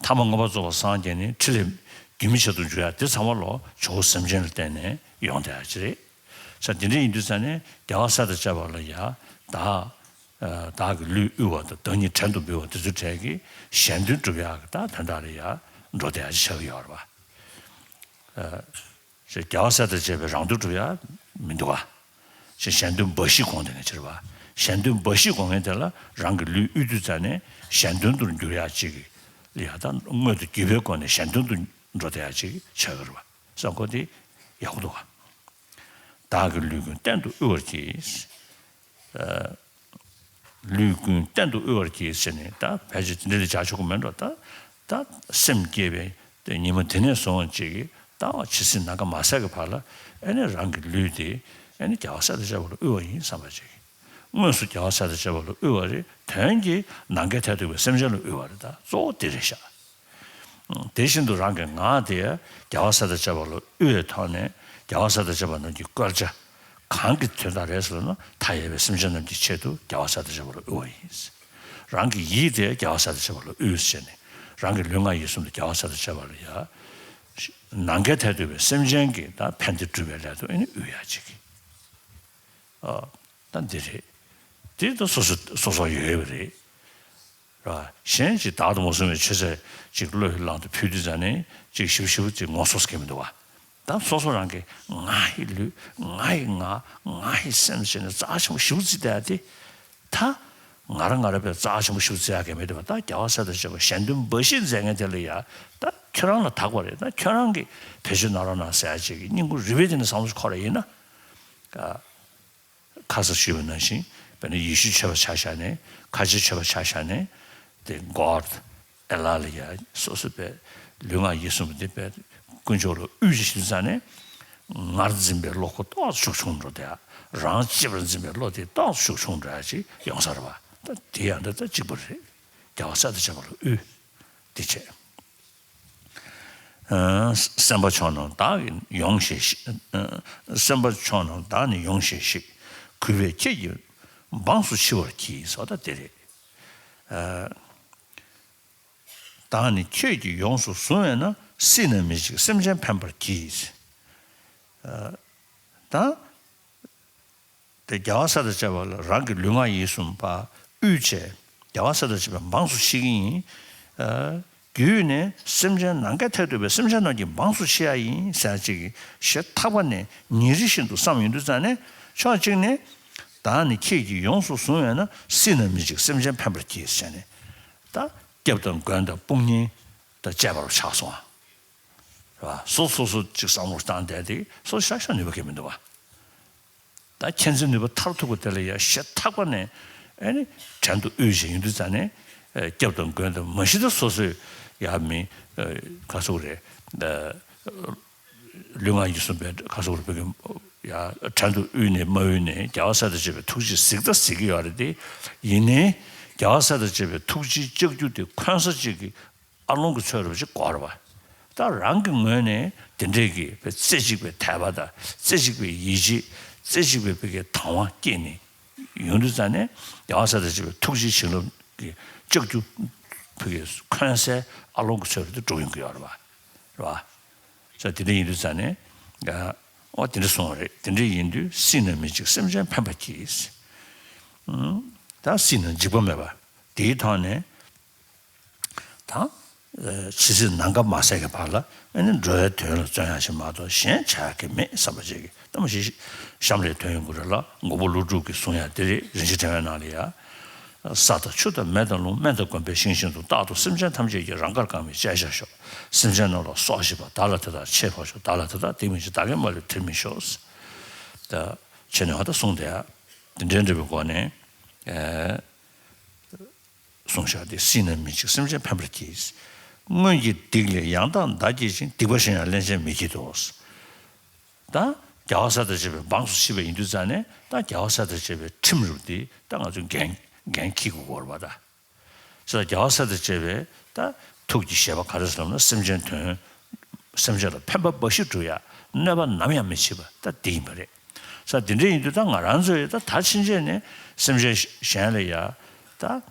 ཐ་མ་མངོན་པར་རྫོགས་པར་སངས་རྒྱས་ནས་ཕྲིན་ལས་རྒྱུན་མི་ཆད་དུ་འཇུག་ཡ་དེ་ཚང་མ་ལོ་ཇོ་བོ་སེམས་ཅན་ལ་བརྟེན་ནས་ཡོང་བསྡད་ཡ་ཅིག་རེད། ས་དེ་འདྲ་ཡིན་དུས་ཙང་ནས་རྒྱལ་བ་སྲས་དང་བཅས་པ་ལ་ཡ་བདག་བདག་གི་ལུས་དབུལ་བ་དང་བདག་ཉིད་བྲན་དུ་འབུལ་བ་དེ་ཚོའི་གྲས་ཀྱི་གཞན་དོན་སྒྲུབ་ཡག་གི་ད་དོན་དག་ལ་ཡ་འགྲོ་བསྡད་ཡག་ཅིག་ཆགས་ཀྱི་ཡོད་རེད་བ། རྒྱལ་བ་སྲས་དང་བཅས་པའི་རང་དོན་སྒྲུབ་ཡག་མི་འདུག་བ། ཅེས་གཞན་དོན་འབའ་ཞིག་དགོངས་བསྡད་མཁན་ཅིག་རེད་བ། གཞན་དོན་འབའ་ཞིག་དགོངས་མཁན་དེ་ལ་རང་གི་ལུས་དབུལ་དུས་ཙང་ནས་གཞན་དོན་དུ་འགྱུར་ཡག་ཅིག་ལ་ཡ་ད་དངོས་དང་བརྒྱུད་པའི་སྒོ་ནས་གཞན་དོན་དུ་འགྲོ་བསྡད་ཡག་ཅིག་ཆགས་ཀྱི་རེད་བ། བསམ་ཁོ་དེ་ཡག་པོ་འདུག་བ། བདག་གི་ལུས་ཀུན་གཏན་དུ་དབུལ་བར་གྱིས། ལུས་ཀུན་གཏན་དུ་དབུལ་བར་གྱིས་ཟེར་ནས་ད་ཕལ་ཆེར་དེ་འདྲ་ལ་བྱ་ཆོག་གི་མེད་འགྲོ། ད་ད་སེམས་བསྐྱེད་པའི་དེ་ཉིན་མོ་དེ་ནས་བཟུང་ཅིག་གིས་ད་ཇི་སྲིད་ནམ་མཁའ་མ་ཟད་ཀྱི་བར་ལ་ཨེ་ནི་རང་གི་ལུས་དེ་ཨེ་ནི་རྒྱལ་བ་སྲས་དང་བཅས་པ་ལ་དབུལ་བ་ཡིན་བསམ་པ་ཅིག་དངོས་སུ་རྒྱལ་བ་སྲས་དང་བཅས་པ་ལ་དབུལ་བ་རེད། དོན་གྱིས་ནམ་མཁའི་མཐས་གཏུགས་པའི་སེམས་ཅན་ལ་དབུལ་བ་རེད། ད་གཙོ་བོ་དེ་རེད་ཤག་དེ་བཞིན་དུ་རང་གི་ངག་དེ་རྒྱལ་བ་སྲས་དང་བཅས་པ་ལ་དབུལ་བའི་ཐོག་ནས་རྒྱལ་བ་སྲས་དང་བཅས་པ་རྣམས་ཀྱི་བསྐུལ་བྱ་གང་གི་དོན་དག་རེད་ཟེར་ན་མཐའ་ཡས་པའི་སེམས་ཅན་རྣམས་ཀྱི་ཆེད་དུ་རྒྱལ་བ་སྲས་དང་བཅས་པ་ལ་དབུལ་བ་ཡིན། རང་གི་ཡིད་དེ་རྒྱལ་བ་སྲས་དང་བཅས་པ་ལ་དབུལ་ཟེར་ནས་རང་གི་ལུས་ངག་ཡིད་གསུམ་དེ་རྒྱལ་བ་སྲས་དང་བཅས་པ་ལ་ཡ་ནམ་མཁའི་མཐས་གཏུགས་པའི་སེམས་ཅན་གྱི་ད་ཕན་བདེ་སྒྲུབ་པའི་སླད་དུ་ཨེ་ནི་དབུལ་ཡག་ཅིག་ཨ། ད་འདི་རེད། དེ་ད་སོ་སོ་སོ་སོ་ཡོད་ཡོད་པ་རེད། ར། གཞན་གྱིས་བདག་ཏུ་མ་བཟུང་བའི་ཆོས་ཚན་ཅིག་བློས་བསླངས་ཏེ་ཕུལ་དུས་ཙང་ནས་ཅིག་ཞིབ་ཞིབ་ཅིག་ངོ་སོ་སོ་གི་མི་འདུག་བ། ད་སོ་སོ་རང་གི་ང་ཡི་ལུས་ང་ཡི་ངག་ང་ཡི་སེམས་བྱས་ནས་རྩ་ཆེན་པོ་ཞིབ་རྩིས་བལྟས་ཏེ། ད་ང་རང་ང་རང་བས་རྩ་ཆེན་པོ་ཞིབ་རྩིས་ཡག་གི་མི་འདུག་བ། ད་རྒྱལ་བ་སྲས་དང་བཅས་པ་གཞན་དོན་འབའ་ཞིག་མཛད་མཁན་དེ་ལ་ཡ་ད་ཁྱོད་རང་ལ་དག་པ་རེད། ད་ཁྱོད་རང་གི་བེད་སྤྱོད་གནང་རོགས་གནང་ཟེར་ཡག་ཅིག་གི་སྙིང་ཁུང་རུས་པའི་གཏིང་ནས་བསམ་བློ་འཁོར་བ་ཡིན་ན། ཁ་སང་ཞུས་པ་ནང་བཞིན་དཔེར་ན་ཡེ་ཤུའི་ཆོས་པ་ཆ་བཞག་ནས་ཁ་ཆེའི་ཆོས་པ་ཆ་བཞག་ནས་དེ་God ཨེ་ལ་ལ་ཡ་སོ་སོ་པའི་ལུས་ངག་ཡིད་གསུམ་དེ་པའི་དཀོན་མཆོག་ལ་དབུལ་ཞིག་ཞུས་ཙང་ནས་ངར་འཛིན་པའི་བློ་ཁོག་ཏོག་ཙམ་ཤུགས་ཆུང་འགྲོ། དེ་རང་གཅེས་པར་འཛིན་པའི་བློ་དེ་ཏོག་ཙམ་ཤུགས་ཆུང་འགྲོ་ཡ་ཅིག་ཡོང་ས་རེད་བ། ད་དེ་ཡང་འདི་ལྟ་གཅིག་པ་རེད། རྒྱལ་བ་སྲས་དང་བཅས་པ་ལ་དབུལ། དེ་བྱས། སེམས་དཔའ་མཆོག་རྣམས་བདག་གིས་ཡོངས་ཤེས་ཤིག་སེམས་དཔའ་མཆོག་རྣམས་བདག་ནི་ཡོངས་ཤེས་ཤིག་གུས་པས་ཁྱེད་ཀྱི་འབངས་སུ་མཆི་བར་གྱིས་ཟེར་བ་ད་དེ་རེད། བདག་ནི་ཁྱེད་ཀྱིས་ཡོངས་སུ་བཟུང་བས་ན། སྲིད་ན་མི་འཇིགས་སེམས་ཅན་ཕན་པར་གྱིས། ད། དེ་རྒྱལ་བ་སྲས་དང་བཅས་པ་ལ་རང་གི་ལུས་ངག་ཡིད་གསུམ་པ་དབུལ་བྱས་རྒྱལ་བ་སྲས་དང་བཅས་པའི་འབངས་སུ་མཆི་གི་ཡིན། བརྒྱུད་ནས་སེམས་ཅན་ནམ་མཁའི་མཐས་གཏུགས་པའི་སེམས་ཅན་རྣམས་ཀྱི་འབངས་སུ་མཆི་ཡ་ཡིན་ཟེར་ཅིག་ཞེ་ཐག་པ་ནས་ཉིན་རེ་བཞིན་དུ་བསམ་ཡོང་དུས་ཙང་ནས་ཕྱོགས་གཅིག་ནས་བདག་ནི་ཁྱེད་ཀྱིས་ཡོངས་སུ་བཟུང་བས་ན་སྲིད་ན་མི་འཇིགས་སེམས་ཅན་ཕན་པར་གྱིས་ཟེར་ནས་ད་སྐྱབས་དང་མགོན་དང་དཔུང་གཉེན་དང་བཅས་པ་རུ་ཆགས་སོང་བ། རེད་བ། སོ་སོ་སོ་གཅིག་བསམ་བློ་བཏང་བསྡད་དེ་སོ་ཤ་ཤ་ནུས་པ་གལ་མི་འདུག་བ། ད་མཁྱེན་བརྩེ་ནུས་པ་མཐར་ཐུག་པ་དེ་ལ་ཡ་ཞེ་ཐག་པ་ནས་ཨེ་ནི་བྲན་དུ་དབུལ་བཞིན་ཡོང་དུས་ཙང་ནས་སྐྱབས་དང་མགོན་དང་མ་གཞི་ད་སོ་སོས་ཡ་མི་ག་ཟེར་དགོས་རེད། ལུས་ངག་ཡིད་གསུམ་པའི་ག་ཟེར་དགོས་རེད། བོད་ཀྱི་ཡ་བྲན་དུ་དབུལ་ནས་མ་དབུལ་ནས་རྒྱལ་བ་སྲས་དང་བཅས་པའི་ཐུགས་རྗེ་གཟིགས་ད་གཟིགས་ཀྱི་ཡོད་རེད་དེ། ཡིན་ནའི་རྒྱལ་བ་སྲས་དང་བཅས་པའི་ཐུགས་རྗེའི་ལྕགས་ཀྱུ་དེ་འཁོན་ས་གཅིག་གི་ཨ་ལོང་གི་ཚོད་རུབ་ཅིག་གོ་རེད་བ། ད་རང་གི་ངོས་ནས་དེ་འདྲས་ཀྱི་བའི་རྩེ་གཅིག་པའི་དད་པ་དང་རྩེ་གཅིག་པའི་ཡིད་ཆེས་རྩེ་གཅིག་པའི་བའི་གི་དང་བ་སྐྱེས་ནས་ཡོང་དུས་ཙང་ནས་རྒྱལ་བ་སྲས་དང་བཅས་པའི་ཐུགས་རྗེའི་བྱིན་རླབས་ཀྱི་ལྕགས་ཀྱུ་བའི་གི་འཁོན་སའི་ཨ་ལོང་གི་ཚོད་རུབ་དེ་འགྲོ་ཡོང་གི་ཡོད་རེད་བ། རེད་བ། ས་དེ་འདྲས་ཡིན་དུས་ཙང་ནས་ཨོ་དེ་འདྲས་གསུངས་པ་རེད། དེ་འདྲས་ཡིན་དུས་སྲིད་ན་མི་འཇིགས་སེམས་ཅན་ཕན་པར་གྱིས། ད་སྲིད་ན་འཇིགས་པ་མེད་པ་དེའི་ཐོག་ནས། ད། ཇི་སྲིད་ནམ་མཁའ་མ་ཟད་ཀྱི་བར་ལ་ཨ་ནི་འགྲོ་བའི་དོན་ལ་བརྩོན་ཡག་ཞིག་མ་གཏོགས་གཞན་བྱ་ཡག་གི་མེད་བསམ་པ་ཅིག་གིས་ད་མ་གཞི་གཤམ་ལ་ཐོན་ཡོང་གི་རེད་ལ། མགོན་པོ་ཀླུ་སྒྲུབ་ཀྱིས་གསུངས་ཡག་དེ་རེད། རིན་ཆེན་ཕྲེང་བའི་ནང་ལ་ཡ། ས་དང་ཆུ་དང་མེ་དང་རླུང་སྨན་དང་གོམས་པའི་ཤིང་བཞིན་དུ། རྟག་ཏུ་སེམས་ཅན་ཐམས་ཅད་ཀྱི་རང་དགར་གང་བའི་བཅས་བཞག་ཤོག་སེམས་ཅན་རྣམས་ལ་སྲོག་བཞིན་པ་བདག་ལ་དེ་དག་ཆེས་ཕོབ་ཤོག་བདག་ལ་དེ་དག་སྡིག་མི་བྱེད། བདག་གི་མ་ལུས་དྲིར་མི་ཤོག་ད་ཆེ་ནས་ཧ་ད་གསུངས་ཏེ་ཡ། དེ་འདྲའི་འདྲ་བའི་སྒོ་ནས། གསུངས་བཞག་སྟེ། སྲིད་ན་མི་འཇིགས་སེམས་ཅན་ཕན་པར་གྱིས། སྔོན་གྱི་སྡིག་ལས་ཡང་དག་འདའ་བགྱིད་ཅིང་། སྡིག་པ་གཞན་ཡང་སླན་ཆད་མི་བགྱིད་དོ། ད་རྒྱལ་བ་སྲས་དང་བཅས་པའི་འབངས་སུ་མཆི་བ་ཡིན་དུས་ཙང་ནས་ད་རྒྱལ་བ་སྲས་དང་བཅས་པའི་ཁྲིམས་རུ་འདི་ད་ང་ཚོས་འགན་འགན་འཁྱེར་དགོས་ཀྱི་ཡོད་རེད་པ་ད། ས་རྒྱལ་བ་སྲས་དང་བཅས་པའི་ད་ཐུགས་ཀྱི་བཞེད་པ་ག་རེ་ཟེར་ལབ་ན་སེམས་ཅན་དོན། སེམས་ཅན་ལ་ཕན་པ་འབའ་ཞིག་སྒྲུབ་ཡ་གནོད་པ་ནམ་ཡང་མི་བྱེད་པ་ད་འདི་ཡིན་པ་རེད། ས་དེ་འདྲ་ཡིན་དུས་ད་ང་རང་ཚོས་ད་ཕྱིན་ཆད་ནས་སེམས་ཅན་གཞན་ལ་ཡ་ད་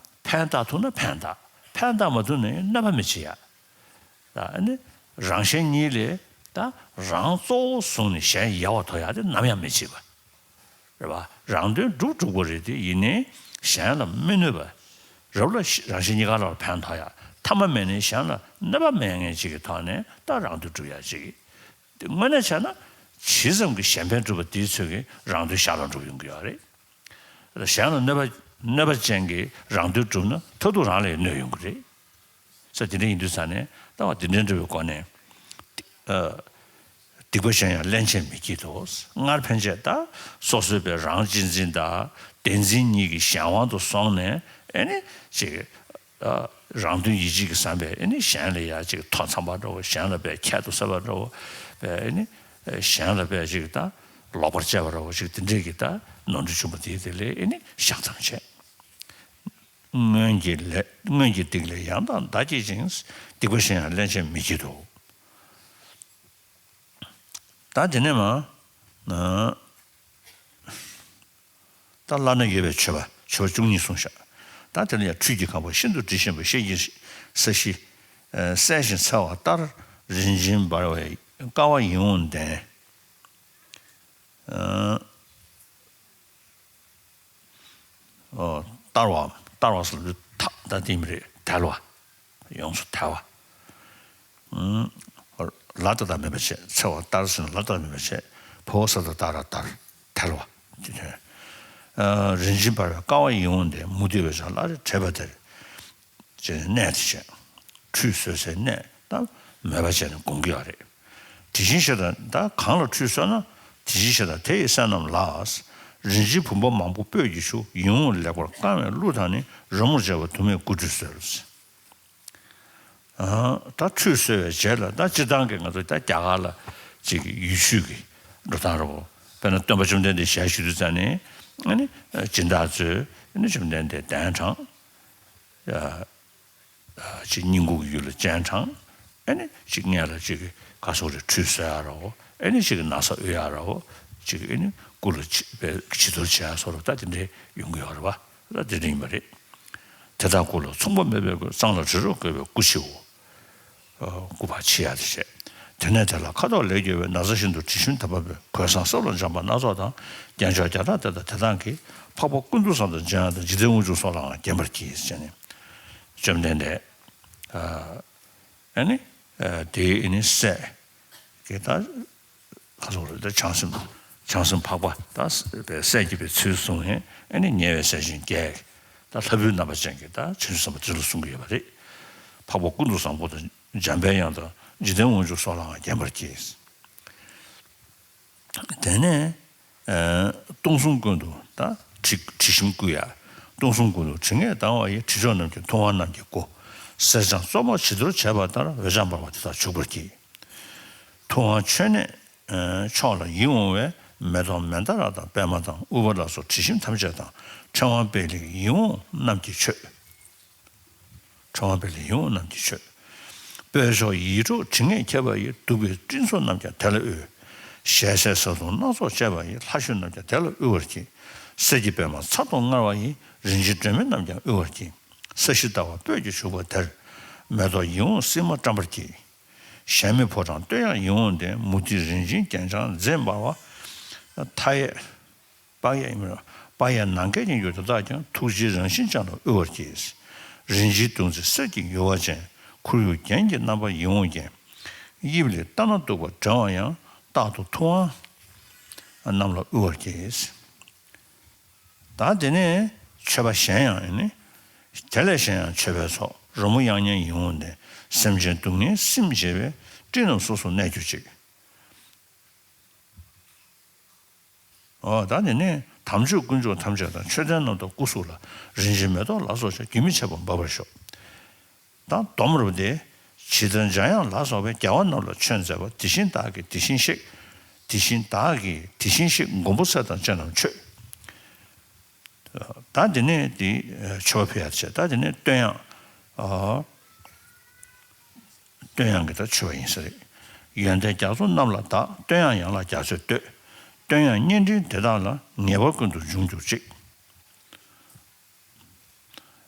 ཕན་བཏགས་ཐུབ་ན་ཕན་བཏགས། ཕན་བཏགས་མ་ཐུབ་ན་གནོད་པ་མི་བྱེད་ཡ། ད་ཨ་ནི་རང་གཞན་གཉིས་ལས་ད་རང་གཙོ་བོ་བཟུང་ནས་གཞན་ཡལ་བར་དོར་ཡ་དེ་ནམ་ཡང་མི་བྱེད་པ། རེད་པ། རང་དོན་སྒྲུབ་སྒྲུབ་དགོས་རེད་དེ། ཡིན་ནའི་གཞན་ལ་མི་གནོད་པ། རབ་ལ་ཤི་རང་གཞན་གཉིས་ཀ་ལ་ཕན་ཐོགས་ཡ། ཐ་མ་མེད་ནས་གཞན་ལ་གནོད་པ་མེད་མཁན་ཅིག་གི་ཐོག་ནས་ད་རང་དོན་སྒྲུབ་ཡ་ཅིག་དེ་དངོས་གནས་བྱས་ན་ཇི་ཙམ་གྱི་གཞན་ཕན་སྒྲུབ་པ་དེའི་ཚོད་ཀྱིས་རང་དོན་ཞར་ལ་འགྲུབ་ཡོང་གི་ཡོད་རེད། གཞན་ལ་གནོད་པ་གནོད་པ་ཅན་གྱི་རང་དོན་སྒྲུབ་ན་མཐར་ཐུག་རང་ལ་གནོད་ཡོང་གི་རེད། ས་དེ་འདྲ་ཡིན་དུས་ཙང་ནས་ལྟ་བ་དེ་འདྲ་འདྲ་བའི་སྒོ་ནས། ཨ། སྡིག་པ་གཞན་ཡང་སླན་ཆད་མི་བགྱིད་དོ། སྔར་ཕན་ཆད་ད་སོ་སོའི་པའི་རང་གཅེས་འཛིན་དང་བདེན་འཛིན་གཉིས་ཀྱི་གཞན་དབང་དུ་སོང་ནས་ཨེ་ནི་ཅིག་ཨ། རང་དོན་ཡིད་བྱེད་ཀྱིས་བསམ་པའི་ཨེ་ནི་གཞན་ལ་ཡ་ཅིག་ཐོ་འཚམ་པ་འདྲ་བོ། གཞན་ལ་པའི་ཁྱད་དུ་གསོད་པ་འདྲ་བོ། པའི་ཨེ་ནི་གཞན་ལ་པའི་ཅིག་ད་ལོག་པར་སྤྱད་པ་འདྲ་བོ་ཅིག་དེ་འདྲས་ཀྱི་ད་ནོར་འཁྲུལ་བྱུང་བ་དེའི་དེ་ལས་ཨེ་ནི་བཤགས་མཚམས་བཅད། སྔོན་གྱི་ལས་སྔོན་གྱི་སྡིག་ལས་ཡང་དག་བདག་བགྱིད་ཅིང་། སྡིག་པ་གཞན་ཡང་སླན་ཆད་མི་བགྱིད་དོ། ད་དེ་ནས་མ། ཨ། ད་བླ་ན་ཡོད་པའི་མཆོད་པ་མཆོད་པ་བཅུ་གཉིས་གསུངས་ཤག་ད་དེ་ལ་ཡང་ཁྲུས་ཀྱི་ཁང་པ་ཤིན་ཏུ་དྲི་ཞིམ་པ། ཤེལ་གྱི་ས་གཞི་གསལ་ཞིང་འཚེར་བ་ལྟར། རིན་ཆེན་འབར་བའི་ཀ་བ་ཡིད་འོང་ལྡན། ཨ། ཨོ། བསྟར་བ། བསྟར་བ་ཟེར་ལབ་དུས་ད་ད་དེ་མི་རེད། དལ་བ། ཡོངས་སུ་དལ་བ། ཨུམ། ལ་ཏ་བཏགས་མེད་པ་བྱས། འཚེར་བ་ལྟར་ཟེར་ན་ལ་ཏ་བཏགས་མེད་པ་བྱས། བ་འོག་ས་བཏགས་བཏགས་ར་བསྟར། དལ་བ། དེ་དོན། ཨ། རིན་ཆེན་འབར་བའི་ཀ་བ་ཡིད་འོང་ལྡན། མུ་སྟེགས་པའི་ཕྱོགས་བླ་རེ་བྲེད་པ་དེར། ཅེས་གནས་དེ་བྱས། ཁྲུས་གསོལ་སའི་གནས་དང་མོས་པ་བྱས་ནས་སྒོམ་གྱི་ཡོད་རེད། དེ་བཞིན་གཤེགས་དང་། ད་གང་ལ་ཁྲུས་གསོལ་ན། དེ་བཞིན་གཤེགས་དང་དེ་ཡི་སྲས་རྣམས་ལ། རིན་ཆེན་བུམ་པ་མང་པོ་སྤོས་ཀྱིས་བྱུགས། ཡིད་འོང་ལེགས་པར་བཀང་བའི་གླུ་དང་ནི། རོལ་མོར་བཅས་པ་དུ་མས་སྐུ་ཁྲུས་གསོལ། ཨ། ད་ཁྲུས་གསོལ་བའི་རྗེས་ལ་ད་སྤྱིར་བཏང་གི་ང་ཚོ་ད་རྒྱ་གར་ལ་ཅིག་ཡུལ་ཤུལ་གྱི་འགྲོ་སྟངས་རེད་བོ། དཔེར་ན་སྟོན་པ་བཅོམ་ལྡན་འདས་ཞལ་བཞུགས་དུས་ཙང་ནས་ཨ་ནི་སྦྱིན་བདག་ཚོས་ཨ་ནི་བཅོམ་ལྡན་འདས་གདན་དྲངས། ཨ། ཅིག་སྙིང་ཁུང་གི་ཡུལ་ལ་སྤྱན་དྲངས། ཨ་ནི་ཅིག་སྔས་ལ་ཅིག་ག་སོགས་རེ་ཁྲུས་གསོལ་ཡ་རོ། ཨ་ནི་ཅིག་ན་བཟའ་དབུལ་ཡ་རོ། ཅིག་ཨ་ནི་སྐུ་ལ་བྱི་བྱི་དོར་བྱེད་ཡ་སོགས་རོ། ད་དེ་འདྲའི་ཡོང་གི་ཡོད་རེད་བ། ད་དེ་འདྲ་ཡིན་པ་རེད། དེ་དག་སྐུ་ལ་མཚུངས་པ་མེད་པའི་སྐུ། གཙང་ལ་དྲི་རོ་བཀོད་པའི་སྐུ་ཕྱིའོ། སྐུ་པར་ཕྱི་ཡ་དེ་བྱས། དེ་ནས་དེ་ལ་ཁ་དོག་ལེགས་བསྒྱུར་བའི་ན་བཟའ་ཤིན་ཏུ་དྲི་ཞིམ་དམ་པ་སྤོས། གོས་བཟང་སྲབ་ལ་འཇམ་པ་སྣ་ཚོགས་དང་། རྒྱན་མཆོག་བརྒྱ་ཕྲག་དེ་དག་དེ་དག་གིས། འཕགས་པ་ཀུན་ཏུ་བཟང་དང་འཇམ་དབྱངས་དང་། འཇིག་རྟེན་དབང་ཕྱུག་སོགས་ལའང་བརྒྱན་པར་བགྱི། ཟེར་ནས་བཅོམ་ལྡན་འདས། ཨ་ནི་དེའི་ཨ་ནི་སྲས་ཀྱི་ད་ག་ཚོད་རེད། ད་བྱང་སེམས་བྱང་སེམས་འཕགས་པ་ད་སྲས་ཀྱི་པའི་ཚུལ་བཟུང་ནས། ཨ་ནི་ཉེ་བའི་སྲས་ཆེན་བརྒྱད་ད་ལྷ་བུའི་རྣམ་པ་ཅན་གྱི་ད་བྱང་ཆུབ་སེམས་དཔའ་དེ་ཚོ་ལ་གསུང་གི་ཡོད་པ་རེད། འཕགས་པ་ཀུན་ཏུ་བཟང་པོ་དང་། འཇམ་པའི་དབྱངས་དང་། འཇིག་རྟེན་དབང་ཕྱུག་སོགས་ལའང་བརྒྱན་པར་བགྱི། དེ་ནས་ཨ་སྟོང་གསུམ་ཀུན་ཏུ་ད་དྲི་དྲི་ཞིམ་བསྐུལ་ཡ། སྟོང་གསུམ་ཀུན་ཏུ་དྲི་ངད་ལྡང་བ་ཡི། དྲི་མཆོག་རྣམས་ཀྱིས་ཐུབ་དབང་རྣམས་ཀྱི་སྐུ། གསེར་སྦྱངས་བཙོ་མ་བྱི་དོར་བྱས་པ་ལྟར། འོད་འཆང་འབར་བ་དེ་དག་བྱུག་པར་བགྱི། ཐུབ་དབང་མཆོད་གནས་ཨ་མཆོག་ལ་ཡིད་འོང་བའི། མེ་ཏོག་མནྡ་ར་དང་པདྨ་དང་། ཨུཏྤལ་སོགས་དྲི་ཞིམ་ཐམས་ཅད་དང་། ཕྲེང་བ་པད་ལིང་ཡིད་འོང་རྣམས་ཀྱིས་མཆོད། ཕྲེང་བ་པད་ལིང་ཡིད་འོང་རྣམས་ཀྱིས་མཆོད། སྤོས་མཆོག་ཡིད་འཕྲོག་དྲི་ངད་ཁྱབ་པ་ཡིས། བདུག་པའི་སྤྲིན་ཚོགས་རྣམས་ཀྱང་དེ་ལ་དབུལ། ཞལ་ཟས་བཟའ་བཏུང་སྣ་ཚོགས་བཅས་པ་ཡིས། ལྷ་བཤོས་རྣམས་ཀྱང་དེ་ལ་དབུལ་བར་བགྱི། གསེར་གྱི་པདྨ་ཚར་དུ་དངར་བ་ཡིས། རིན་ཆེན་སྒྲོན་མེ་རྣམས་ཀྱང་དབུལ་བར་བགྱི། ས་གཞི་ཟླ་བ་སྤོས་ཀྱིས་བྱུག་པ་དེར། མེ་ཏོག་ཡིད་འོང་སིལ་མ་བཀྲམ་པར་བགྱི། གཞལ་མེད་ཕོ་བྲང་བསྟོད་དབྱངས་ཡིད་འོང་ལྡན། མུ་ཏིག་རིན་ཆེན་རྒྱན་འཕྱང་མཛེས་འབར་བ། མཐའ་ཡས། དཔག་ཡས་ཡིན་མིན། དཔག་ཡས་ནམ་མཁའི་དབྱིངས་སུ་དེ་དག་ཀྱང་། ཐུགས་རྗེའི་རང་བཞིན་ཅན་ལ་དབུལ་བར་བགྱི། རིན་ཆེན་བདུང་རྩེ་གསེར་གྱི་ཡུ་བ་ཅན། ཁོར་ཡུག་རྒྱན་གྱི་རྣམ་པ་ཡིད་འོང་རྒྱན། དབྱིབས་ལེགས་ལྟ་ན་སྡུག་པ་བསྒྲལ་བ་ཡང་། རྟག་ཏུ་ཐུབ་དབང་རྣམས་ལ་དབུལ་བར་བགྱི། ད་དེ་ནས་མཆོད་པ་གཞན་ཡང་ནི། དེ་ལས་གཞན་ཡང་མཆོད་པའི་ཚོགས། རོལ་མོ་དབྱངས་སྙན་ཡིད་འོང་ལྡན། སེམས་ཅན་སྡུག་བསྔལ་སིམ་བྱེད་པའི། སྤྲིན་རྣམས་སོ་སོར་གནས་གྱུར་ཅིག། འོ་ད་དེ་ནས་དམ་ཆོས་དཀོན་མཆོག་ཐམས་ཅད་དང་། མཆོད་རྟེན་རྣམས་དང་སྐུ་གཟུགས་ལ། རིན་ཆེན་མེ་ཏོག་ལ་སོགས་ཀྱང་། རྒྱུན་མི་འཆད་པར་འབབ་པར་ཤོག། ད་སྡོམ་རུ་དེ། ཇི་ལྟར་འཇམ་དབྱངས་ལ་སོགས་པས། རྒྱལ་བ་རྣམས་ལ་མཆོད་མཛད་པ། དེ་བཞིན་བདག་གིས་དེ་བཞིན་གཤེགས། དེ་བཞིན་བདག་གིས་དེ་བཞིན་གཤེགས། མགོན་པོ་སྲས་དང་བཅས་རྣམས་མཆོད། ད་དེ་ནས་དེ་མཆོད་པ་ཕུལ་ཡ་བྱས། ད་དེ་ནས་བསྟོད་དབྱངས། ཨ། བསྟོད་དབྱངས་ཀྱི་ད་མཆོད་པ་ཡིན་ས་རེད། ཡོན་ཏན་རྒྱ་མཚོ་རྣམས་ལ་བདག། བསྟོད་དབྱངས་ཡན་ལག་རྒྱ་མཚོས་བསྟོད། བསྟོད་དབྱངས་སྙན་སྤྲིན་དེ་དག་ལ། ངེས་པར་ཀུན་ཏུ་འབྱུང་གྱུར་ཅིག།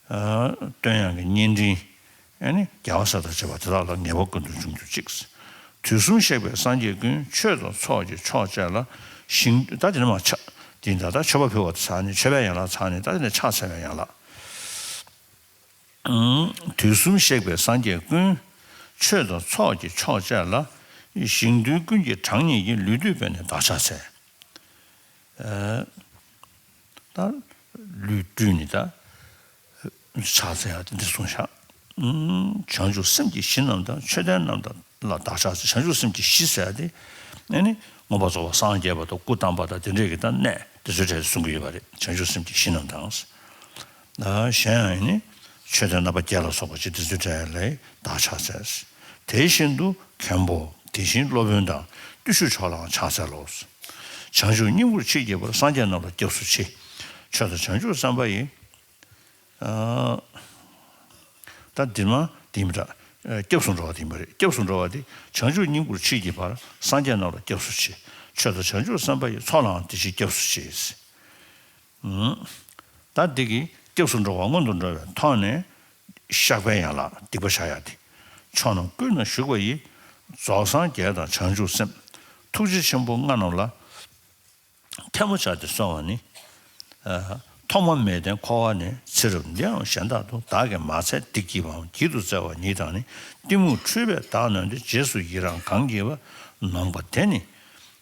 ཨ། བསྟོད་དབྱངས་ཀྱི་སྙན་སྤྲིན། ཨེ་ནི་རྒྱལ་བ་སྲས་དང་བཅས་པ་དེ་དག་ལ་ངེས་པར་ཀུན་ཏུ་འབྱུང་གྱུར་ཅིག། དུས་གསུམ་གཤེགས་པའི་སངས་རྒྱས་ཀུན། ཆོས་དང་ཚོགས་ཀྱི་མཆོག་བཅས་ལ། ཞིང་ད་དེ་ནི་མ་ཆ་དེ་ད་ལྟ་མཆོད་པ་ཕུལ་བ་དང་ཚར་ནས་མཆོད་པའི་ཡན་ལག་ཚར་ནས་ད་དེ་ནི་ཕྱག་འཚལ་བའི་ཡན་ལག། དུས་གསུམ་གཤེགས་པའི་སངས་རྒྱས་ཀུན། ཆོས་དང་ཚོགས་ཀྱི་མཆོག་བཅས་ལ། ཞིང་དུས་ཀུན་གྱི་གྲངས་སྙེད་ཀྱི། ལུས་བཏུད་པས་ནི་བདག་ཕྱག་འཚལ། ད་ལུས་བཏུད་ནི་ད་ཕྱག་འཚལ་ཡག་དེ་འདི་གསུངས་ཤག། བྱང་ཆུབ་སེམས་ཀྱི་གཞི་རྣམས་དང་། མཆོད་རྟེན་རྣམས་དང་ལ་བདག་ཕྱག་འཚལ། བྱང་ཆུབ་སེམས་ཀྱི་གཞི་ཟེར་ཡག་དེ་ཨེ་ནི་མངོན་པར་རྫོགས་པར་སངས་རྒྱས་པ་དང་སྐུ་བལྟམས་པ་དང་དེ་འདྲས་ཀྱི་ད་གནས་དེ་ཚོའི་གྲས་གསུང་གི་ཡོད་པ་རེད། བྱང་ཆུབ་སེམས་ཀྱི་གཞི་རྣམས་དང་། གཞན་ཡང་ནི་མཆོད་རྟེན་རྣམ་པ་བརྒྱད་ལ་སོགས་པ་ཅིག་དེ་ཚོའི་གྲས་ལ་བདག་ཕྱག་འཚལ། དེ་བཞིན་དུ་མཁན་པོ་དེ་བཞིན་སློབ་དཔོན་དང་། བརྟུལ་ཞུགས་མཆོག་ལའང་ཕྱག་འཚལ་ལོ། བྱང་ཆུབ་སྙིང་པོར་མཆིས་ཀྱི་བར། སངས་རྒྱས་རྣམས་ལ་སྐྱབས་སུ་མཆི། ཆོས་དང་བྱང་ཆུབ་སེམས་དཔའ་ཡི། ཨ། ད་འདིར་མ་དེ་མི་འདྲ། སྐྱབས་སུ་འགྲོ་བ་དེ་མ་རེད། སྐྱབས་སུ་འགྲོ་བ་དེ་བྱང་ཆུབ་སྙིང་པོར་མཆིས་ཀྱི་བར། སངས་རྒྱས་རྣམས་ལ་སྐྱབས་སུ་མཆི། ཆོས་དང་བྱང་ཆུབ་སེམས་དཔའ་ཡི། ཚོགས་ལའང་དེ་བཞིན་སྐྱབས་སུ་མཆི། ད་འདི་གིས་སྐྱབས་སུ་འགྲོ་བ་སྔོན་དུ་འགྲོ་བའི་ཐོག་ནས་བཤགས་པའི་ཡན་ལག་སྡིག་པ་བཤགས་ཡག་དེ། ཕྱོགས་རྣམས་ཀུན་ན་བཞུགས་པ་ཡི། རྫོགས་སངས་རྒྱས་དང་བྱང་ཆུབ་སེམས། ཐུགས་རྗེ་ཆེན་པོ་ལྔ་རྣམས་ལ། ཐལ་མོ་སྦྱར་ཏེ་གསོལ་བ་ནི། ཐོག་མ་མེད་དོན་འཁོར་བ་ནས། ཚེ་རབས་འདིའམ་གཞན་དག་ཏུ། བདག་གིས་མ་ཚད་སྡིག་བགྱིས་པའམ། བགྱིད་དུ་སྩལ་བ་ཉིད་དང་ནི། གཏི་མུག་འཁྲུལ་པས་བདག་ནོན་ཏེ། རྗེས་སུ་ཡི་རང་གང་བགྱིས་པ། ནོངས་པ་དེ་ནི་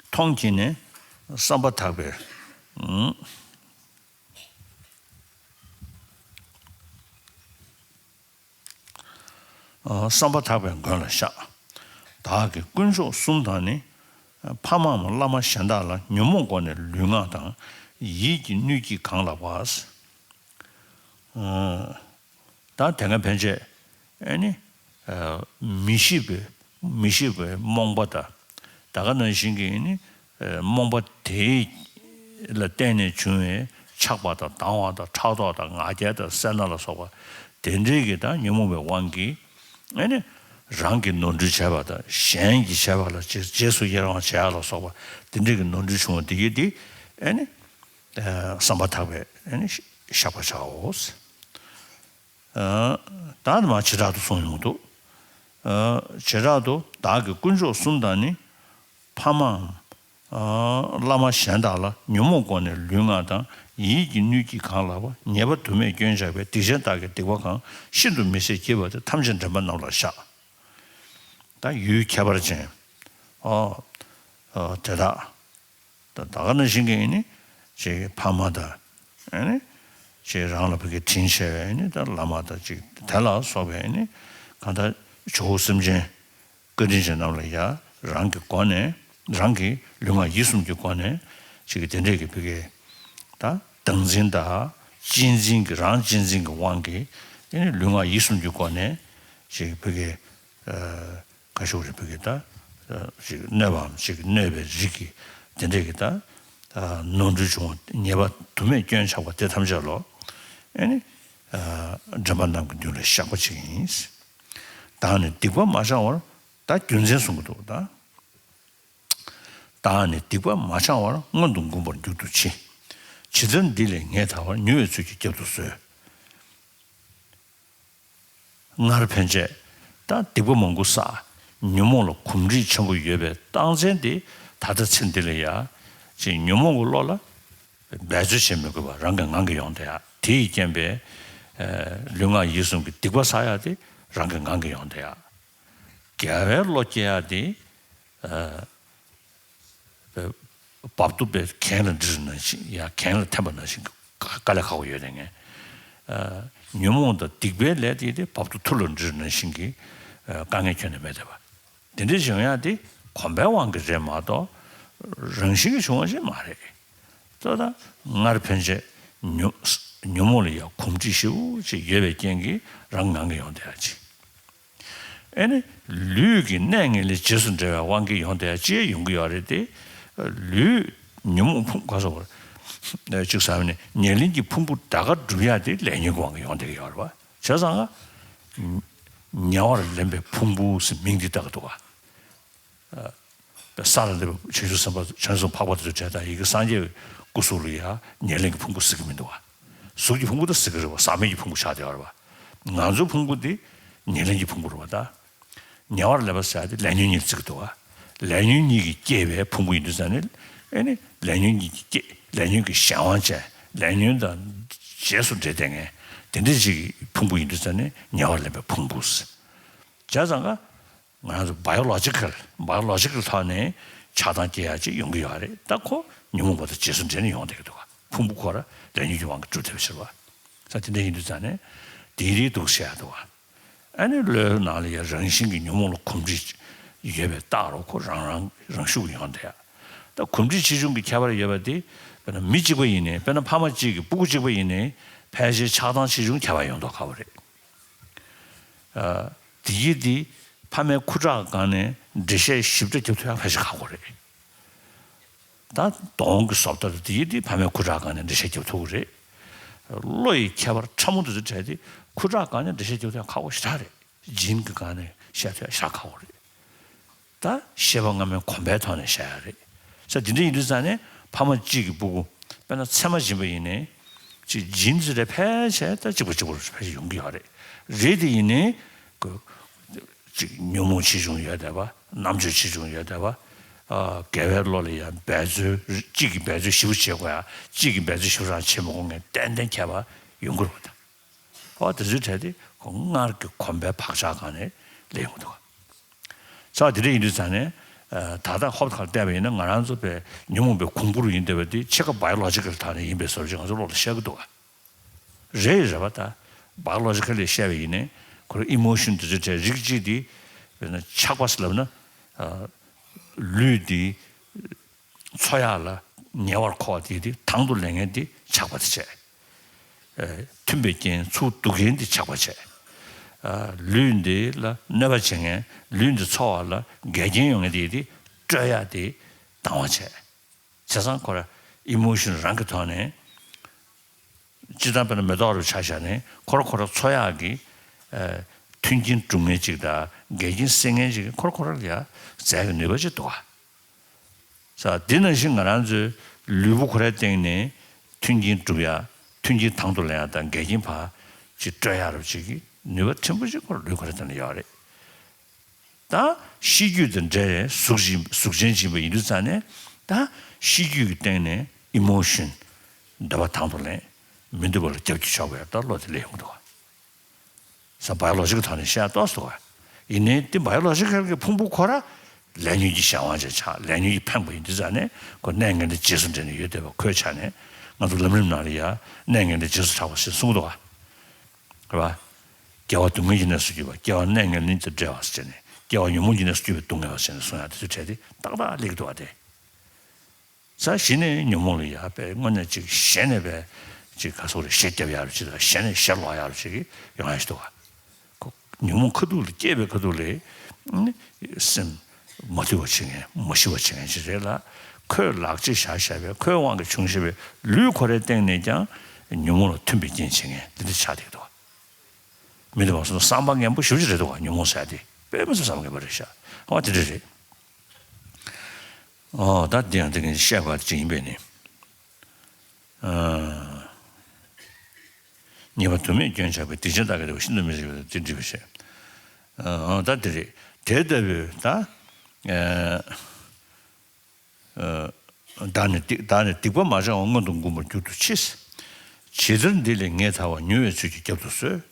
མཐོང་བགྱིས་ནས། བསམ་པ་ཐག་པས། བསམ་པ་ཐག་པས་མགོན་ལ་བཤགས། བདག་གི་དཀོན་མཆོག་གསུམ་དང་ནི། ཕ་མའམ་བླ་མ་གཞན་དག་ལ། ཉོན་མོངས་སྒོ་ནས་ལུས་ངག་དང་། ཡིད་ཀྱི་སྣོད་ཀྱིས་གང་ལགས་པ། ད་དེ་སྔ་ཕན་ཆད་ཨེ་ནི། མི་ཤེས་པའི་མི་ཤེས་པའི་རྨོངས་པ་དང་། ད་ག་ནང་བཞིན་གྱི་ནི། རྨོངས་པ་དེ་ལ་བརྟེན་ནས་བྱུང་བའི་ཆགས་པ་དང་སྡང་བ་དང་ཕྲག་དོག་དང་ང་རྒྱལ་དང་སེར་སྣ་ལ་སོགས་པ་དེ་འདྲའི་གི་ད་ཉོན་མོངས་པའི་དབང་གིས་ཨེ་ནི་རང་གིས་ནོར་འཁྲུལ་བྱས་པ་དང་གཞན་གྱིས་བྱས་པ་ལ་རྗེས་རྗེས་སུ་ཡི་རང་བ་བྱས་ལ་སོགས་པ་དེ་འདྲའི་གི་ནོར་འཁྲུལ་བྱུང་བ་དེ་ཡིས་དེ་ཨེ་ནི་བསམ་པ་ཐག་པས་ཨེ་ནི་བཤགས་པ་བྱའོ། ད་ནི་མ་བྱེ་བྲག་ཏུ་གསུངས་ཡོང་འདུག། བྱེ་བྲག་ཏུ་བདག་གི་དཀོན་མཆོག་གསུམ་དང་ནི། ཕ་མའམ། བླ་མ་གཞན་དག་ལ། ཉོན་མོངས་སྒོ་ནས་ལུས་ངག་དང་། ཡིད་ཀྱི་སྣོད་ཀྱིས་གང་ལགས་པ། ཉེས་པ་དུ་མས་སྐྱོན་བྱས་པའི། སྡིག་ཅན་བདག་གིས་སྡིག་པ་གང་། ཤིན་ཏུ་མི་བཟད་བགྱིས་པ་དེ། ཐམས་ཅད་འདྲེན་པ་རྣམས་ལ་བཤགས། ད་ཡུལ་ཁྱད་པར་ཅན། ཨོ། དེ་དག་ད་ད་ག་ནང་བཞིན་གྱི་ཨེ་ནི་ཅིག་ཕ་མ་དང་ཨེ་ནི་ཅིག་རང་ལ་ཕ་གི་དྲིན་ཆེ་བའི་ཨེ་ནི་ད་བླ་མ་དང་ཅིག་དེ་ལ་སོགས་པའི་ཨེ་ནི་གང་ལྟར་ཇོ་བོ་སེམས་ཅན་བཀའ་དྲིན་ཅན་རྣམས་ལ་ཡ་རང་གི་སྒོ་ནས་རང་གི་ལུས་ངག་ཡིད་གསུམ་གྱི་སྒོ་ནས་ཅིག་དེ་འདྲས་ཀྱི་ཕ་གི་ད་སྟངས་འཛིན་དང་གཅེས་འཛིན་གྱི་རང་གཅེས་འཛིན་གྱི་དབང་གིས་ཨེ་ནི་ལུས་ངག་ཡིད་གསུམ་གྱི་སྒོ་ནས་ཅིག་ཕ་གི་ཁ་ཤོར་རེ་ཕ་གི་ད། ཅིག་གནོད་པའམ་ཅིག་གནོད་པའི་རིགས་ཀྱི་དེ་འདྲས་ཀྱི་ད། ནོར་འཁྲུལ་བྱུང་བ་ཉེས་པ་དུ་མས་སྐྱོན་ཆགས་པ་དེ་ཐམས་ཅད་ལོ། ཨེ་ནི། འདྲེན་པ་རྣམས་ཀྱི་མདུན་ལ་བཤགས་པ་ཅིག་ཡིན། བདག་ནི་སྡིག་པ་མ་བྱང་བར། ད་རྒྱུ་མཚན་གསུང་གི་འདུག་ད། བདག་ནི་སྡིག་པ་མ་བྱང་བར། སྔོན་དུ་འགུམ་པར་འགྱུར་དུ་མཆི། ཇི་ལྟར་འདི་ལས་ངེས་ཐལ་བར། མྱུར་བའི་ཚུལ་གྱིས་བསྐྱབ་ཏུ་གསོལ། སྔར་ཕན་ཆད་ད་སྡིག་པ་མང་པོ་བསགས། ཉོན་མོངས་ལ་གོམས་འདྲིས་ཆེན་པོ་ཡོད་པའི་རྟགས་མཚན་དེ་ད་ལྟ་ཚེ་འདི་ལ་ཡ། ཅིག་ཉོན་མོངས་ཀྱི་བློ་ལ་འབད་རྩོལ་བྱེད་མི་དགོས་པ་རང་གི་ངང་གིས་ཡོང་བསྡད་ཡ། དེ་ཡི་རྐྱེན་པས་ལུས་ངག་ཡིད་གསུམ་གྱི་སྡིག་པ་བསགས་ཡ་དེ་རང་གི་ངང་གིས་ཡོང་བསྡད་ཡ། དགེ་བའི་བློ་སྐྱེ་ཡ་དེ། བབ་ཏུ་པའི་གན་ལ་འདྲིལ་ནང་བཞིན་ཡང་གན་ལ་འཐེན་པ་ནང་བཞིན་དཀའ་ལས་ཁག་པོ་ཡོད་དེ་ངས། ཉོན་མོངས་དང་སྡིག་པའི་ལས་དེ་དེ་བབ་ཏུ་ཐུར་ལ་འདྲིལ་ནང་བཞིན་གྱི་དཀའ་ངལ་ཁྱོན་ནས་མེད་བསྡད་པ། དེ་འདྲའི་བྱུང་ཡ་དེ་གོམས་པའི་དབང་གིས་རེད་མ་གཏོགས་རང་བཞིན་གྱིས་བྱུང་བ་ཞིག་མ་རེད། ད་ལྟ་སྔར་ཕན་ཆད་ཉོན་ཉོན་མོངས་ལ་ཡང་གོམས་འདྲིས་ཞེ་པོ་ཅིག་ཡོད་པའི་རྐྱེན་གྱིས་རང་ངང་གིས་ཡོང་བསྡད་ཡ་ཅིག། ཨེ་ནི། ལུས་ཀྱི་གནས་ངན་ལས་རྗེས་སུ་འབྲེལ་བའི་དབང་གིས་ཡོང་བསྡད་ཅེས་ཡོང་གི་ཡོད་རེད་དེ། ལུས་ཉོན་མོངས་ཕུང་ག་སོགས་པར། གཅིག་ཟ་བ་ནི་ཉེར་ལེན་གྱི་ཕུང་པོ་ད་ག་སྒྲུབ་ཡག་དེ་ལས་ཉོན་གྱི་དབང་གིས་ཡོང་བསྡད་ཀྱི་ཡོད་རེད་བ། བྱས་ཙང་ང་། ཉེ་བར་ལེན་པའི་ཕུང་པོ་ཟེར་མིང་འདི་བཏགས་ཀྱི་འདུག་བ། ས་ལ་འདི་བྱང་ཆུབ་སེམས་དཔའ་བྱང་སེམས་འཕགས་པ་དེ་ཚོ་བྱས་ཙང་ཡི་གེ་སངས་རྒྱས་སྐུ་གཟུགས་ལ་ཡང་ཉེར་ལེན་གྱི་ཕུང་པོ་ཟེར་གྱི་མི་འདུག་བ། གཟུགས་ཀྱི་ཕུང་པོ་དེ་ཟེར་གྱི་རེད་བ། ཟག་མེད་ཀྱི་ཕུང་པོ་ཆགས་བསྡད་ཡོད་རེད་བ། ང་ཚོའི་ཕུང་པོ་འདི། ཉེར་ལེན་གྱི་ཕུང་པོ་རེད་པ་ད། ཉེ་བར་ལེན་པ་ཟེར་ཡ་དེ་ལས་ཉོན་གཉིས་བརྩི་གི་འདུག་ག་ལས་ཉོན་གཉིས་ཀྱིས་བསྐྱེད་པའི་ཕུང་པོ་ཡིན་དུས་ཙང་ནས་ཨེ་ནི་ལས་ཉོན་གཉིས་ཀྱིས་བསྐྱེད་ལས་ཉོན་གྱི་གཞན་དབང་ཅན་ལས་ཉོན་དང་རྗེས་སུ་འབྲེལ་བསྡད་མཁན་དེ་འདྲ་ཅིག་གི་ཕུང་པོ་ཡིན་དུས་ཙང་ནས་ཉེ་བར་ལེན་པའི་ཕུང་པོ་ཟེར། བྱས་ཙང་ཀ་ང་རང་ཚོ་བ་ཡོ་ལོ་ཇི་ཀལ་བ་ཡོ་ལོ་ཇི་ཀལ་ཐོག་ནས་ཆགས་སྡང་སྐྱེ་ཡ་ཅིག་ཡོང་གི་ཡོད་རེད། ད་ཁོ་ཉོན་མོངས་པ་དང་རྗེས་སུ་འབྲེལ་ནས་ཡོང་བསྡད་ཀྱི་འདུག་ག་ཕུང་པོ་ཁོ་ར་ལས་ཉོན་གྱི་དབང་གིས་གྲུབ་བསྡད་པ་ཕྱིར་བ། ས་དེ་འདྲ་ཡིན་དུས་ཙང་ནས་དེའི་རིགས་འདུག་ཟེར་ཡ་འདུག་ག་ཨ་ནི་བློའི་ནང་ལ་ཡ་རང་བཞིན་གྱི་ཉོན་མོངས་ལ་གོམས་འདྲིས་ཡོད་པའི་རྟགས་རོ་ཁོ་རང་རང་རང་ཤུགས་ཡོང་བསྡད་ཡ། ད་གོམས་འདྲིས་ཆེ་ཆུང་གི་ཁྱད་པར་ཡོད་པ་དེ་དཔེར་ན་མི་གཅིག་པ་ཡིན་ནའི་དཔེར་ན་ཕ་མ་གཅིག་གི་སྤུ་གུ་གཅིག་པ་ཡིན་ནའི་ཕལ་ཆེར་ཆགས་སྡང་ཆེ་ཆུང་ཁྱད་པར་ཡོང་མདོག་ཁ་པོ་རེད། ཨ། དེ་ཡིས་དེ་ཕ་མའི་ཁུ་ཁྲག་སྒང་ནས་འགྲེལ་བཤད་ཞིབ་ཕྲ་རྒྱབ་ཐུབ་ཡག་ཕལ་ཆེར་ཁག་པོ་རེད། ད་གདོང་གི་བཟོ་ལྟ་དེ་ཡིས་དེ་ཕ་མའི་ཁུ་ཁྲག་སྒང་ནས་འགྲེལ་བཤད་རྒྱབ་ཐུབ་ཀྱི་རེད། བློ་ཡི་ཁྱད་པར་ཕྲ་མོ་དེ་ཚོ་བྲལ་ཏེ་ཁུ་ཁྲག་སྒང་ནས་འགྲེལ་བཤད་རྒྱབ་ཐུབ་ཡག་ཁག་པོ་ཞེ་དྲག་རེད། ཇིན་གྱི་སྒང་ནས་བཤད་ཐུབ་ཡག་ཞེ་དྲག་ཁག་པོ་རེད། ད་ཤེས་པ་སྔ་མའི་གོམས་པའི་ཐོག་ནས་བཤད་ཡ་རེད། ས་དེ་འདྲ་ཡིན་དུས་ཙང་ནས་ཕ་མ་གཅིག་གི་སྤུ་གུ་དཔེར་ན་མཚན་མ་སྦྱིན་པ་ཡིན་ནའི་ཅིག་སྦྱིན་ཟེར་རེ་ཕལ་ཆེར་ད་གཅིག་པ་གཅིག་པ་ཕལ་ཆེར་ཡོང་གི་ཡོད་རེད། རེད་དེ་ཡིན་ནའི་ཁོ་ཅིག་ཉོན་མོངས་ཆེ་ཆུང་ཡོད་བསྡད་པ་རྣམ་དཔྱོད་ཆེ་ཆུང་ཡོད་བསྡད་པ་ཨ་དགེ་བའི་བློ་ལ་ཡང་འབད་རྩོལ་གཅིག་གིས་འབད་རྩོལ་ཞེ་པོ་བྱེད་དགོས་ཡ་གཅིག་གིས་འབད་རྩོལ་ཞེ་པོ་རང་བྱེད་མི་དགོས་མཁན་ཏན་ཏན་ཁྱད་པར་ཡོང་གི་རེད་པ་ད། ཨོ་དེ་ཚོའི་གྲས་དེ་ཁོ་སྔར་གྱི་གོམས་པའི་བག་ཆགས་སྒང་ནས་སླེབས་ཡོང་གི་འདུག་ཚ་བ་དེ་འདྲ་ཡིན་དུས་ཙང་ནས་ད་ལྟ་ཧོབ་ཁ་བལྟས་པ་ཡིན་ན་ང་རང་ཚོ་པའི་ཉོན་མོངས་པའི་གོང་བུ་རུ་ཡིན་བསྡད་པ་དེ་ཕྱེད་ཀ་བ་ཡོ་ལོ་ཇི་ཀལ་ཐོག་ནས་ཡིན་པའི་བཟོ་འདྲ་ཅིག་ང་ཚོ་བློ་ལ་ཤར་གི་འདུག་ག་རེད་རེད་པ་ད། བ་ཡོ་ལོ་ཇི་ཀལ་ལ་བཤད་པ་ཡིན་ནའི་ཁོ་རང་ཨི་མོ་ཤན་དེ་ཚོའི་གྲས་རིགས་གཅིག་དེ་དཔེར་ན་ཆགས་པ་ཟེར་ལབ་ན་ལུས་དེ། འཚོ་ཡག་ལ་ཉེ་བར་མཁོ་བ་དེ་དེ་དང་དུ་ལེན་མཁན་དེ་ཆགས་པ་དེ་བྱས། མཐུན་པའི་རྐྱེན་ཚུར་བསྡུ་མཁན་དེ་ཆགས་པ་བྱས། ལུས་འདི་ལ་གནོད་པ་བྱེད་མཁན་ལུས་འདི་འཚོ་བ་ལ་འགལ་རྐྱེན་ཡོང་མཁན་དེ་དེ་སྤྲོད་ཡག་དེ་དང་བ་བྱས། བྱས་ཙང་ཁོ་ར་ཨི་མོ་ཤན་རང་གི་ཐོག་ནས་སྤྱིར་བཏང་དཔེར་ན་མེ་ཏོག་རུ་ཆ་བཞག་ནས་ཁོ་ར་ཁོ་ར་འཚོ་ཡག་གི་མཐུན་རྐྱེན་སྒྲུབ་མཁན་ཅིག་དང་འགལ་རྐྱེན་སེལ་མཁན་ཅིག་ཁོ་ར་ཁོ་ར་ལ་ཡ་རྫས་ཀྱི་ནུས་པ་ཅིག་འདུག་ག་ས་འདི་ནང་བཞིན་ང་རང་ཚོའི་ལུས་པོ་ཁོ་རའི་སྟེང་ནས་མཐུན་རྐྱེན་སྒྲུབ་ཡ་མཐུན་རྐྱེན་དང་དུ་ལེན་ཡ་དང་འགལ་རྐྱེན་ཕར་ཅིག་སྤྲོད་ཡ་རུ་ཅིག་གི་ནུས་པ་ཕྲན་བུ་ཅིག་ཁོ་ར་ལུས་ཁོ་རའི་སྟེང་ན་ཡོད་རེད། ད་ཤེས་རྒྱུད་དང་འབྲེལ་བའི་གཟུགས་ཅན་གཟུགས་ཅན་སྦྱིན་པ་ཡིན་དུས་ཙང་ནས་ད་ཤེས་རྒྱུད་ཀྱི་སྟེང་ནས་ཨི་མོ་ཤན་འདོད་པ་དང་དུ་ལེན་མི་འདོད་པ་ལ་རྒྱབ་ཀྱི་ཆོག་པའི་ད་བློ་དེ་སླེབས་ཡོང་གི་འདུག་ག་ས་བ་ཡོ་ལོ་ཇི་ཀལ་ཐོག་ནས་བཤད་ཏོག་ཙམ་འདུག་ག་ཡིན་ནའི་དེ་བ་ཡོ་ལོ་ཇི་ཀལ་གྱི་ཕུང་པོ་ཁོ་ར་ལས་ཉོན་གྱི་གཞན་དབང་ཅན་ཆགས་ལས་ཉོན་གྱིས་འཕེན་པ་ཡིན་དུས་ཙང་ནས་ཁོ་གནས་ངན་ལས་རྗེས་སུ་འབྲེལ་ནས་ཡོད་བསྡད་པ་ཁོའི་ཆ་ནས་ང་ཚོ་ལམ་རིམ་ནང་ལ་ཡ་གནས་ངན་ལས་རྗེས་སུ་ཁྲག་པ་ཞེས་གསུངས་འདུག་ག་རེད་པ། སྐྱེ་བ་སྡུག་བསྔལ་གྱི་གནས་སུ་གྱུར་པ་སྐྱེ་བ་གནས་ངན་ལས་ཀྱི་བསྒྲལ་བ་ཟེར་ནས་སྐྱེ་བ་ཉོན་མོངས་ཀྱི་གནས་སུ་གྱུར་པའི་སྡུག་བསྔལ་བ་ཟེར་ནས་གསུང་ཡ་དེ་ཚོའི་གྲས་དེ་ཏག་ཏག་སླེབས་ཀྱི་འདུག་བ་དེ། ས་གཞི་ནས་ཉོན་མོངས་ལ་ཡ་པའི་དངོས་གནས་ཅིག་ཞེན་ནས་པའི་ཅིག་ག་སོགས་རེ་ཞེ་རྒྱབ་ཡ་རུ་ཅིག་དང་ཞེན་ནས་ཞེ་ལོག་ཡ་རུ་ཅིག་ཡོང་ཡ་ཞིག་འདུག་བ། ཁོ་ཉོན་མོངས་ཁ་ཐུག་ལ་སྐྱེས་པའི་ཁ་ཐུག་ལ་སེམས་མ་དུལ་བ་བྱེད་མཁན་མ་ཞི་བ་བྱེད་མཁན་ཅིག་རེད་ལ། ཁོས་ལག་རྗེས་བཞག་བཞག་པའི་ཁོའི་དབང་གིས་བྱུང་བཞག་པའི་ལུས་ཁོ་རའི་སྟེང་ནས་ཀྱང་ཉོན་མོངས་ལ་མཐུན་པའི་རྐྱེན་བྱེད་མཁན་འདི་འདྲ་ཆགས་བསྡད་ཀྱི་འདུག་བ། མི་འདི་མ་སོང་བསམ་པ་ངན་པ་ཞེ་པོ་ཅིག་རེད་འདུག་བ། ཉོན་མོངས་ཟེར་ཡ་དེ་དཔེ་མི་སྲིད་བསམ་ངན་པ་རེད་ཤག་ཨོ་དེ་འདྲ་རེད། ཨོ་ད་འདི་ཡང་འདི་ངས་བཤད་དགོས་པ་ཅིག་ཡིན་པས་ནི། ཨ་ཉེས་པ་དུ་མས་སྐྱོན་ཆགས་པའི་སྡིག་ཅན་བདག་གི་རེ་བ་ཤིན་ཏུ་མི་བཟད་པའི་དེ་འདྲི་བ་ཞེས། ཨོ་ད་འདི་རེད། དེ་ལྟ་བུའི་ད། བདག་ནི་སྡིག་བདག་ནི་སྡིག་པ་མ་བྱང་བ་མངོན་དུ་འགུམ་པར་འགྱུར་དུ་མཆི། ཇི་ལྟར་འདི་ལས་ངེས་ཐར་བ། མྱུར་བའི་ཚུལ་གྱིས་བསྐྱབ་ཏུ་གསོལ།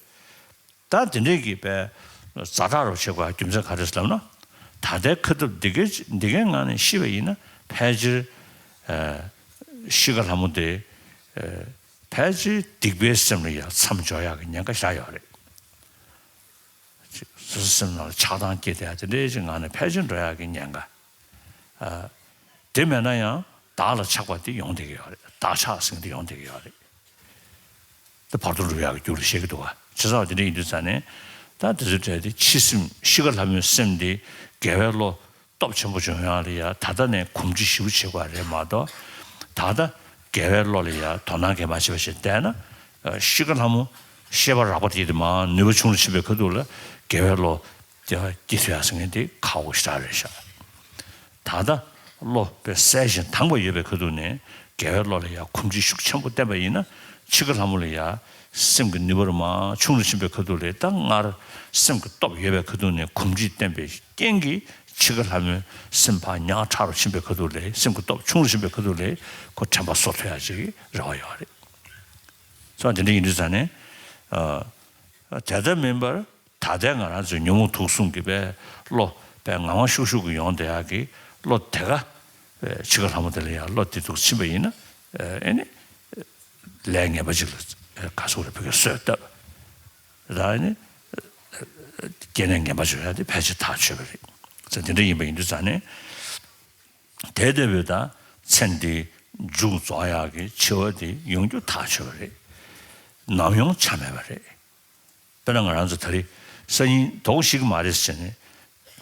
ད་དེ་འདྲས་ཀྱི་པའི་ཛ་དྲག་རུ་བྱེད་དགོས་རྒྱུ་མཚན་ག་རེ་ཟེར་ལབ་ན། ད་ལྟའི་ཁ་ཐུབ་འདི་གའི་འདི་གའི་ངང་ནས་ཤི་བ་ཡིན་ན་ཕལ་ཆེར་ཤི་ཁ་ལྷ་མོ་དེ་ཕལ་ཆེར་སྡིག་པའི་སེམས་ལ་ཡང་མཚམས་འཇོག་ཡག་གི་ཉེན་ཁ་བཞག་ཡོད་རེད། སོ་སོའི་སེམས་ནང་ལ་ཆགས་སྡང་སྐྱེས་ཏེ་དེ་འདྲའི་ཅིག་ངང་ནས་ཕལ་ཆེར་འགྲོ་ཡག་གི་ཉེན་ཁ། དེ་མེད་ན་ཡང་བདག་ལ་ཆགས་པ་དེ་ཡོང་བསྡད་ཀྱི་ཡོད་རེད། བདག་ཆགས་ཟེར་མཁན་དེ་ཡོང་བསྡད་ཀྱི་ཡོད་རེད། དེ་བར་དུ་འགྲོ་ཡག་གི་རྒྱུ་རུ་བཤད་ཀྱི་འདུག་བ། བྱས་ཙང་དེ་འདྲ་ཡིན་དུས་ཙང་ནས་ད་དེ་ཚོའི་གྲས་དེ་འཆི་སེམས་ཤི་ཁ་ལྷ་མོའི་སེམས་དེ་དགེ་བའི་བློ་སྟོབས་ཆེན་པོ་བྱུང་ཡག་ལ་ཡ་ད་ལྟ་ནས་གོམས་འདྲིས་ཞེ་པོ་བྱེད་དགོས་རེད་མ་གཏོགས། ད་ལྟ་དགེ་བའི་བློ་ལ་ཡ་དོ་སྣང་གང་མ་བྱས་པ་བྱས་བསྡད་ན། ཤི་ཁ་ལྷ་མོ་ཤེས་པ་རགས་པ་དེ་དེ་མར་ནུས་པ་ཆུང་རུ་ཕྱིན་པའི་ཁ་ཐུག་ལ་དགེ་བའི་བློ་དེ་སྐྱེ་ཐུབ་ཡག་ཟེར་མཁན་དེ་ཁག་པོ་ཞེ་དྲག་རེད་ཤག་ད་ལྟ་བློ་དཔེ་གསལ་ཞིང་དྭངས་པ་ཡོད་པའི་ཁ་ཐུག་ནས་དགེ་བའི་བློ་ལ་ཡ་གོམས་འདྲིས་ཤུགས་ཆེན་པོ་བསྟེན་པ་ཡིན་ན་འཆི་ཁ་ལྷ་མོ་ལ་ཡ་ སེམས་ཀྱི་ནུས་པ་རུ་མ་ཆུང་རུ་ཕྱིན་པའི་ཁ་ཐུག་ལས། ད་སྔར་སེམས་ཀྱི་སྟོབས་ཡོད་པའི་ཁ་ཐུག་ནས་གོམས་འདྲིས་བརྟན་པའི་རྐྱེན་གྱིས་འཆི་ཁ་ལྷ་མོའི་སེམས་ཕར་ཉག་ཕྲ་རུ་ཕྱིན་པའི་ཁ་ཐུག་ལས། སེམས་ཀྱི་སྟོབས་ཆུང་རུ་ཕྱིན་པའི་ཁ་ཐུག་ལས་ཁོ་དྲན་པ་གསོ་ཐུབ་ཡག་ཅིག་གི་རེ་བ་ཡོད་རེད། སོ་དེ་འདྲ་ཡིན་དུས་ཙང་ནས། ཨ། དེ་ལྟར་མིན་པར་ད་ལྟའི་ང་རང་ཚོའི་ཉོན་མོངས་དུག་གསུམ་གྱི་པའི་བློ་པའི་ངང་བ་ཤུགས་ཤུགས་ཀྱིས་ཡོང་བསྡད་ཡག་གི་བློ་དེ་ག་འཆི་ཁ་ལྷ་མོ་དེ་ལ་ཡང་བློ་དེ་དུག་ཕྱིན་པ་ཡིན་ན། ཨེ་ནི་ལས་ངན་པ་ཅིག་ལ་ག་སོགས་རེ་བོད་ཀྱི་གསོས་བཏབ། ད་ཨེ་ནི་སྐྱེ་གནས་ངན་པ་ཅིག་ཡང་དེ་ཕལ་ཆེར་ཐག་ཆོད་པ་རེད། ཙང་དེ་འདྲ་ཡིན་པ་ཡིན་དུས་ཙང་ནས། དེ་ལྟ་བུའི་ད་ཚེ་འདི་མཇུག་རྫོགས་ཡག་གི་འཆི་བ་དེ་ཡོང་རྒྱུ་ཐག་ཆོད་པ་རེད། ནམ་ཡོང་ཆ་མེད་པ་རེད། དཔེར་ན་ང་རང་ཚོ་ད་རེས་སང་ཉིན་དོགས་ཤིག་མ་རེད་ཟེར་ནས་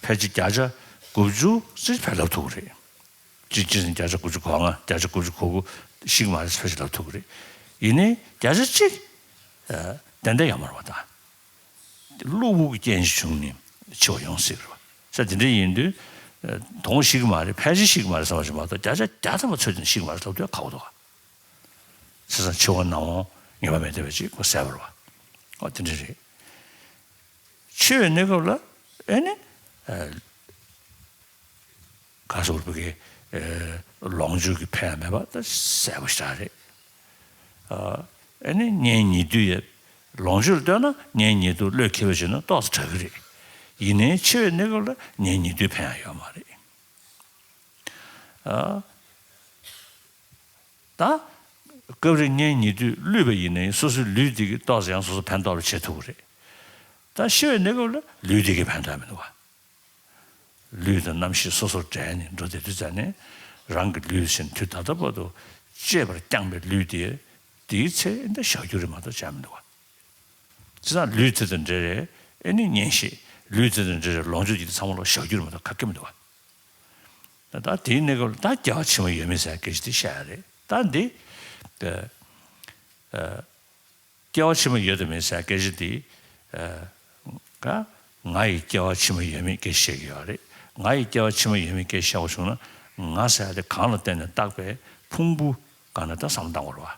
ཕལ་ཆེར་བརྒྱ་ཆ་iciག་ཅིག་ཕར་ལབ་ཐུབ་ཀྱི་རེད། གཅིག་གཅིག་ནས་བརྒྱ་ཆ་དགུ་བཅུ་གོ་ལྔ། བརྒྱ་ཆ་དགུ་བཅུ་གོ་དགུ་ཤིག་མ་རེད་ཕལ་ཆེར་ལབ་ཐུབ་ཀྱི་རེད། ཡིན་ནའི་བརྒྱ་ཆ་གཅིག་ཏན་ཏན་ཡོད་མ་རེད་པ། ད་གློ་བུར་གྱི་རྐྱེན་ཞིག་བྱུང་ནས་འཆི་བ་ཡོང་སྲིད་རེད་པ། ས་དེ་འདྲ་ཡིན་དུས་དོགས་ཤིག་མ་རེད། ཕལ་ཆེར་ཤིག་མ་རེད་བསམ་པ་ཞིག་མ་གཏོགས་བརྒྱ་ཆ་བརྒྱ་ཐམ་པ་ཚོད་ཅིག་ཤིག་མ་རེད་ལབ་དུས་ཁག་པོ་འདུག་ག། བྱས་ཙང་འཆི་བ་ནམ་འོང་ངེས་པ་མེད་བསྡད་པ་ཅིག་ཁོ་གསལ་པོ་རེད་པ། ཨོ་དེ་འདྲ་རེད། འཆི་བའི་གནས་སྐབས་ལ་ཨེ་ནི། ཨ། ག་སོགས་པའི་གི། ཨེ། ལོངས་སྤྱོད་ཀྱི་ཕན་ཡང་མེད་པ་ད་གསལ་པོ་ཞེ་དྲག་རེད། ཨ། ཨེ་ནི་གཉེན་ཉེ་དུ་ཡོད། ལོངས་སྤྱོད་ལ་ལྟོས་ན་གཉེན་ཉེ་དུ་བློས་འཁེལ་བ་བྱས་ན་ཏོག་ཙམ་དྲག་གི་རེད། ཡིན་ནའི་འཆི་བའི་གནས་སྐབས་ལ་གཉེན་ཉེ་དུའི་ཕན་ཡང་ཡོད་མ་རེད། ཨ། ད་སྐབས་རེ་གཉེན་ཉེ་དུས་བསླུས་པ་ཡིན་ནའི་སོ་སོའི་ལུས་དེ་གིས་ཏོག་ཙམ་ཡང་སོ་སོ་ཕན་ཐོགས་པ་བྱེད་ཐུབ་ཀྱི་རེད། ད་ཤི་བའི་གནས་སྐབས་ལ་ལུས་དེ་གིས་ཕན་ཐོགས་མི་འདུག་ག། ལུས་དང་རྣམ་ཤེས་སོ་སོར་བྲལ་ནས་འགྲོ་བསྡད་དུས་ཙང་ནས། རང་གི་ལུས་ཟེར་དུས་ད་ལྟ་བར་དུ་གཅེས་པར་བསྐྱངས་པའི་ལུས་དེ་དེའི་ཚེ་འདི་བཞག་རྒྱུ་རེད་མ་གཏོགས་བྱ་མི་འདུག་ག། བྱས་ཙང་ལུས་དེ་དང་འབྲེལ་བའི་ཨེ་ནི་གཉེན་བཤེས། ལུས་དེ་དང་འབྲེལ་བའི་ལོངས་སྤྱོད་ཀྱི་དེ་ཚང་མ་ལ་བཞག་རྒྱུ་རེད་མ་གཏོགས་ག་གེ་མི་འདུག་ག། ད་དེའི་གནས་སྐབས་ལ་ད་སྐྱེ་བ་ཕྱི་མ་ཡོད་མེད་ཟེར་སྐད་ཆ་དེ་བཤད་ཡ་རེད། ད་འདི། ཨ། ཨ། སྐྱེ་བ་ཕྱི་མ་ཡོད་དམ་མེད་ཟེར་སྐད་ཆ་དེ། ཨ། ང་ང་ཡི་སྐྱེ་བ་ཕྱི་མ་ཡོད་མེད་སྐད་ཆ་བཤད་ཀྱི་ཡོད་རེད། ང་ཡི་སྐྱེ་བ་ཕྱི་མ་ཡོད་མེད་སྐད་ཆ་བཤད་པ་བྱུང་ན། ང་ཟེར་ཡ་དེ་གང་ལ་བརྟེན་ནས་བཏགས་པའི་ཕུང་པོ་སྒང་ནས་ད་བསམ་བློ་བཏང་དགོས་རེད་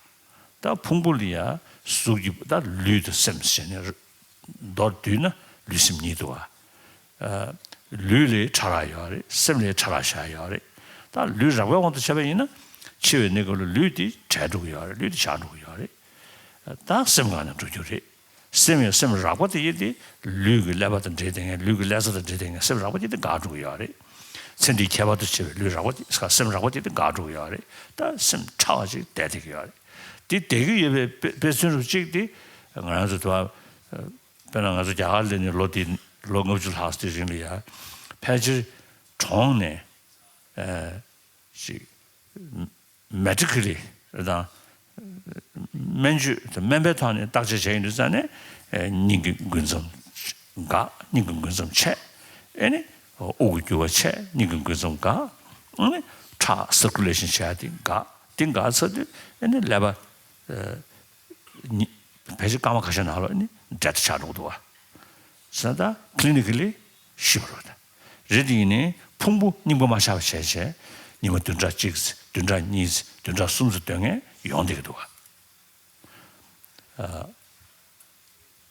པ། ད་ཕུང་པོ་ལ་ཡ་གཟུགས་ཀྱི་ད་ལུས་དང་སེམས་ཟེར་ནས་མདོར་བསྡུས་ན་ལུས་སེམས་གཉིས་འདུག་ག། ཨ། ལུས་ལ་ཕྲ་རགས་ཡོད་རེད། སེམས་ལ་ཕྲ་རགས་བཞག་ཡོད་རེད། ད་ལུས་རགས་པའི་དབང་དུ་བྱས་པ་ཡིན་ན། འཆི་བའི་གནས་སྐབས་ལ་ལུས་དེ་བྲལ་འགྲོ་གི་ཡོད་རེད། ལུས་དེ་བཞག་འགྲོ་གི་ཡོད་རེད། ད་སེམས་སྒང་ནས་འགྲོ་རྒྱུ་རེད། སེམས་ཡང་སེམས་རགས་པ་དེ་ཡིན་ཏེ། ལུས་ཀྱི་ཀླད་པ་དང་འབྲེལ་བསྡད་མཁན། ལུས་ཀྱི་ཀླད་རྩ་དང་འབྲེལ་བསྡད་མཁན་སེམས་རགས་པ་དེ་དེ་འགག་འགྲོ་གི་ཡོད་རེད། ཚེ་འདིའི་ཁྱད་པར་དུ་བྱས་པའི་ལུས་རགས་པ་དེ། སེམས་རགས་པ་དེ་དེ་འགག་འགྲོ་གི་ཡོད་རེད། ད་སེམས་ཕྲ་བ་ཅིག་བསྡད་བསྡད་ཀྱི་ཡོད་རེད། དེ་བསྡད་ཀྱི་ཡོད་པའི་དཔེ་དཔེ་མཚོན་རུ་གཅིག་དེ་ང་རང་ཚོ་དུ་བ། དཔེར་ན་ང་ཚོ་རྒྱ་གར་སླེབས་ནས་ལོ་དེ་ལོ་ལྔ་བཅུ་ལྷག་ཙམ་རིང་ལ་ཡ། ཕལ་ཆེར་གྲོངས་ནས། ཨ། ཅིག་མེ་ཌི་ཀལ་ལི་དང་སྨན་བཅོས་དང་སྨན་པའི་ཐོག་ནས་བརྟག་དཔྱད་བྱས་ཡོང་དུས་ཙང་ནས། ཨ། སྙིང་གི་འགུལ་མཚམས་འགག། སྙིང་གི་འགུལ་མཚམས་ཆད། ཨ་ནི་དབུགས་ཀྱི་རྒྱུ་བ་ཆད། སྙིང་གི་འགུལ་མཚམས་འགག། ཨ་ནི་ཁྲག་སར་ཀུ་ལེ་ཤན་བྱེད་ཡ་དེ་འགག། དེ་འགག་ཚར་དུས་ཨ་ནི་ཀླད་པ། ཨ། ཉི། ཕལ་ཆེར་སྐར་མ་ཁ་ཤས་ནང་ལོགས་ནི་འབྲེལ་ཐག་ཆགས་འགྲོ་གི་འདུག་བ། ས་ད་ཀི་ལི་ནི་ཀི་ལི་ཤི་བ་རེད། རེད་དེ་ཡིན་ནའི་ཕུང་པོ་རྙིང་པ་མ་ཆགས་པ་བྱས་བྱས། ཉི་མ་བདུན་ཕྲག་གཅིག་བདུན་ཕྲག་གཉིས། བདུན་ཕྲག་གསུམ་ཙམ་སྡོད་མཁན་ཡོང་བསྡད་ཀྱི་འདུག་བ། ཨ།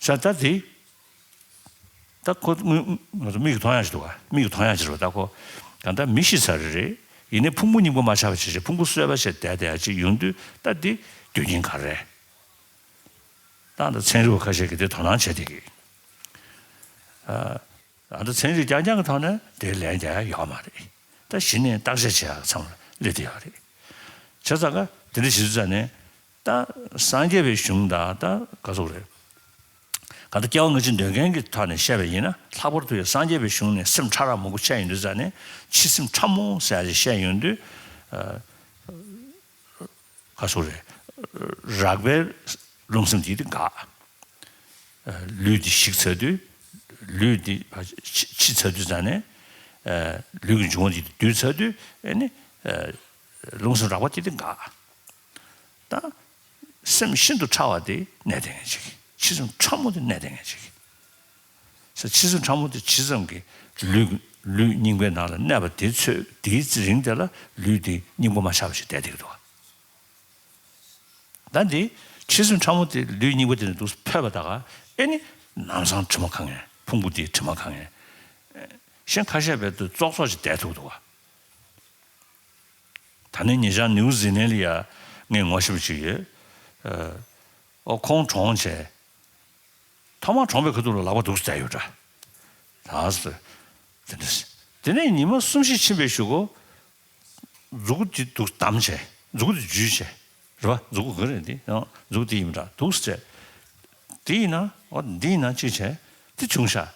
ས་ད་དེ། ད་ཁོ་ང་ཚོ་མིག་གིས་མཐོང་ཡག་ཅིག་འདུག་བ། མིག་གིས་མཐོང་ཡག་ཅིག་རེད་བ། ད་ཁོ་གང་ལྟར་མི་ཤི་ཚར་རེད། རེད། ཡིན་ནའི་ཕུང་པོ་རྙིང་པ་མ་ཆགས་པ་བྱས་བྱས། ཕུང་པོ་གསོས་པ་བྱས་བསྡད་བསྡད་ཡག་ཅིག་ཡོང་དུས། ད་འདི་རྒྱུ་རྐྱེན་ག་རེ་རེད། ད་ད་ཚན་རིག་པ་ཁ་ཤས་ཀྱིས་དེ་དོ་སྣང་བྱས་བསྡད་ཀྱི། ཨ། ད་ཚན་རིག་རྐྱང་རྐྱང་གི་ཐོག་ནས་དེ་ལན་རྒྱག་ཡག་ཡོད་མ་རེད། ད་གཞི་ནས་བརྟག་དཔྱད་བྱེད་ཡག་ཚང་མ་སླེབས་བསྡད་ཡོད་རེད། བྱས་ཙང་ཀ་དེ་འདྲ་བྱེད་དུས་ཙང་ནས། ད་སངས་རྒྱས་པའི་གཞུང་དང་། ད་ག་ཟེར་དགོས་རེད། གང་ལྟར་སྐྱེ་བ་སྔ་ཕྱི་འདོད་མཁན་གྱི་ཐོག་ནས་བཤད་པ་ཡིན་ན། ལྷག་པར་དུ་ཡང་སངས་རྒྱས་པའི་གཞུང་ནས་སེམས་ཕྲ་རགས་མང་པོ་བཤད་ཡོང་དུས་ཙང་ནས། འཆི་སེམས་ཕྲ་མོ་ཟེར་ཡག་ཅིག་བཤད་ཡོང་དུས། ཨ། ག་ཟེར་དགོས་རེད། རགས་པའི་རླུང་སེམས་དེ་དེ་འགག། ཨ། ལུས་དེ་ཞིག་ཚར་དུས། ལུས་དེ་འཆི་འཆི་ཚར་དུས་ཙང་ནས། ཨ། ལུས་ཀྱི་འབྱུང་བ་དེ་བསྡུས་ཚར་དུས། ཨ་ནི། ཨ། རླུང་སེམས་རགས་པ་དེ་དེ་འགག། ད་སེམས་ཤིན་ཏུ་ཕྲ་བ་དེ་གནས་བསྡད་མཁན་ཅིག། འཆི་སེམས་ཕྲ་མོ་དེ་གནས་བསྡད་མཁན་ཅིག། ས་འཆི་སེམས་ཕྲ་མོ་དེ་ཇི་ཙམ་གྱིས་ལུས་ལུས་རྙིང་པའི་ནང་ལ་གནས་པ་དེ་ཚོད། དེའི་རིང་དེ་ལ་ལུས་དེ་རྙིང་པ་མ་ཆགས་པ་ཞིག་བསྡད་བསྡད་ཀྱི་འདུག། ད་འདི་ འཆི་གསོན་ཕྲ་མོ་དེ་ལུས་རྙིང་པ་དེ་ནས་འདུག་ཕོད་པ་ད་ག་ཨེ་ནི་ལམ་སང་དྲི་མ་གང་ངེ་ཕུང་པོ་དེའི་དྲི་མ་གང་ངེ་གཞན་ཁ་ཤས་བས་དུ་ཙོག་ཙོག་ཅིག་བསྡད་ཐུབ་འདུག་ག་ད་ནི་ཉེ་ཆར་ནིའུ་ཟི་ལན་ལ་ཡ་ངས་ངོ་ཤེས་པ་ཅིག་ཡོད། ཨོ་ཁོང་གྲོངས་བྱས། ཐོག་མར་གྲོངས་པའི་ཁ་ཐུག་ལ་ལག་པ་འདུག་སེ་བསྡད་ཡོད་འདྲ། ད་ཟེར། དེ་འདྲ་ཟེར། དེ་ནས་ཉི་མ་གསུམ་བཞི་ཕྱིན་པའི་གཞུག་གུ། མཛུ་གུ་དེ་འདུག་བསྡམས་བྱས། མཛུ་གུ་དེ་འཇུས་བྱས། རེད་པ། མཛུ་གུ་ག་རེ་འདི། ཡང་མཛུ་གུ་དེ་ཡིན་པ་འདྲ་འདུག་སེ་བྱས། དེ་ཡིན་ན། འོ་འདི་ཡིན་ན་གཅིག་བྱས། དེ་བྱུང་ཤག་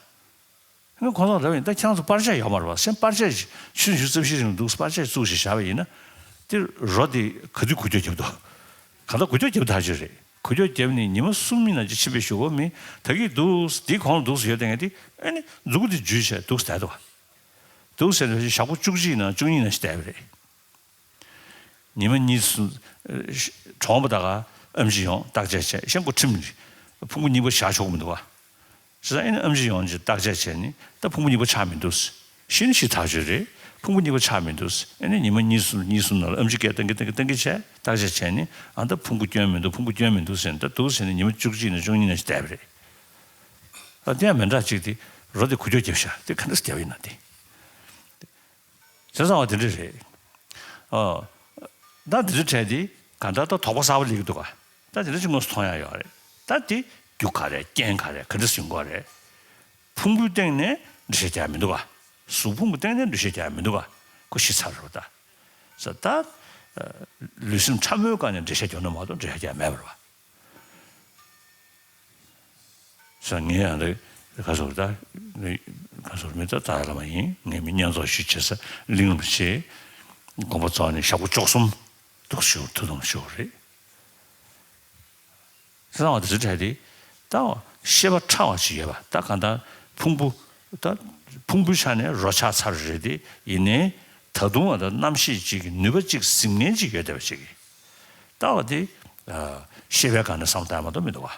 ངས་ཁོང་ཚོ་ལབ་ཡིན། ད་ཁྱེད་རང་ཚོ་པར་ཆས་ཡོད་མ་རེད་པ། སེམས་པར་ཆས་ཆུ་ཚོད་བཅུ་བཞི་རིང་འདུག་པར་ཆས་བཙུགས་བྱས་བཞག་པ་ཡིན་ན། དེ་རོ་དེ་ག་དུས་འགུལ་སྐྱོད་རྒྱབ་འདུག་གང་ལྟར་འགུལ་སྐྱོད་རྒྱབ་ཐག་ཆོད་རེད། འགུལ་སྐྱོད་བརྒྱབ་ནས་ཉི་མ་གསུམ་ཡིན་ན་ཅི་ཕྱིན་པའི་གཞུག་གུ་མི་ད་གིན་འདུག་འདི་གོང་ལ་འདུག་ཟེར་ཡོད་དེ་ངས་དེ་ཨ་ནི་མཛུ་གུ་དེ་འཇུས་བྱས་འདུག་བསྡད་འདུག་འདུག་ཟེར་ནས་ཞག་པོ་བཅུ་གཅིག་ནང་བཅུ་གཉིས་ནང་ཞིག་བསྡད་པ་རེད། ཉི་མ་གཉིས་གསུམ་གྲོངས་པ་ད་ག་ཨེམ་ཆི་ཡོང་བརྟག་དཔྱད་བྱས། ཤིན་ཏུ་ཁྲིམས་རེད། ཕུང་པོ་གཉིས་པོ་བཞག་ཆོག་གི་མི་འདུག་ག་ཟེར། ཨ་ནི་ཨེམ་ཆི་ཡོང་ཅིག་བརྟག་དཔྱད་བྱས་ནས་ད་ཕུང་པོ་གཉིས་པོ་ཆགས་མི་འདུག་ཤི་ནི་ཤི་ཐག་ཆོད་རེད། ཕུང་པོ་གཉིས་པོ་ཆགས་མི་འདུག་ཨ་ནི་ཉི་མ་གཉིས་གསུམ་གཉིས་གསུམ་ནང་ལ་ཨེམ་ཆི་སྐད་གཏང་གི་གཏང་གི་གཏང་གི་བྱས། བརྟག་དཔྱད་བྱས་ནས་ཨ་ད་ཕུང་པོ་སྐྱོན་མི་འདུག་ཕུང་པོ་སྐྱོན་མི་འདུག་ཟེར་ནས་ད་འདུག་ཟེར་ནས་ཉི་མ་བཅུ་གཅིག་ནས་བཅུ་གཉིས་ནང་ཞིག་བསྡད་པ་རེད། ཨ་དེ་ཡང་མི་འདྲ་ཅིག་དེ་རོ་དེ་འགུལ་སྐྱོད་རྒྱབ་ཤག་དེ་ག་འདྲ་སེ་བསྡད་པ་ཡིན་ན་དེ། བྱས་ཙང་བ་དེ་འདྲ་རེད། ཨོ། ད་འདི་འདྲ་བྱས་ཏེ་གང་ལྟར་ད་དོགས་པ་གསར་པ་སླེབས་ཀྱི་འདུག་ག་ད་དེ་འདྲ་ཅིག་དངོས་སུ་མཐོང་ཡ་ཡོད་རེད། ད་དེ་རྒྱུ་ག་རེ་རྐྱེན་ག་རེ་ག་འདྲ་ཟིན་དགོས་རེད། ཕུང་པོའི་སྟེང་ནས་འགྲེལ་བཤད་རྒྱག་མི་འདུག་ག་གཟུགས་ཕུང་གི་སྟེང་ནས་འགྲེལ་བཤད་རྒྱག་མི་འདུག་ག་ཁོ་ཤི་ཚར་རེད་པ་ད། ས་ད། ལུས་སེམས་ཕྲ་མོའི་སྒང་ནས་འགྲེལ་བཤད་རྒྱག་ན་མ་གཏོགས་འགྲེལ་བཤད་རྒྱག་མེད་པ་རེད་པ། ས་ངས་ཡང་རེ་ག་སོགས་ད་ག་སོགས་མི་ད་ད་ལ་མ་ཡིན། ངས་མི་བསྙེན་རྫོགས་ཞུ་བྱེད་ས་གླིང་ལ་བྱེད། དགོངས་པ་རྫོགས་ནས་ཞག་པོ་བཅུ་གསུམ་འདུག་ཞུ་ཐུགས་དམ་ཞུ་རེད། གསང་བ་དེ་ཚོ་བྲལ་ཏེ་ད་ཤེས་པ་ཕྲ་བ་ཞིག་ཡོད་པ། ད་གང་ལྟར་ཕུང་པོ་ད་ཕུང་པོའི་ཆ་ནས་རོ་ཆགས་ཚར་རེད་དེ། ཡིན་ནའི་ད་དུང་ད་རྣམ་ཤེས་ཅིག་གི་ནུས་པ་ཅིག་འཛིན་མཁན་ཅིག་ཡོད་བསྡད་པ་ཅིག་གིས་ད་བ་དེ་ཤེས་པའི་སྒང་ནས་བསམ་བློ་བཏང་མ་གཏོགས་མི་འདུག་བ།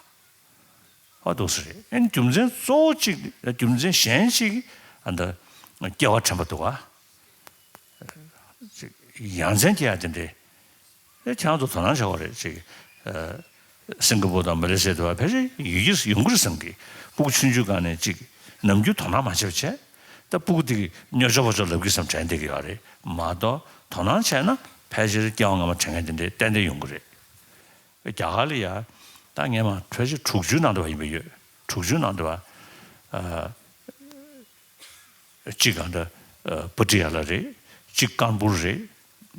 ཨ་འདུག་སེ་རེད། ཨ་ནི་རྒྱུ་མཚན་གཙོ་བོ་གཅིག་རྒྱུ་མཚན་གཞན་གཅིག་ཨ་ད་སྐྱེ་བ་དྲན་པ་འདུག་ག་ཡ་མཚན་སྐྱེ་ཡ་དེ་འདྲའི། ཨེ་ཁྱེད་རང་ཚོ་དོ་སྣང་བྱ་བ་རེད་ཅིག་སིང་ག་པོར་དང་མ་ལེ་ཤི་ཡ་དེ་བ་ཕལ་ཆེར་ཡོད་ཀྱི་ཡོང་གི་རེད་བསམ་གི་སྤུ་གུ་ཆུང་ཆུང་སྒང་ནས་ཅིག་ནམ་རྒྱུན་དོ་སྣང་མ་བྱེད་པ་བྱས། ད་སྤུ་གུ་དེ་གི་སྨྱོ་ཆོག་པོ་ཆོག་ལབ་ཀྱི་བསམ་དྲན་བསྡད་ཀྱི་ཡོད་རེད་མ་གཏོགས། དོ་སྣང་བྱས་ན་ཕལ་ཆེར་སྐྱེ་བ་སྔ་མ་དྲན་མཁན་དེ་འདྲའི་ཏན་ཏན་ཡོང་གི་རེད། རྒྱ་གར་ལ་ཡ། ད་ངས་མ་ཕལ་ཆེར་དྲུག་ཅུའི་ནང་དུ་བ་ཡིན་པ་ཡོད། དྲུག་ཅུའི་ནང་དུ་བ། ཨ། གཅིག་གང་འདྲ། ཨ། པུ་ཏི་ཡ་ལ་རེད། གཅིག་ཀམ་པུར་རེད།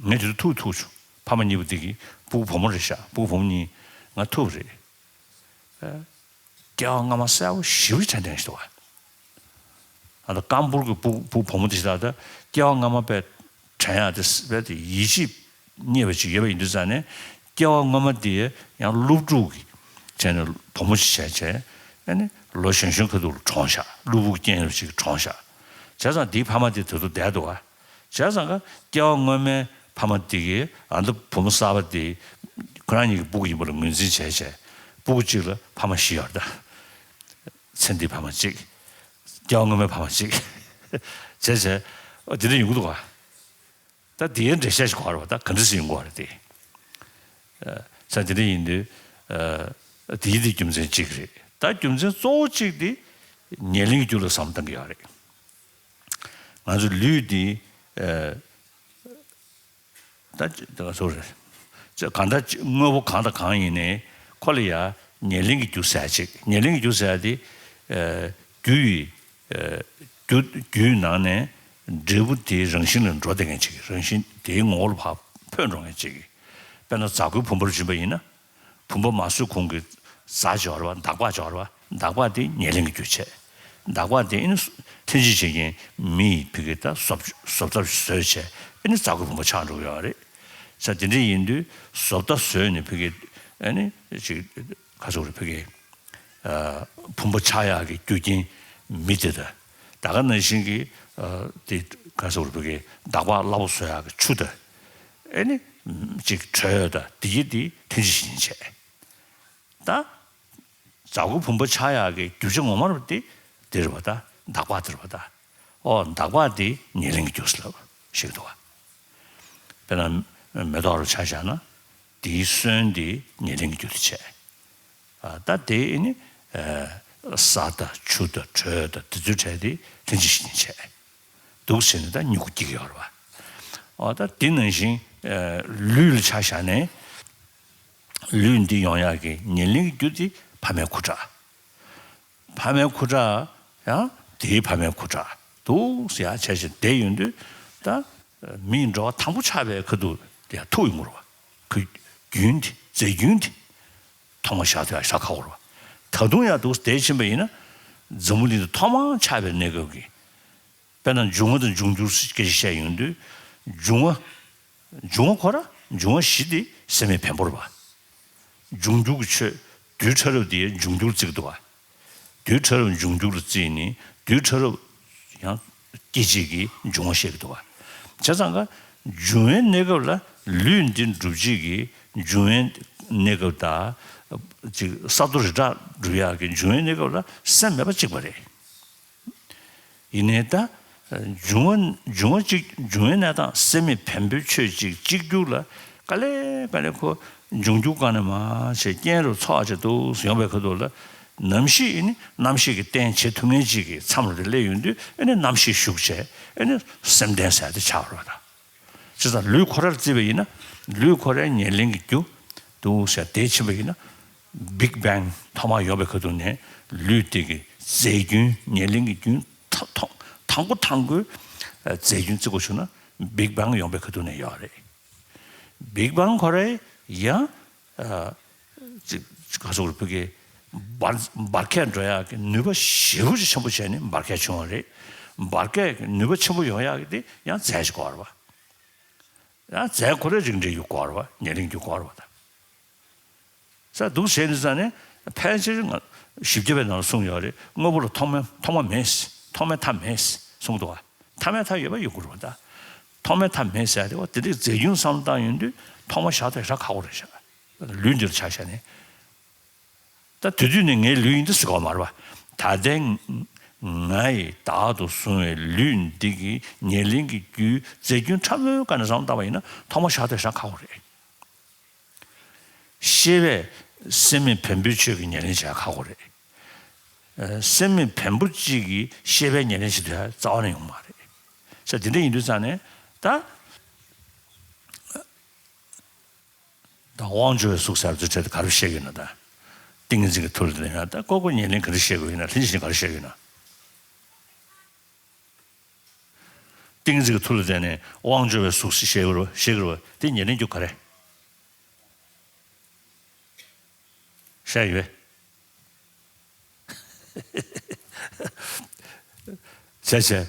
ངས་དེ་ཚོ་ཐུག་ཐུག་བྱུང་། ཕ་མ་གཉིས་པོ་དེ་གི་སྤུ་གུ་བུ་མོ་རེད་ཤག་སྤུ་གུ་བུ་མོ་གཉིས་ང་ཐུག་རེད། ཨ། སྐྱེ་བ་སྔ་མ་གསལ་པོ་ཞེ་པོ་ཅིག་དྲན་དྲན་ཞིག་འདུག་བ། ཨ་ད་ཀམ་པུར་གྱི་སྤུ་སྤུ་བུ་མོ་དེ་ཞིག་ལ་ད་སྐྱེ་བ་སྔ་མ་པའི་དྲན་ཡག་དེ་རྦད་དེ་ཡིད་ཆེས་རྙེད་པ་ཅིག་ཡོད་པ་ཡིན་དུས་ཙང་ནས། སྐྱེ་བ་སྔོན་མ་དེ་ཡང་ཀླུ་ཕྲུག་གི་བྱས་ནས་བུ་མོ་ཞིག་བྱས་བྱས། ཨ་ནི་ལོ་གཞོན་གཞོན་ཁ་ཐུག་ལ་གྲོངས་ཤག་ཀླུ་ཕྲུག་རྐྱེན་པ་ཅིག་གིས་གྲོངས་ཤག་བྱས་ཙང་དེའི་ཕ་མ་དེ་དེ་ཚོ་བསྡད་འདུག་བ། བྱས་ཙང་ཀ་སྐྱེ་བ་སྔོན་མའི་ཕ་མ་དེ་གིས་ཨ་ད་བུ་མོ་གསར་པ་དེ་ཁོ་རང་གཉིས་ཀྱི་སྤུ་གུ་ཡིན་པ་ལ་ངོས་འཛིན་བྱས་བྱས། སྤུ་གུ་གཅིག་ལ་ཕ་མ་བཞི་ཡོད་རེད་ད། ཚེ་འདིའི་ཕ་མ་གཅིག་སྐྱེ་བ་སྔོན་མའི་ཕ་མ་གཅིག་བྱས་བྱས། འོ་དེ་འདྲ་ཡོང་གི་འདུག་ག་ད་དེའི་འགྲེལ་བཤད་ཞིག་དགོས་རེད་པ། ད་ག་འདྲ་ཞིག་ཡོང་གི་རེད་དེ། ས་དེ་འདྲ་ཡིན་དུས། དེའི་དེ་རྒྱུ་མཚན་གཅིག་རེད། ད་རྒྱུ་མཚན་གཙོ་བོ་གཅིག་དེ་ཉེར་ལེན་གྱི་རྒྱུ་ལ་བསམ་བཏང་གི་ཡོད་རེད། ང་ཚོ་ལུས་འདི། ད་ཅི་ད་ག་ཚོད་རེད། ཅི་གང་ལྟར་ཅི་དངོས་པོ་གང་དང་གང་ཡིན་ནའི་ཁོ་ལ་ཡ་ཉེར་ལེན་གྱི་རྒྱུ་ཟེར་ཅིག་ཉེར་ལེན་གྱི་རྒྱུ་ཟེར་དེ། རྒྱུ་ཡི། རྒྱུ་རྒྱུའི་ནང་ནས་འབྲས་བུ་དེའི་རང་བཞིན་ལ་འགྲོ་བསྡད་མཁན་ཅིག་རང་བཞིན་དེའི་ངོ་བོ་ལ་ཕར་འཕོས་འགྲོ་མཁན་ཅིག་དཔེར་ན་རྫ་མགོའི་བུམ་པར་བྱིན་པ་ཡིན་ན། བུམ་པ་མ་བཟོས་གོང་གི་རྫ་སྦྱོར་བ་འདག་པ་སྦྱོར་བ་འདག་པ་དེ་ཉེར་ལེན་གྱི་རྒྱུ་བྱས། འདག་པ་དེ་ཨེ་ནི་ལྷན་ཅིག་བྱེད་མཁན་མི་ཡིས་ཕ་གི་ད་བཟོ་བཟོ་ལྟ་བཟོས་བྱས་ཨེ་ནི་རྫ་མགོའི་བུམ་པ་ཆགས་འགྲོ་གི་ཡོད་རེད། ས་དེ་འདྲ་ཡིན་དུས་བཟོ་ལྟ་བཟོས་ནས་ཕ་གི་ཨེ་ནི་ཅིག་ག་ཚོད་རེད་ཕ་གི་བུམ་པ་ཆགས་ཡག་གི་རྒྱུ་རྐྱེན་མེ་དེ་དང་། ད་ག་ནང་བཞིན་གྱི་དེ་ག་ཚོད་རེད་ཕ་གི་འདག་པ་སླ་པོ་བཟོ་ཡག་གི་ཆུ་དང་། ཨེ་ནི་ཅིག་དྲོད་དང་དེ་གྱིས་དེ་ལྷན་ཅིག་བྱེད་མཁན་བྱས། ད། རྫ་མགོའི་བུམ་པ་ཆགས་ཡག་གི་རྒྱུ་ཆ་ངོ་མ་རུ་དེ་དེ་རེད་པ་ད། འདག་པ་དེ་རེད་པ་ད། ཨོ་འདག་པ་དེ་ཉེར་ལེན་གྱི་རྒྱུ་ཟེར་ལབ་ཞིག་འདུག་བ། དཔེར་ན་མེ་ཏོག་རུ་ཆ་བཞག་ན། དེའི་སོན་དེ་ཉེར་ལེན་གྱི་རྒྱུ་དེ་བྱས། ད་དེ་ནི་ས་དང་ཆུ་དང་དྲོད་དང་དེ་ཚོའི་གྲས་དེ་ལྷན་ཅིག་གཞན་ཉིད་བྱས་འདུག་ཟེར་ནས་ད་མྱུ་གུ་སྐྱེ་གི་ཡོད་རེད་བ། ཨ་ད་དེ་ནང་བཞིན་ལུས་ལ་ཆ་བཞག་ནས་ལུས་འདི་ཡོང་ཡག་གི་ཉེར་ལེན་གྱི་རྒྱུ་དེ་ཕ་མའི་ཁུ་ཁྲག་ཕ་མའི་ཁུ་ཁྲག་ཡང་དེའི་ཕ་མའི་ཁུ་ཁྲག་འདུག་ཟེར་ཡག་བྱས་བྱས་བསྡད་ཡོང་དུས་ད་མིའི་འགྲོ་བ་དང་པོ་ཆགས་པའི་ཁ་ཐུག་དེ་ཡང་ཐུག་ཡོང་གི་རེད་བ། ཁོའི་རྒྱུན་དེ་རྫས་རྒྱུན་དེ། ཐོག་མ་བཞག་ཐུབ་ཡག་ཞེ་དྲག་ཁག་པོ་རེད་བ། ད་དུང་ཡང་འདུག་བསྡད་ཕྱིན་པ་ཡིན་ན། འཛམ་བུ་གླིང་འདི་ཐོག་མར་ཆགས་པའི་གནས་སྐབས་ཀྱི། དཔེར་ན་འབྱུང་བ་དང་འབྱུང་འགྱུར་སྐད་ཆ་བཤད་ཡོང་དུས། འབྱུང་བ། འབྱུང་བ་ཁོ་ར་འབྱུང་བ་བཞི་དེ་སྲེད་མེད་བེམ་པོ་རེད་བ། འབྱུང་འགྱུར་གྱི་ཆོས་རྡུལ་ཕྲ་རབ་དེ་འབྱུང་འགྱུར་བརྩི་གི་འདུག་བ། རྡུལ་ཕྲ་རབ་འབྱུང་འགྱུར་ལ་བརྩིས་ནས་རྡུལ་ཕྲ་རབ་ཡང་སྐྱེད་བྱེད་ཀྱི་འབྱུང་བ་བཤད་ཀྱི་འདུག་བ། བྱས་ཙང་ཀ་འབྱུང་བའི་གནས་སྐབས་ལ་ལུས་འདི་འགྲུབ་བྱེད་ཀྱི་འབྱུང་བའི་གནས་སྐབས་དང་ཅིག་ས་རྡོ་རི་བྲག་འགྲུབ་ཡག་གི་འབྱུང་བའི་གནས་སྐབས་ལ་སེམས་མེད་པ་གཅིག་པ་རེད། ཡིན་ནའི་ད་འབྱུང་བ་འབྱུང་བ་གཅིག་འབྱུང་བའི་གནས་སྟངས་སེམས་མེད་བེམ་པོའི་ཆོས་གཅིག་གཅིག་གྱུར་ལ་དཀའ་ལས་དཀའ་ལས་ཁོ་འབྱུང་འགྱུར་གང་ནས་མ་བྱས་རྐྱེན་རུ་ཚོགས་བྱས་འདུག་ཡོང་བའི་ཁ་ཐུག་ལ། ནམ་ཞིག་ཨེ་ནི་རྣམ་ཤེས་ཀྱི་རྟེན་བྱེད་ཐུབ་མཁན་ཅིག་གི་མཚམས་ལ་སླེབས་ཡོང་དུས་ཨེ་ནི་རྣམ་ཤེས་ཞུགས་བྱས་ཨེ་ནི་སེམས་ལྡན་ཟེར་ཡ་དེ་ཆགས་པ་རེད་ད། བྱས་ཙང་ལུས་ཁོ་རར་བརྩིས་པ་ཡིན་ན་ལུས་ཁོ་རའི་ཉེར་ལེན་གྱི་རྒྱུ་འདུག་ཟེར་དེ་ཕྱིན་པ་ཡིན་ན། བིག་བེང་ཐོག་མར་ཡོང་བའི་ཁ་ཐུག་ནས་ལུས་དེ་གི་རྫས་རྒྱུན་ཉེར་ལེན་གྱི་རྒྱུན་ཐ་ཐོག་དང་པོ་དང་པོའི་རྫས་རྒྱུན་བརྩི་དགོས་བྱུང་ན་བིག་བེང་ཡོང་བའི་ཁ་ཐུག་ནས་ཡོད་རེད། བིག་བེང་ཁོ་རའི་ཡང་། ཨ། ཅིག་ག་ཟེར་དགོས་རེད། བོད་སྐད་འབར་འབར་གས་འགྲོ་ཡག་གི་ནུས་པ་ཞེ་པོ་ཅིག་ཆེན་པོ་བྱས་ནས་འབར་གས་བྱུང་བ་རེད། འབར་གས་ཀྱི་ནུས་པ་ཆེན་པོ་ཡོང་ཡག་གི་དེ་ཡང་རྫས་ཅིག་དགོས་རེད་བ། ཡང་རྫས་ཁོ་རའི་རིགས་འགྲེ་རྒྱུ་དགོས་རེད་བ། ཉེར་ལེན་རྒྱུ་དགོས་རེད་བ་ད། ས་འདུག་བྱས་ནས་ཙང་ནས་ཕལ་ཆེར་ང་བཞི་བརྒྱ་པའི་ནང་ལ་གསུངས་ཡོད་རེད། དངོས་པོ་ལ་ཐོག་མའི་ཐོག་མ་མེད། ཐོག་མའི་མཐའ་མེད་གསུངས་འདུག་བ། མཐའ་མའི་མཐའ་ཡོད་པ་ཡོད་དགོས་རེད་བ་ད། ཐོག་མའི་མཐའ་མེད་ཟེར་ཡ་དེ་བ་དེ་འདྲའི་རྫས་རྒྱུན་བསམ་བློ་བཏང་ཡོང་དུས་ཐོག་མ་བཞག་ཐུབ་ཡག་ཞེ་དྲག་ཁག་པོ་རེད་ཤག་ལུས་འདི་ལ་ཆ་བཞག་ནས། ད་དེ་དུས་ནས་ངའི་ལུས་ཡིན་འདི་ཟེར་གྱི་ཡོད་མ་རེད་བ། ད་ལྟའི་ང་ཡི་བདག་ཏུ་བཟུང་བའི་ལུས་འདི་གི་ཉེར་ལེན་གྱི་རྒྱུའི་རྫས་རྒྱུན་ཕྲ་མོའི་སྒང་ནས་བསམ་བློ་བཏང་བ་ཡིན་ན་ཐོག་མ་བཞག་ཐུབ་ཡག་ཞེ་དྲག་ཁག་པོ་རེད། ཤེས་པས་སེམས་མེད་བེམ་པོའི་ཆོས་ཀྱི་ཉེར་ལེན་བྱེད་ཡག་ཁག་པོ་རེད། ཨ། སེམས་མེད་བེམ་པོ་གཅིག་གིས་ཤེས་པའི་ཉེར་ལེན་བྱེད་ཐུབ་ཡག་རྩ་བ་ནས་ཡོང་མ་རེད། ས་དེ་འདྲ་ཡིན་དུས་ཙང་ནས་ད། ད་དབང་འབྱོར་བའི་གཟུགས་ཟེར་བ་དེ་ག་རེ་བཤད་ཀྱི་ཡོད་ན་ད། ཏིང་ངེ་འཛིན་གྱི་མཐུ་ལ་བརྟེན་ཡང་ད་ཀོ་ཀོ་ཉེར་ལེན་ག་རེ་བཤད་དགོས་ཡིན་ན། ལྷན་ཅིག་ག་རེ་བཤད་ཀྱི་ཡོད་ན། ཏིང་ངེ་འཛིན་གྱི་མཐུ་ལ་བརྟེན་ནས་དབང་འབྱོར་བའི་གཟུགས་ཤིག་ཤེས་དགོས་རེད་བ། ཤེས་དགོས་རེད་བ། དེ་ཉེར་ལེན་རྒྱུ་ག་རེ། ཤེས་ཡོད། བྱས་བྱས།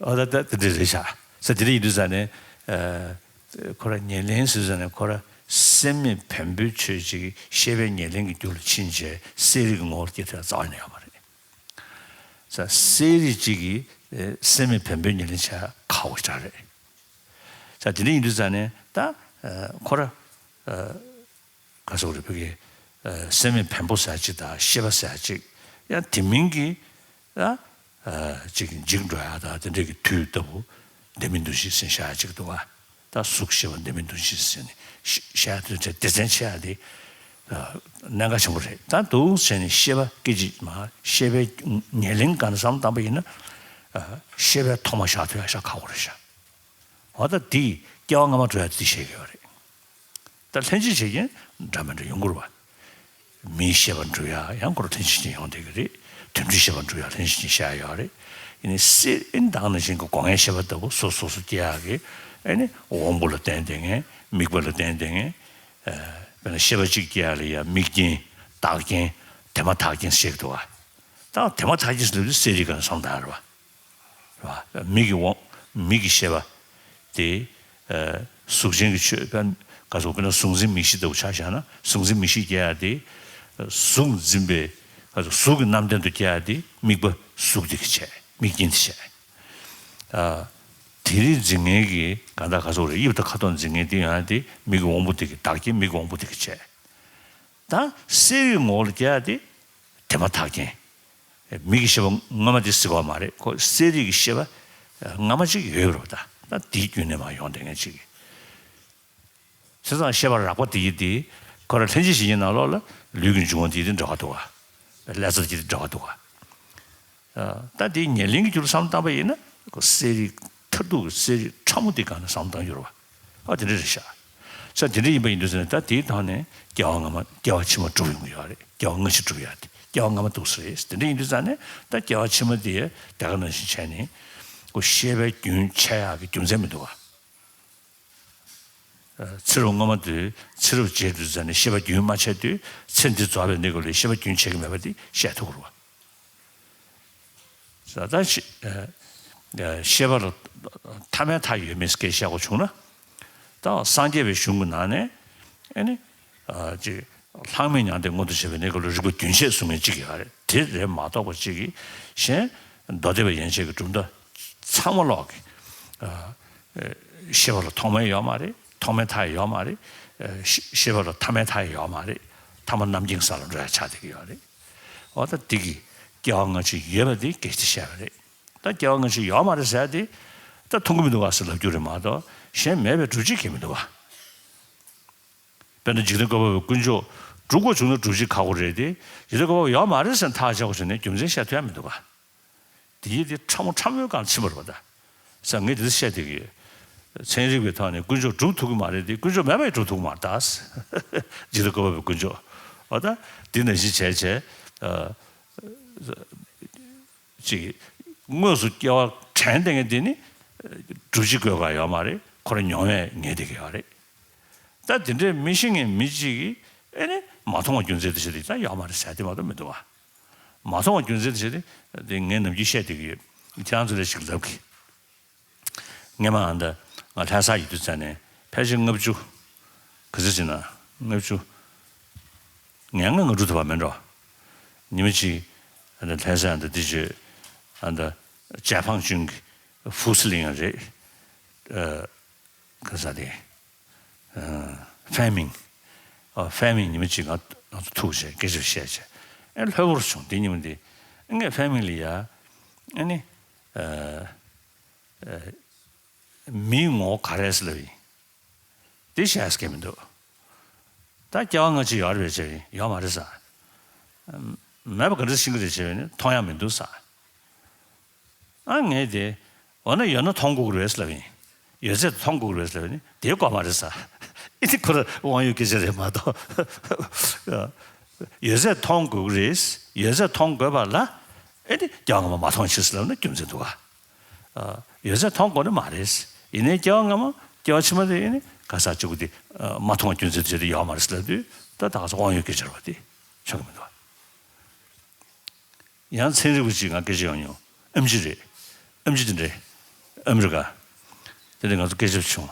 ཨོ་ད་ད་དེ་འདྲ་རེད་ཤག་ས་དེ་འདྲ་ཡིན་དུས་ཙང་ནས། ཨ། ཁོ་ར་ཉེར་ལེན་ཟེར་ཙང་ནས་ཁོ་ར་སེམས་མེད་བེམ་པོའི་ཆོས་ཅིག་ཤེས་པའི་ཉེར་ལེན་གྱི་རྒྱུ་ལ་ཕྱིན་བྱས་གསལ་རིག་གི་ངོ་བོར་སྐྱེ་ཐུབ་ཡག་རྩ་བ་ནས་ཡོད་མ་རེད། ས་གསལ་རིག་ཅིག་གིས་སེམས་མེད་བེམ་པོའི་ཉེར་ལེན་བྱེད་ཡག་ཁག་པོ་ཞེ་དྲག་རེད། ས་དེ་འདྲ་ཡིན་དུས་ཙང་ནས་ད་ཁོ་ར། ག་ཟེར་དགོས་རེད། བོད་ཀྱི་སེམས་མེད་བེམ་པོ་ཟེར་ཡག་ཅིག་དང་ཤེས་པ་ཟེར་ཡག་ཅིག་ཡང་དེ་མིན་གྱི་ཨ་ཅིག་འཇིག་འགྲོ་ཡག་དང་དེ་འདྲ་གི་དུས་ལྟ་བུ་ལྡན་མིན་འདུ་ཤེས་ཟེར་བཞག་ཡག་ཅིག་འདུག་ག་ད་གཟུགས་ཤེས་པ་ལྡན་མིན་འདུ་ཤེས་ཟེར་ནས་བཤད་ཡག་དེ་འདྲ་སྡེ་ཚན་ཕྱེ་ཡག་དེ་གནད་འགག་ཆེན་པོ་རེད། ད་འདུག་ཟེར་ནས་ཤེས་པ་སྐད་ཅིག་མ་ཤེས་པའི་ཉེར་ལེན་སྒང་ནས་བསམ་བློ་བཏང་པ་ཡིན་ན། ཤེས་པའི་ཐོག་མ་བཞག་ཐུབ་ཡག་ཞེ་དྲག་ཁག་པོ་རེད་ཤག་འོ་ད་འདི་སྐྱེ་བ་སྔ་མ་འགྲོ་ཡག་འདི་བཤད་ཀྱི་ཡོད་རེད། ད་ལྷན་ཅིག་བྱེད་རྐྱེན་འདྲ་མི་འདྲ་ཡོང་གི་རེད་བ། མིའི་ཤེས་པ་འགྲུབ་ཡག་ཡང་ཁོ་རང་ལྷན་ཅིག་བྱེད་རྐྱེན་ཡོང་བསྡད་ཀྱི་རེད། དོན་འགྲུབ་ཤེས་པ་འགྲུབ་ཡག་ལྷན་ཅིག་བྱེད་རྐྱེན་བཤད་ཡག་ཡོད་རེད། ཡིན་ནའི་སེ་ཨེ་ནི་ད་ག་ནང་བཞིན་གྱི་སྒོ་ལྔའི་ཤེས་པ་ལྟ་བུ་སོ་སོ་སོ་སྐྱེ་ཡག་གི་ཨེ་ནི་དབང་པོ་ལ་བརྟེན་བསྡད་མཁན། དམིགས་པ་ལ་བརྟེན་བསྡད་མཁན། ཨ། དཔེར་ན་ཤེས་པ་གཅིག་སྐྱེ་ཡག་ལ་ཡ་དམིགས་རྐྱེན། བདག་རྐྱེན། དེ་མ་ཐག་རྐྱེན་ཟེར་གྱི་འདུག་བ། ད་དེ་མ་ཐག་རྐྱེན་ཟེར་ལབ་དུས་གསལ་རིག་གི་སྒང་ནས་བསམ་བློ་བཏང་ཡག་རེད་བ། རེད་བ། མིག་གི་དབང་། མིག་གི་ཤེས་པ་དེ། ཨ། གཟུགས་ཅན་གྱི་ཆོས་དཔེར་ན་ག་ཟེར་དགོས། དཔེར་ན་གཟུགས་འཛིན་མིག་ཤེས་ལྟ་བུ་ཆ་བཞག་ན་གཟུགས་འཛིན་མིག་ཤེས་སྐྱེ་ཡག་དེ། གཟུགས་འཛིན་པའི་ག་ཟེར་གཟུགས་ཀྱི་རྣམ་ལྡན་དུ་སྐྱེ་ཡག་དེ་དམིགས་པ་གཟུགས་དེ་གིས་བྱས། དམིགས་རྐྱེན་དེས་བྱས། ཨ། དེ་རིགས་འཛིན་མཁན་གྱི་གང་ལྟར་ག་ཟེར་དགོས་རེད། དབྱིབས་དང་ཁ་དོག་འཛིན་མཁན་དེ་ཡང་དེ་མིག་གི་དབང་པོ་དེ་གིས། བདག་རྐྱེན་མིག་གི་དབང་པོ་དེ་གིས་བྱས། ད་གསལ་རིག་ངོ་བོ་ལ་སྐྱེ་ཡག་དེ་དེ་མ་ཐག་རྐྱེན། མིག་གི་ཤེས་པ་སྔ་མ་དེ་ཟེར་གྱི་ཡོད་མ་རེད། ཁོ་གསལ་རིག་གི་ཤེས་པ་སྔ་མ་ཅིག་ཡོད་རེད་བ། ད་ད་དེའི་བརྒྱུད་ནས་མར་ཡོང་བསྡད་མཁན་ཅིག་གིས། བྱས་ཙང་ཤེས་པ་རགས་པ་དེ་ཡིས་དེ་ ཁོ་རང་ལྷན་ཅིག་སྐྱེས་གཉིས་ནང་ལོགས་ལ་ལུས་ཀྱི་འབྱུང་བ་དེ་དེ་འདྲ་བ་འདུག་བ། ལྷ་ས་དེ་དེ་འདྲ་བ་འདུག་བ། ད་དེའི་ཉེར་ལེན་གྱི་རྒྱུ་ལ་བསམ་བཏང་པ་ཡིན་ན་ཁོ་གསེར་རི་མཐར་ཐུག་གི་གསེར་རི་ཕྲ་མོ་དེ་སྒང་ནས་བསམ་བཏང་རྒྱུ་རེད་བ། ཨ་དེ་འདྲ་རེད་ཤག་ས་དེ་འདྲ་ཡིན་པ་ཡིན་དུས་ཙང་ནས་ད་དེའི་ཐོག་ནས་སྐྱེ་བ་སྔ་མ་སྐྱེ་བ་ཕྱི་མ་གྲུབ་ཡོང་གི་ཡོད་རེད། སྐྱེ་བ་སྔ་ཕྱི་གྲུབ་ཡོད་རེད། སྐྱེ་བ་སྔ་མ་འདུག་ས་རེད། དེ་འདྲ་ཡིན་དུས་ཙང་ནས་ད་སྐྱེ་བ་ཕྱི་མ་དེ་དེ་ག་ནང་བཞིན་བྱས་ནས་ཁོ་ཤེས་པའི་རྒྱུན་ཆད་ཡག་གི་རྒྱུ་མཚན་མི་འདུག་བ། ཚེ་རབས་སྔ་མ་དེ་ཚེ་རབས་བརྗེས་དུས་ཙང་ནས་ཤེས་པ་རྒྱུན་མ་ཆད་དུས་ཚེ་འདི་རྫོགས་པའི་གནས་སྐབས་ལ་ཤེས་པ་རྒྱུན་ཆད་ཀྱི་མེད་པ་དེ་བཤད་ཐུབ་ཀྱི་རེད་བ། ད་ཤེས་པ་ལ་ཐ་མའི་མཐའ་ཡོད་མེད་སྐད་བཤད་དགོས་བྱུང་ན། ད་སངས་རྒྱས་པའི་གཞུང་གི་ནང་ནས་ཨེ་ནི་ཅིག་ལྷག་མེད་མྱང་འདས་མངོན་དུ་བྱེད་པའི་གནས་སྐབས་ལ་རིག་པ་རྒྱུན་ཆད་གསུང་མཁན་གཅིག་ཡོད་རེད། དེ་རེད་མ་གཏོགས་པ་གཅིག་གིས་གཞན་མདོ་སྡེ་པ་ཡན་ཆད་ཀྱི་གྲུབ་མཐའ་ཚང་མ་ལོག་གི་ཤེས་པ་ལ་ཐོག་མ་ཡོད་མ་རེད། ཐོག་མའི་མཐའ་ཡོད་མ་རེད། ཤེས་པ་ལ་ཐ་མའི་མཐའ་ཡོད་མ་རེད། ཐ་མ་རྣམ་མཁྱེན་ས་ལ་འགྲོ་ཡ་ཆགས་བསྡད་ཀྱི་ཡོད་རེད། འོ་ད་འདི་གི་སྐྱེ་བ་སྔ་ཕྱི་ཡོད་པ་འདི་སྐད་ཆ་བཤད་པ་རེད། ད་སྐྱེ་བ་སྔ་ཕྱི་ཡོད་མ་རེད་ཟེར་ཡ་དེ་ད་མཐོང་གི་མི་འདུག་ག་ཟེར་ལབ་རྒྱུ་རེད་མ་གཏོགས་གཞན་མེད་པའི་སྒྲུབ་བྱེད་གང་ཡང་མི་འདུག་ག་དཔེར་ན་འཇིག་རྟེན་བཀོད་པ་པོའི་དཀོན་མཆོག་སྒྲུབ་དགོས་བྱུང་ན་སྒྲུབ་བྱེད་ཁག་པོ་རེད་དེ། འཇིག་རྟེན་བཀོད་པ་པོ་ཡོད་མ་རེད་ཟེར་ཐག་བཅད་དགོས་བྱུང་ན་རྒྱུ་མཚན་བཤད་ཐུབ་ཡ་མི་འདུག་ག་དེ་ཡིས་དེ་ཕྲ་མོ་ཕྲ་མོའི་སྒང་ཕྱིན་པ་རེད་པ་ད། ས་ངས་དེ་བཤད་བསྡད་ཀྱི་ཡོད། ཚན་རིག་པའི་ཐོག་ནས་དཀོན་མཆོག་སྒྲུབ་ཐུབ་ཀྱི་མ་རེད་དེ། དཀོན་མཆོག་མེད་པ་ཡིས་སྒྲུབ་ཐུབ་ཀྱི་མ་རེད་ད། འཇིག་རྟེན་བཀོད་པ་པོའི་དཀོན་མཆོག་འོ་ད་འདི་ནང་བཞིན་བྱས་བྱས། ཅིག་དངོས་སུ་སྐྱེ་བ་དྲན་བསྡད་མཁན་དེ་ནི་སྒྲུབ་བྱེད་དགོས་ག་ཡོད་མ་རེད། ཁོ་རང་མྱོང་བས་ངེས་བསྡད་ཀྱི་ཡོད་རེད། ད་དེ་འདྲའི་མི་ཤེས་མཁན་མི་གཅིག་གིས་ཨེ་ནི་མ་མཐོང་བ་རྒྱུ་མཚན་དེ་བྱས་ཏེ་ད་ཡོད་མ་རེད་ཟེར་དེ་མ་གཏོགས་མི་འདུག་བ། མ་མཐོང་བ་རྒྱུ་མཚན་དེ་བྱས་ཏེ་དེ་ངས་ནམ་རྒྱུན་བཤད་བསྡད་ཀྱི་ཡོད། ཁྱེད་རང་ཚོ་ལ་ཞིག་ལབ་གི་སྔོན་མ་ཨ་ད་ང་ལྷ་ས་ཡོད་དུས་ཙ་ནས་ཕལ་ཆེར་ལྔ་བཅུ། ག་ཚོད་ཟེར་ན་ལྔ་བཅུ། ངན་ང་ལྔ་དྲུག་ཐུབ་པ་མེད་འགྲོ། ཉི་མ་གཅིག་ཨ་ད་ལྷ་ས་ཨ་ད་འདི་བརྗོད་ཨ་ད་ཇ་ཕང་ཅུན་གྱི་ཧྥུ་སི་ལིང་རེད། ག་ས་དེ། ཧྥེ་མིང་། ཨ་ཧྥེ་མིང་ཉི་མ་གཅིག་ང་ང་ཚོ་ཐུག་བྱས་སྐད་ཆ་བཤད་བྱས། ཨེ་ལྷོད་པོར་བྱུང་དེ་ཉི་མ་དེ། ངས་ཧྥེ་མིང་ལ་ཡ། ཨ་ནི། མིའི་ངོ་བོ་ག་རེ་རེད་ཟེར་ལབ་ཡིན། དེ་བཤད་ས་གང་ཡང་མི་འདུག་ད་སྐྱེ་བ་སྔ་ཕྱི་ཡོད་རེད་པས་ཟེར་ཡིན་ཡོད་མ་རེད་ཟེར། མེད་པ་ག་འདྲ་ཤེས་ཀྱི་རེད་ཟེར་བས་ནི་མཐོང་ཡ་མི་འདུག་ཟེར། ཨ་ངས་དེ། འོ་ན་ཡོད་ན་མཐོང་དགོས་ཀྱི་རེད་ཟེར་ལབ་ཡིན། ཡོད་ཚད་མཐོང་དགོས་ཀྱི་རེད་ཟེར་ལབ་ནི་དེ་དགོས་མ་རེད་ཟེར། ཨི་ནི་ཁོ་ར་དབང་ཡོད་སྐད་ཆ་རེད་མ་གཏོགས། ཡོད་ཚད་མཐོང་དགོས་ཀྱི་རེད། ཡོད་ཚད་མཐོང་དགོས་པ་ལ། ཨེ་ནི་སྐྱེ་བ་སྔ་མ་མ་མཐོང་ཕྱིར་ཟེར་ལབ་ན་རྒྱུ་མཚན་འདུག་ག་ཡོད་ཚད་མཐོང་དགོས་ནི་མ་རེད། ཡིན་ནའི་སྐྱེ་བ་སྔ་མ་སྐྱེ་བ་ཕྱི་མ་དེ་ཨེ་ནི་ག་ས་གཅིག་པུ་དེ་མ་མཐོང་བ་རྒྱུ་མཚན་དེ་ཡོད་མ་རེད་ཟེར་ལབ་དུས་ད་ད་ག་ས་དབང་ཡོད་སྐད་ཆ་རེད་པ་དེ་ཆགས་ཀྱི་མི་འདུག་ག་ཡང་ཚན་རིག་པ་ཅིག་ང་སྐད་ཆ་ཡང་ཡོང་། ཨེམ་ཆི་རེད། ཨེམ་ཆི་དེ་འདྲས། ཨ་མི་རི་ཀ་དེ་འདྲས་ང་ཚོ་སྐད་ཆ་བྱུང་།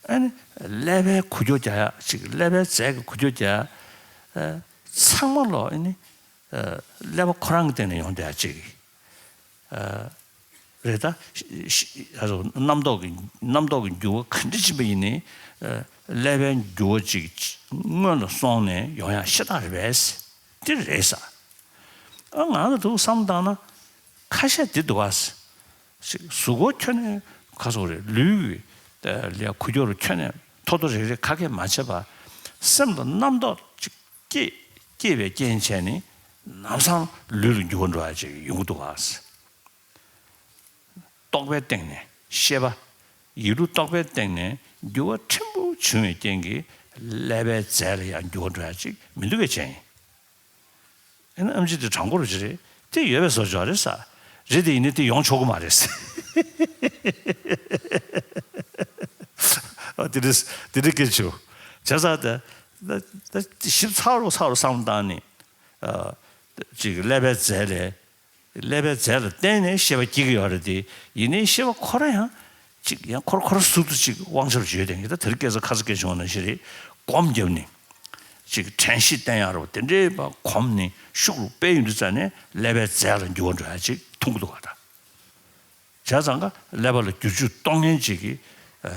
ཨ་ནི་ཀླད་པའི་འགུལ་སྐྱོད་རྒྱག་ཡག་ཅིག་ཀླད་པའི་རྫས་ཀྱི་འགུལ་སྐྱོད་རྒྱག་ཡག་ཚང་མ་ལོག་ཨ་ནི་ཀླད་པ་ཁོ་རང་གི་སྟེང་ནས་ཡོང་བསྡད་ཡག་ཅིག་རེད་ད། ཤ་ཤ་རྣམ་རྟོག་གི་རྣམ་རྟོག་གི་འགྱུར་བ་ག་འདྲ་ཕྱིན་པ་ཡིན་ནའི། ཀླད་པའི་འགྱུར་བ་ཅིག་སྔོན་ལ་སོང་ནས་ཡོང་ཡག་ཤ་སྟག་རེད་པས། དེ་རེད་ས། ཨ་ང་ལ་འདུག་བསམ་བཏང་ན། ཁ་ཤས་དེ་འདུག་ཨ། ཅིག་གཟུགས་པོ་ཁྱོན་ནས་ཁ་སོག་རེད་ལུས་ཀྱི་ལས་འགུལ་སྐྱོད་རུ་ཁྱོན་ནས་ཐོ་ཐོ་རེག་རེག་ཁ་སྐད་མ་བྱས་པ། སེམས་ལ་རྣམ་རྟོག་ཅིག་སྐྱེས་སྐྱེས་པའི་རྐྱེན་བྱས་ནས་ལམ་སང་ལུས་ལ་འགྱུར་བ་འགྲོ་ཡ་ཅིག་ཡོང་གི་འདུག་ཨ། རྟོག་པའི་སྟེང་ནས་ཤེས་པ། ཡིད་ལུས་རྟོག་པའི་སྟེང་ནས་འགྱུར་བ་ཕྲན་བུ་བྱུང་བའི་རྐྱེན་གྱིས་ཀླད་པའི་རྫས་ལ་ཡང་འགྱུར་བ་འགྲོ་ཡ་ཅིག་མི་འདུག་གས་བྱས་ཡིན། ཨེ་ན་ཨེམ་ཆི་དེ་དྲང་པོ་རུ་ཅི་རེད། དེ་ཡོད་པའི་བཟོ་ཅོག་རེད་ས། རེད་དེ་ཡིན་ནའི་དེ་ཡོང་ཆོག་གི་མ་རེད་ས། ཨ་དེ་རེད་དེ་རེད་སྐད་ཆུ། བྱས་ཙང་ད་ད་ད་ཞིབ་ཚགས་རུ་ཚགས་རུ་བསམ་བློ་བཏང་ནས། ཨ་ཅིག་ཀླད་པའི་རྫས་ལས། ཀླད་པའི་རྫས་ལ་བརྟེན་ནས་ཤེས་པ་སྐྱེ་གི་ཡོད་རེད་དེ། ཡིན་ནའི་ཤེས་པ་ཁོ་རང་ཡང་ཅིག་ཡང་ཁོ་ར་ཁོ་ར་ཟུར་དུ་ཅིག་དབང་ཆ་ཡོད་དེ་ད་དེ་རིང་སྐད་ཆ་ཁ་ཚ་སྐད་བྱུང་བ་ནང་བཞིན་རེད། སྒོམ་བརྒྱབ་ནས་ཅིག་དྲན་ཤེས་བསྟེན་ཡག་རེད་པ། དེ་འདྲའི་པ་གོམས་ནས་ཤུགས་རུ་སྤེལ་ཡོང་དུས་ཙ་ནས་ཀླད་པའི་རྫས་ལ་འགྱུར་བ་འགྲོ་ཡག་ཅིག་མཐོང་གི་འདུག་ག་ད། བྱས་ཙང་ཀ་ཀླད་པ་ལ་འགྱུར་བཅོས་གཏོང་མཁན་ཅིག་གི་ཨ་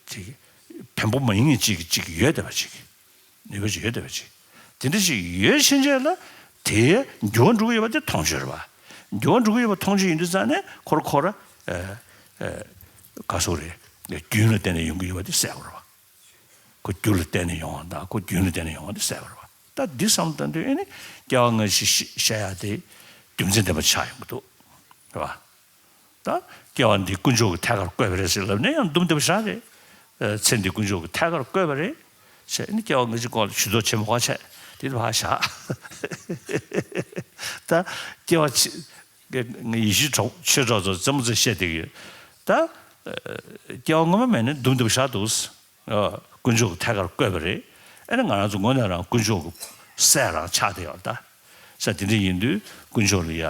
ཅིག་བེམ་པོ་མ་ཡིན་མཁན་ཅིག་གི་ཅིག་ཡོད་བསྡད་པ་ཅིག་ནུས་པ་ཅིག་ཡོད་བསྡད་པ་ཅིག་དེ་འདྲ་ཅིག་ཡོད་ཕྱིན་ཆད་ལ་དེའི་འགྱུར་བ་འགྲོ་གི་ཡོད་པ་དེ་མཐོང་ཆོས་རེད་པ། འགྱུར་བ་འགྲོ་གི་ཡོད་པ་མཐོང་ཆོས་ཡིན་དུས་ཙ་ནས་ཁོ་ར་ཁོ་ར་ཨ་ཨ་ག་སོག་རེད། རྒྱུན་ལ་བརྟེན་ནས་ཡོང་གི་ཡོད་པ་དེ་གསལ་པོ་རེད་པ། ཁོ་རྒྱུ་ལ་བརྟེན་ནས་ཡོང་བ་དང་ཁོ་རྒྱུན་ལ་བརྟེན་ནས་ཡོང་བ་དེ་གསལ་བ་རེད་བ། ད་འདི་བསམ་བློ་བཏང་དུས་ཨེ་ནི་སྐྱེ་བ་སྔ་ཕྱི་བཤད་ཡ་དེ་རྒྱུ་མཚན་ལྡན་པ་ཆགས་ཡོང་གི་འདུག་རེད་བ། ད་སྐྱེ་བ་འདི་དཀོན་མཆོག་གིས་ཐད་ཀར་བཀོད་པ་རེད་ཟེར་ལབ་ནས་ཡང་འདུམ་འདེབས་བཞག་རེད། ཚེ་འདི་དཀོན་མཆོག་གིས་ཐད་ཀར་བཀོད་པ་རེད་ཟེར་ནི་སྐྱེ་བ་སྔ་ཕྱི་སྐོར་ལ་ཇུས་གཏོགས་བྱེད་མ་དགོས་བྱས་དེ་ཕར་བཞག་ད་སྐྱེ་བ་ཕྱི་ངས་ཡེ་ཤུའི་གྲོགས་ཆོས་གྲོགས་ཚོ་རྩེད་མོ་རྩེ་བཤད་བསྡད་ཀྱི་ཡོད། ད་སྐྱེ་བ་སྔོན་མ་མེད་ནས་འདུམ་འདེབས་བཞག་འདུག་དཀོན་མཆོག་གིས་ཐད་ཀར་བཀོད་པ་རེད། ཨེ་ན་ང་རང་ཚོ་དངོས་གནས་རང་དཀོན་མཆོག་གི་སྲས་རང་ཆགས་བསྡད་ཡོད་ད། ས་དེ་འདྲ་ཡིན་དུས་དཀོན་མཆོག་ལ་ཡ་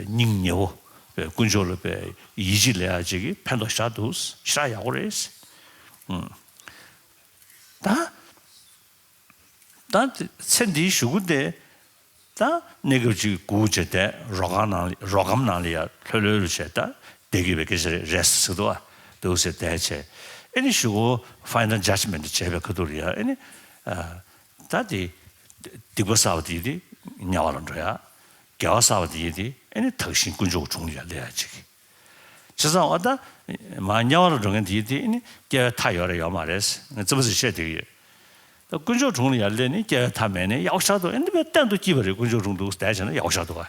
སྙིང་ཉེ་བོ་དཀོན་མཆོག་ལ་ཡིད་ཆེས་ལས་ཡ་ཅིག་གིས་ཕན་ཐོགས་ཞེ་དྲག་འདུག་ཞེ་དྲག་ཡག་པོ་རེད། ད་ད་ཚེ་འདིའི་གཞུག་གུ་དེ་ད་གནས་སྐབས་ཅིག་སྒུག་བྱས་བསྡད་རོ་ཁང་ནང་ལ་རོ་སྒམ་ནང་ལ་ཡ་ལྷོད་ལྷོད་རུ་བྱས་ད་བསྡད་ཀྱི་ཡོད་པའི་སྐད་ཆ་རེད་རེད་ཟེར་འདུག་ཨ། འདུག་ཟེར་བསྡད་བྱས་ཨེ་ནི་གཞུག་གུ་ཕའི་ནལ་ཇཇ་མེན་ཊི་བྱས་པའི་ཁ་ཐུག་ལ་ཡ་ཨེ་ནི་ད་དེ་སྡིག་པ་བསགས་པ་དེ་ཡིན་དེ་དམྱལ་བ་ལ་འགྲོ་ཡ། དགེ་བ་བསགས་པ་དེ་ཡིན་དེ་ཨེ་ནི་དག་ཞིང་དཀོན་མཆོག་གི་དྲུང་ལ་ཡ་སླེབས་ཡ་ཅིག་བྱས་ཙང་ཨ་ད་མ་དམྱལ་བ་ལ་འགྲོ་མཁན་དེ་ཡིན་དེ་ཨེ་ནི་སྐྱེ་བའི་མཐའ་ཡོད་རེད་ཡོད་མ་རེད་ངས་རྩེད་མོ་རྩེ་བཤད་བསྡད་ཀྱི་ཡོད། ད་དཀོན་མཆོག་དྲུང་ལ་ཡར་སླེབས་ནས་སྐྱེ་བའི་མཐའ་མེད་ནས་ཡག་པོ་ཞེ་དྲག་འདུག་ཨེ་འདི་བས་གཏན་དུ་སྐྱིད་པ་རེད། དཀོན་མཆོག་དྲུང་འདུག་བསྡད་བྱས་ན་ཡག་པོ་ཞེ་དྲག་འདུག་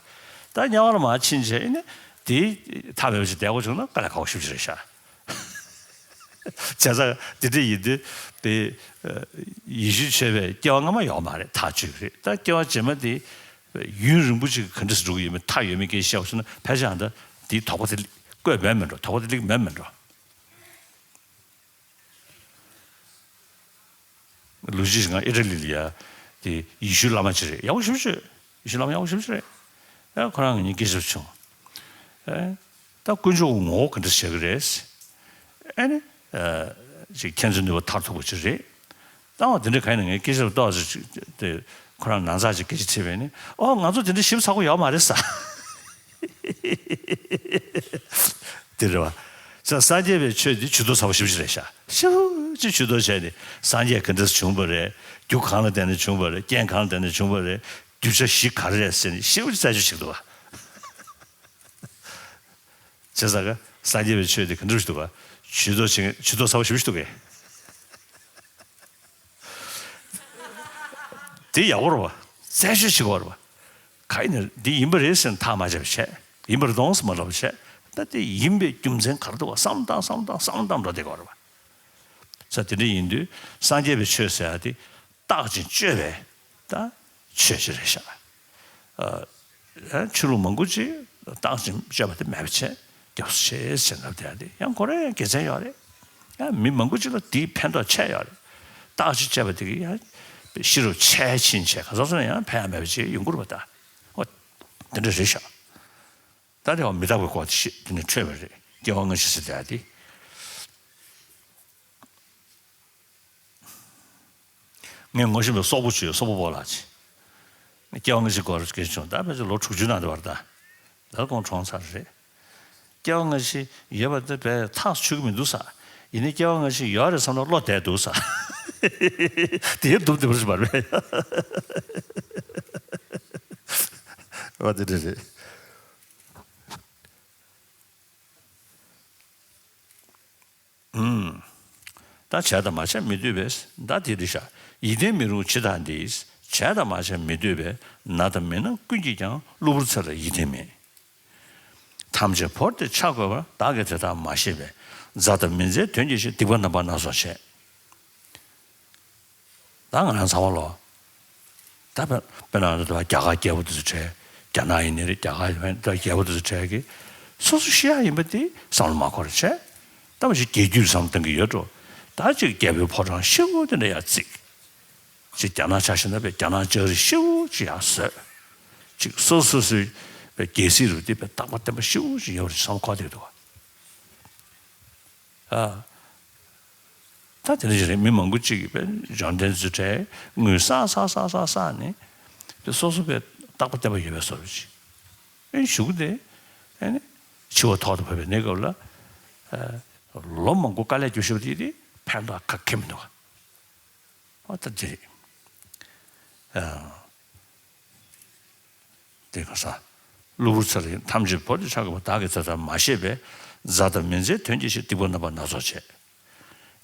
ད་དམྱལ་བ་ལ་མར་ཕྱིན་བྱས་ཨེ་ནི་དེའི་མཐའ་མེད་པ་ཞིག་བསྡད་དགོས་བྱུང་ན་དཀའ་ལས་ཁག་པོ་ཞེ་པོ་ཅིག་རེད་ཤག་བྱས་ཙང་དེ་འདྲ་ཡིན་དུས་དེ་ཡེ་ཤུ་ཆོས་པས་སྐྱེ་བ་སྔ་མ་ཡོད་མ་རེད་ཐག་ཆོད་ཀྱི་རེད། ད་སྐྱེ་བ་རྗེས་མ་དེ་ཡུན་རིང་པོ་ཅིག་ག་འདྲ་སེ་འགྲོ་གི་ཡོད་མེད་མཐའ་ཡོད་མེད་སྐད་ཆ་བཤད་པ་སོང་ན་ཕལ་ཆེར་ཨ་ད་དེའི་དོགས་པ་དེ་བཀོད་མེད་མེད་འགྲོ། དོགས་པ་དེ་སླེབས་མེད་མེད་འགྲོ། ལོ་རྒྱུས་ང་ཨི་ཊ་ལི་ལ་ཡ་དེ་ཡེ་ཤུའི་བླ་མ་ཅིག་རེད། ཡག་པོ་ཞེ་པོ་ཅིག་རེད། ཡེ་ཤུའི་བླ་མ་ཡག་པོ་ཞེ་པོ་ཅིག་རེད། ཨེ་ཁོ་རང་ངེད་གཉིས་སྐད་ཆ་བྱུང་། ཨེ་ད་དཀོན་མཆོག་གི་ངོ་བོ་ག་འདྲ་བྱེད་ཀྱི་རེད། ཨེ་ནི་ཨ་ཅིག་མཁྱེན་བརྩེ་ནུས་པ་མཐར་ཐུག་པ་ཅིག་རེད། ད་བ་དེ་འདྲ་གང་ཡིན་ན་ངས་སྐད་ཆ་ཏོག་ཙམ་ཅིག་དེ་ཁོ་རང་ནང་ཚགས་ཅིག་སྐད་ཆ་དྲིས་པས་ནི་ཨོ་ང་ཚོ་དེ་འདྲ་ཞིབ་ཚགས་པོ་ཡོད་མ་རེད་ས། དེ་རེད་བ། ས་སངས་རྒྱས་པའི་ཆོས་འདི་ཇུས་གཏོགས་ཚ་པོ་ཞེ་པོ་ཅིག་རེད་ཤག་ཞེ་པོ་ཅིག་ཇུས་གཏོགས་བྱས་ནས་སངས་རྒྱས་ག་འདྲས་བྱུང་བ་རེད། རྒྱུ་གང་ལ་བརྟེན་ནས་བྱུང་བ་རེད། རྐྱེན་གང་ལ་བརྟེན་ནས་བྱུང་བ་རེད། གདུལ་བྱ་བཞི་ག་རེ་རེད་ཟེར་ནས་ཞེ་པོ་ཅིག་རྩད་གཅོད་བྱེད་ཀྱི་འདུག་བ། བྱས་ཙང་ཀ་སངས་རྒྱས་པའི་ཆོས་དེ་ག་འདྲས་ཞིག་འདུག་ག་ཇུས་གཏོགས་བྱེད་མཁན་ཇུས་གཏོགས་ཚ་པོ་ཞེ་པོ་ཞིག་འདུག་གས། དེ་ཡག་པོ་རེད་བ། རྩད་གཅོད་བྱེད་དགོས་རེད་བ། ག་ཡིན་ན་འདི་ཡིན་པ་རེད་ཟེར་ན་ཐག་མ་བཅད་པ་བྱས། ཡིན་པ་རེད་དོང་ཟེར་མ་ལབ་པ་བྱས། ད་དེ་ཡིན་པའི་རྒྱུ་མཚན་ག་རེ་འདུག་བ་བསམ་བཏང་བསམ་བཏང་བསམ་བཏང་འགྲོ་བསྡད་དགོས་རེད་བ། ས་དེ་འདྲ་ཡིན་དུས་སངས་རྒྱས་པའི་ཆོས་ཟེར་ཡ་དེ་བརྟག་ཅིང་དཔྱོད་པའི་ད་ཆོས་ཅིག་རེད་ཤག་ཨ་ཆོས་ལུགས་མང་པོ་ཅིག་བརྟག་ཅིང་དཔྱོད་པ་དེ་མེད་པ་བྱས་སྐྱབས་སུ་མཆི་ཟེར་ལབ་བསྡད་ཡ་དེ་ཡང་ཁོ་རང་ཡང་དགེ་མཚན་ཡོད་རེད། ཡང་མི་མང་པོ་ཅིག་ལ་དེའི་ཕན་ཐོགས་ཆེ་ཡོད་རེད། བརྟག་ཅིང་དཔྱོད་པ་དེ་གིས་ཡང་ཤེས་རབ་འཆད་ཕྱིན་བྱས་ག་ཚོད་ཚོད་ན་ཡང་ཕན་ཡ་མེད་པ་ཅིག་ཡོང་གི་རེད་པ་ད། ཨོ་དེ་འདྲ་རེད་ཤག་ད་དེ་བ་མི་རྟག་པའི་སྐོར་དེ་ཤེས་དེ་ནས་འཕྲོས་པ་རེད། སྐྱེ་བ་སྔ་ཕྱི་ཟེར་བསྡད་ཡ་དེ། ངས་ངོ་ཤེས་པའི་སོག་པོ་ཅིག་ཡོད། སོག་པོ་སྤོ་ལགས་ཅིག་སྐྱེ་བ་སྔ་ཕྱི་སྐོར་སྐད་ཆ་བྱུང་། ད་ཕལ་ཆེར་ལོ་དྲུག་ཅུ་ནང་དུ་བར་ད་ད་ཁོང་གྲོངས་ཚར་རེད། སྐྱེ་བ་སྔ་ཕྱི་ཡོད་པ་དེ་བས་ཐག་ཆོད་ཀྱི་མི་འདུག་ས། ཡིན་ནའི་སྐྱེ་བ་སྔ་ཕྱི་ཡོད་རེད་བསམ་ན་བློ་བདེ་འདུག་ས། དེའི་སྡུག་དེ་བར་ཞིག་མ་རེད། བ་དེ་འདྲ་རེད། ད་བྱས་དང་མ་བྱས་མི་ལྟོས་པས། ད་དེ་རེད་ཤག་ཡིད་བརྟན་མི་རུང་ཇི་ལྟར་འདི། བྱས་དང་མ་བྱས་མི་ལྟོས་པས། ན་དང་མི་སྣང་ཀུན་གྱིས་ཀྱང་། གློ་བུར་ཚེ་ལ་ཡིད་བརྟན་མེད། ཐམས་ཅད་བོར་ཏེ་ཆ་བགོས་པར། བདག་གིས་དེ་ལྟར་མ་ཤེས་པས། མཛའ་དང་མི་མཛའི་དོན་གྱིས་ཤིག་སྡིག་པ་རྣམ་པ་སྣ་ཚོགས་བྱས། ད་ང་རང་ཚང་མ་ལོ། ད་དཔེ་དཔེར་ན་རྒྱ་གར་རྒྱལ་པོ་དེ་ཚོ་གྲས། རྒྱ་ནག་ཡིན་ནའི་རེད། རྒྱ་གར་ཡིན་ནའི་རྒྱལ་པོ་དེ་ཚོ་གྲས་ཀྱིས་སོ་སོ་ཤི་ཡ་ཡིན་པ་དེ་བསམ་བློ་མ་འཁོར་བྱས། ད་བ་ཞིག་རྒྱལ་རྒྱུད་བསམ་བཏང་གི་ཡོད་འགྲོ། ད་ཅིག་རྒྱལ་པོའི་ཕོ་བྲང་ཞེ་པོ་དེ་འདྲ་ཡར་བརྩིགས། ཅིག་རྒྱ་ནག་ཆ་བཞག་ན་པའི་རྒྱ་ནག་ལྕགས་རི་ཞེ་པོ་ཅིག་ཡར་བཟོས། ཅིག་སོ་སོ་སོའི་པའི་རྒྱལ་སྲིད་རུ་དེ་པའི་རྟག་པ་བརྟན་པ་ཞེ་པོ་ཅིག་ཡོད་རེད་བསམ་འཁོར་བསྡད་འདུག་བ། ཨ། ད་དེ་འདྲ་ཞིག་རེད། མི་མང་པོ་ཅིག་གིས་པའི་འབྱོར་ལྡན་ཚོའི་གྲས་དངུལ་བསགས་བསགས་བསགས་བསགས་བསགས་ནས་དེ་སོ་སོ་པའི་རྟག་པ་བརྟན་པ་ཡོད་པའི་བཟོ་འདྲ་ཅིག་ཨེ་གཞུག་དེ་ཨེ་ནི་འཆི་བ་ཐོག་ཏུ་བབས་པའི་གནས་སྐབས་ལ་ཨ་ལོ་མང་པོ་དཀའ་ལས་རྒྱུ་ཞེས་པ་དེ་དེ་ཕན་ཐོགས་ག་གེ་མི་འདུག་ཨ་ད་དེ་རེད། ཨ། དེ་ག་ས། གློ་བུར་ཚེ་ལ་ཡིད་ཐམས་ཅད་བོར་ཏེ་ཆ་བགོས་པར། བདག་གིས་དེ་ལྟར་མ་ཤེས་པས། མཛའ་དང་མི་མཛའི་དོན་གྱིས་ཤིག་སྡིག་པ་རྣམ་པ་སྣ་ཚོགས་བྱས།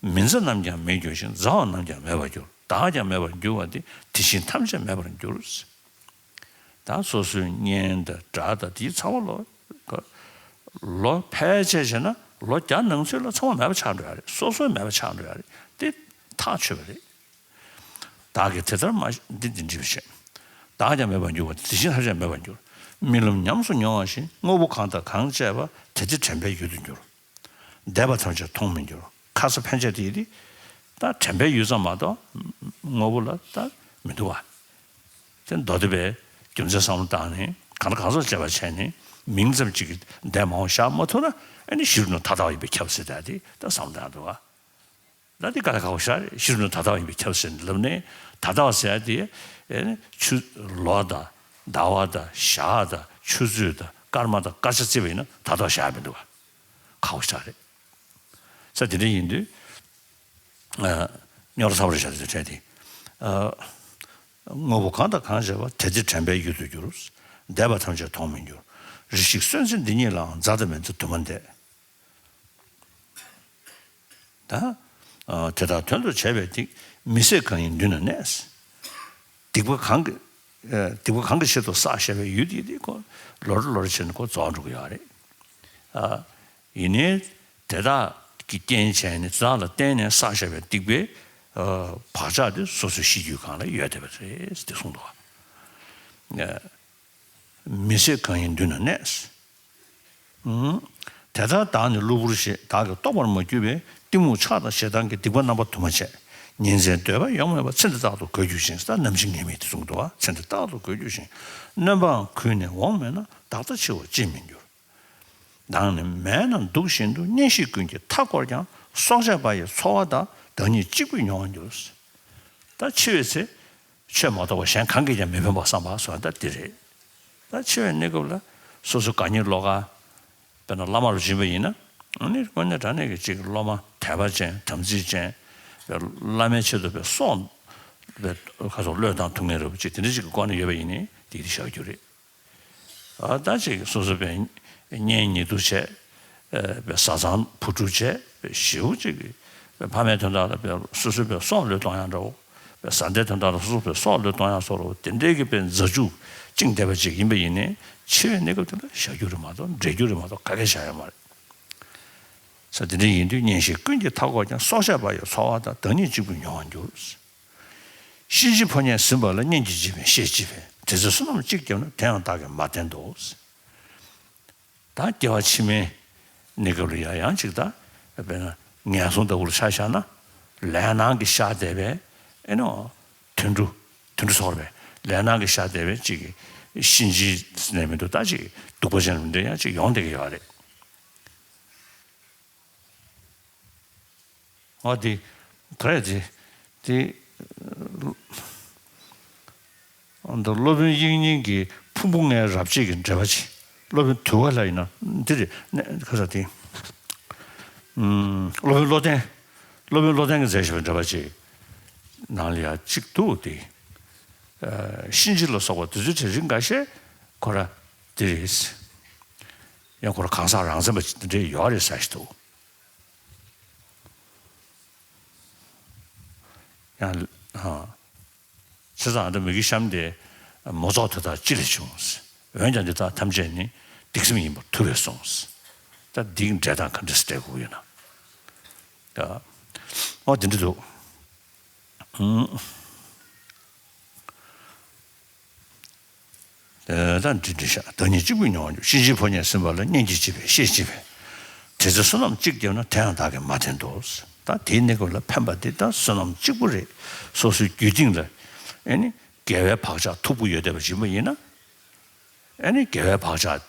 མི་མཛའ་རྣམས་ཀྱང་མི་འགྱུར་ཞིང་། མཛའ་བ་རྣམས་ཀྱང་མེད་པར་འགྱུར། བདག་ཀྱང་མེད་པར་འགྱུར་བ་སྟེ། དེ་བཞིན་ཐམས་ཅད་མེད་པར་འགྱུར། ད་སོ་སོའི་གཉེན་དང་དགྲ་དང་དེའི་ཚང་མ་ལོ་ལོ་ཕལ་ཆེར་བྱས་ན་ལོ་བརྒྱ་ནང་ཚུད་ལ་ཚང་མ་མེད་པ་ཆགས་འགྲོ་ཡ་རེད། སོ་སོ་མེད་པ་ཆགས་འགྲོ་ཡ་རེད། དེ་ཐག་ཆོད་པ་རེད། བདག་གིས་དེ་ལྟར་མ་འདི་འདི་འདྲི་བ་བྱེད། བདག་ཀྱང་མེད་པར་འགྱུར་བ་དེ་བཞིན་ཐམས་ཅད་མེད་པར་འགྱུར། རྨི་ལམ་ཉམས་སུ་མྱོང་བ་བཞིན། དངོས་པོ་གང་དང་གང་སྤྱད་པ། དེ་དེ་དྲན་པའི་ཡུལ་དུ་འགྱུར། འདས་པ་ཐམས་ཅད་མཐོང་མི་འགྱུར། ཁ་ས་ཕན་ཆད་དེ་ཡིན་ཏེ། ད་དྲན་པའི་ཡུལ་ཙམ་མ་གཏོགས་དངོས་པོ་ལ་ད་མི་འདུག་བ། དེ་མདོ་སྡེ་པའི་རྒྱུ་མཚན་བསམ་བློ་བཏང་ནས་གང་ལ་གང་འཚམ་སྤྱད་པ་བྱས་ནས་མིང་ཙམ་གཅིག་གིས་འདས་མ་འོངས་བཞག་མ་ཐུབ་ན། ཨ་ནི་གཞི་རུ་ནི་ད་ལྟ་བ་ཡིན་པས་ཁྱབ་ཟེར། ད་དེ་ད་བསམ་བློ་བཏང་འདུག་བ། ད་དེ་ག་ལ་ཁག་པོ་ཞིག་རེད། གཞི་རུ་ནི་ད་ལྟ་བ་ཡིན་པས་ཁྱབ་ཟེར་ནས་ལབ་ནས། ད་ལྟ་བ་ཟེར་ཡ་དེ་ཨེ་ནི་ཆུ་ལོ་དང་ཟླ་བ་དང་ཞག་དང་ཆུ་ཚོད་དང་སྐར་མ་དང་སྐར་ཆ་བརྩིས་པ་ཡིན་ན་ད་ལྟ་བ་བཞག་ཡ་མི་འདུག་བ། ཁག་པོ་ཞིག་རེད། ས་དེ་འདྲ་ཡིན་དུས། ཨ། རྙོག་དྲ་ཚ་པོ་རེད་བཞག་དེ་འཕྲལ་དེ། ཨ། དངོས་པོ་གང་དང་གང་བྱས་པ། དེ་དེ་དྲན་པའི་ཡུལ་དུ་འགྱུར། འདས་པ་ཐམས་ཅད་མཐོང་མི་འགྱུར། རེ་ཞིག་གསོན་ཚེ་འདི་ཉིད་ལའང་། མཛའ་དང་མི་མཛའ་དུ་མ་འདས། ད། ཨ། དེ་དག་དོན་དུ་བྱས་པའི་སྡིག་མི་ཟད་གང་ཡིན་མདུན་ན་གནས། སྡིག་པ་གང་གི་ཨ། སྡིག་པ་གང་གི་ཆེད་དུ་བསགས་བཞག་པའི་ཡུལ་དེ་དེ་ཁོ་ལོ་རེ་ལོ་རེ་བྱས་ནས་ཁོ་རྫོགས་འགྲོ་གི་ཡོད་རེད། ཨ། ཡིན་ནའི་དེ་དག་གི་རྐྱེན་བྱས་ནས་དེ་དག་ལ་བརྟེན་ནས་བསགས་བཞག་པའི་སྡིག་པའི་ཨ། བག་ཆགས་དེ་སོ་སོའི་ཤེས་རྒྱུད་སྒང་ལ་ཡོད་བསྡད་པ་རེད་ཟེར་གསུངས་འདུག་ཨ། མི་ཟད་གང་ཡིན་མདུན་ན་གནས། ཨུམ། དེ་ལྟར་བདག་ནི་གློ་བུར་ཞེས། བདག་གིས་རྟོགས་པར་མ་གྱུར་པའི། གཏི་མུག་ཆགས་དང་ཞེ་སྡང་གི། སྡིག་པ་རྣམ་པ་དུ་མ་བྱས། ཉིན་མཚན་སྡོད་པ་ཡོངས་མེད་པར། ཚེ་འདི་རྟག་ཏུ་འགོད་འགྱུར་ཞིང་། ད་ནམ་ཞིག་ངེས་མེད་དེ་གསུངས་འདུག་བ། ཚེ་འདི་རྟག་ཏུ་འགོད་འགྱུར་ཞིང་། སྣོན་པའང་གུད་ནས་འོང་མེད་ན། བདག་ལྟ་འཆི་བ་ཅིས་མི་འགྱུར། བདག་ནི་མལ་ན་འདུག་བཞིན་དུ། གཉེན་བཤེས་ཀུན་གྱིས་མཐའ་བསྐོར་ཀྱང་། སྲོག་ཆད་པ་ཡི་ཚོར་བ་དག། བདག་ཉིད་གཅིག་པུས་མྱོང་བར་འགྱུར། ད་འཆི་བའི་ཚེ། ཆོས་མ་གཏོགས་པ་གཞན་གང་གིས་ཀྱང་མི་ཕན་པ་བསམ་པ་སོགས་ད་འདི་རེད། ད་འཆི་བའི་གནས་སྐབས་ལ་སོ་སོ་དགའ་ཉེ་བློ་དགའ། དཔེར་ན་བླ་མ་རུ་ཕྱིན་པ་ཡིན་ན། ཨ་ནི་དངོས་གནས་དྲང་གནས་ཀྱི་ཅིག་སློབ་མ་དད་པ་ཅན་དམ་ཚིག་ཅན། བླ་མའི་ཆེད་དུ་པའི་སྲོག་པའི་ཁ་སོགས་བློས་བཏང་ཐུབ་མཁན་རེད་པ། ཅིག་དེ་འདྲ་ཅིག་གི་སྐོར་ནས་ཡོད་པ་ཡིན་ནའི་དེ་དེ་བཞག་རྒྱུ་རེད། ཨ། ད་ཅིག་སོ་སོ་པའི་གཉེན་ཉེ་དུ་བྱས། ཨ། པའི་བཟའ་ཚང་བུ་ཕྲུག་བྱས། པའི་ཞེ་པོ་ཅིག་གི་པའི་ཕ་མའི་དོན་དག་ལ་པའི་སོ་སོའི་པའི་སྲོག་བློས་གཏོང་ཡག་འདྲ་བོ། པའི་བཟའ་ཟླའི་དོན་དག་ལ་སོ་སོ་པའི་སྲོག་བློས་གཏོང་ཡག་བཟོ་འདྲ་བོ། དེ་འདྲའི་གི་པའི་མཛའ་གཅུགས་བཅིངས་བསྡད་པ་ཅིག་ཡིན་པ་ཡིན་ནའི་འཆི་བའི་གནས་སྐབས་དེ་ལ་བཞག་རྒྱུ་རེད་མ་གཏོགས། འབྲལ་རྒྱུ་རེད་མ་གཏོགས་ག་གེ་བཞག་ཡོད་མ་རེད། ས་དེ་འདྲ་ཡིན་དུས་གཉེན་བཤེས་ཀུན་གྱིས་མཐའ་བསྐོར་ཀྱང་། སྲོག་ཆད་པ་ཡི་ཚོར་བ་དག། བདག་ཉིད་གཅིག་པུས་མྱོང་བར་འགྱུར། གཤིན་རྗེའི་ཕོ་ཉས་ཟིན་པ་ལ། གཉེན་གྱིས་བགྱིས་པས་ཤེས་བགྱིས་པས། དེ་ཚེ་བསོད་ནམས་གཅིག་བརྒྱབ་ན། དེ་ཡང་བདག་གིས་མ་བསྟེན་ཏོ། ད་སྐྱེ་བ་ཕྱི་མའི་གནས་སྐབས་ལ་ཡང་ཡང་ཅིག་ད་དཔེར་ན་ངན་སོང་ལྟ་བུ་ལ་ཆ་བཞག་ན། ལས་སྣང་གིས་ཤར་བསྡད་པའི་ཨེ་ནོ་དུད་འགྲོ། དུད་འགྲོ་ཚོར་བའི་ལས་སྣང་གིས་ཤར་བསྡད་པའི་ཅིག་གཤིན་རྗེ་ནས་མི་འདུག་ད་ཅིག་གདུག་པ་ཅན་ལ་འདྲ་ཡང་ཅིག་ཡོང་བསྡད་ཀྱི་ཡོད་རེད། འོ་དེ། ག་རེ་དེ། དེ། འདི་སློབ་དཔོན་དབྱིག་གཉེན་གྱི་ཕུང་པོ་ལྔའི་རབ་བྱེད་ཀྱི་འགྲེལ་པ་ཅིག་སློབ་དཔོན་དུལ་བ་ལ་ཡིན་ན་འདི་རེད། ནས་ཁ་ས་དེ། ཨུམ། སློབ་དཔོན་བློ་ལྡན། སློབ་དཔོན་བློ་ལྡན་གྱིས་མཛད་བཞག་པའི་འགྲེལ་པ་ཅིག་ནང་ལ་ཡང་ཅིག་འདུག་སྟེ། ཨ། གཤིན་རྗེ་ལ་སོགས་པ་དེ་ཚོའི་གྲས་རིགས་འགའ་ཤས་ཁོ་ར་འདི་རེད། ཡང་ཁོ་ར་གང་ཟག་རང་མཚན་པ་ཅིག་འདི་འདྲའི་ཡོད་རེད་ཟེར་ཞིག་འདུག་ཡང་། ཨ། བྱས་ཙང་ཨ་ད་མི་དགེ་གཤམ་དེ་མོ་ཚོགས་དེ་དག་ཅི་ལས་བྱུང་། འོན་ཀྱང་འདི་དག་ཐམས་ཅད་ནི་སྡིག་སེམས་ཡིན་པར་ཐུབ་པས་གསུངས། ད་འདིའི་འགྲེལ་སྟངས་ག་འདྲ་སེ་འགྲེལ་དགོས་ཡོད་ན། ད་ཨོ་དེ་འདྲ་འདུག་ཨུམ། ད་འདི་འདྲ་བཞག་བདག་ཉིད་གཅིག་པུས་མྱོང་བར་འགྱུར། གཤིན་རྗེའི་ཕོ་ཉས་ཟིན་པ་ལ། གཉེན་གྱིས་བགྱིས་པས་ཤེས་བགྱིས་པས། དེ་ཚེ་བསོད་ནམས་གཅིག་བརྒྱབ་ན། དེ་ཡང་བདག་གིས་མ་བསྟེན་ཏོ། ད་དེའི་གནས་སྐབས་ལ་ཕན་པ་འདི་ད་བསོད་ནམས་གཅིག་པུ་རེད། སོ་སོའི་རྒྱུད་སྟེང་ལ་ཨེ་ནི་དགེ་བའི་བག་ཆགས་མཐུག་པོ་ཡོད་བསྡད་པ་ཡིན་པ་ཡིན་ན། ཨེ་ནི་དགེ་བའི་བག་ཆགས་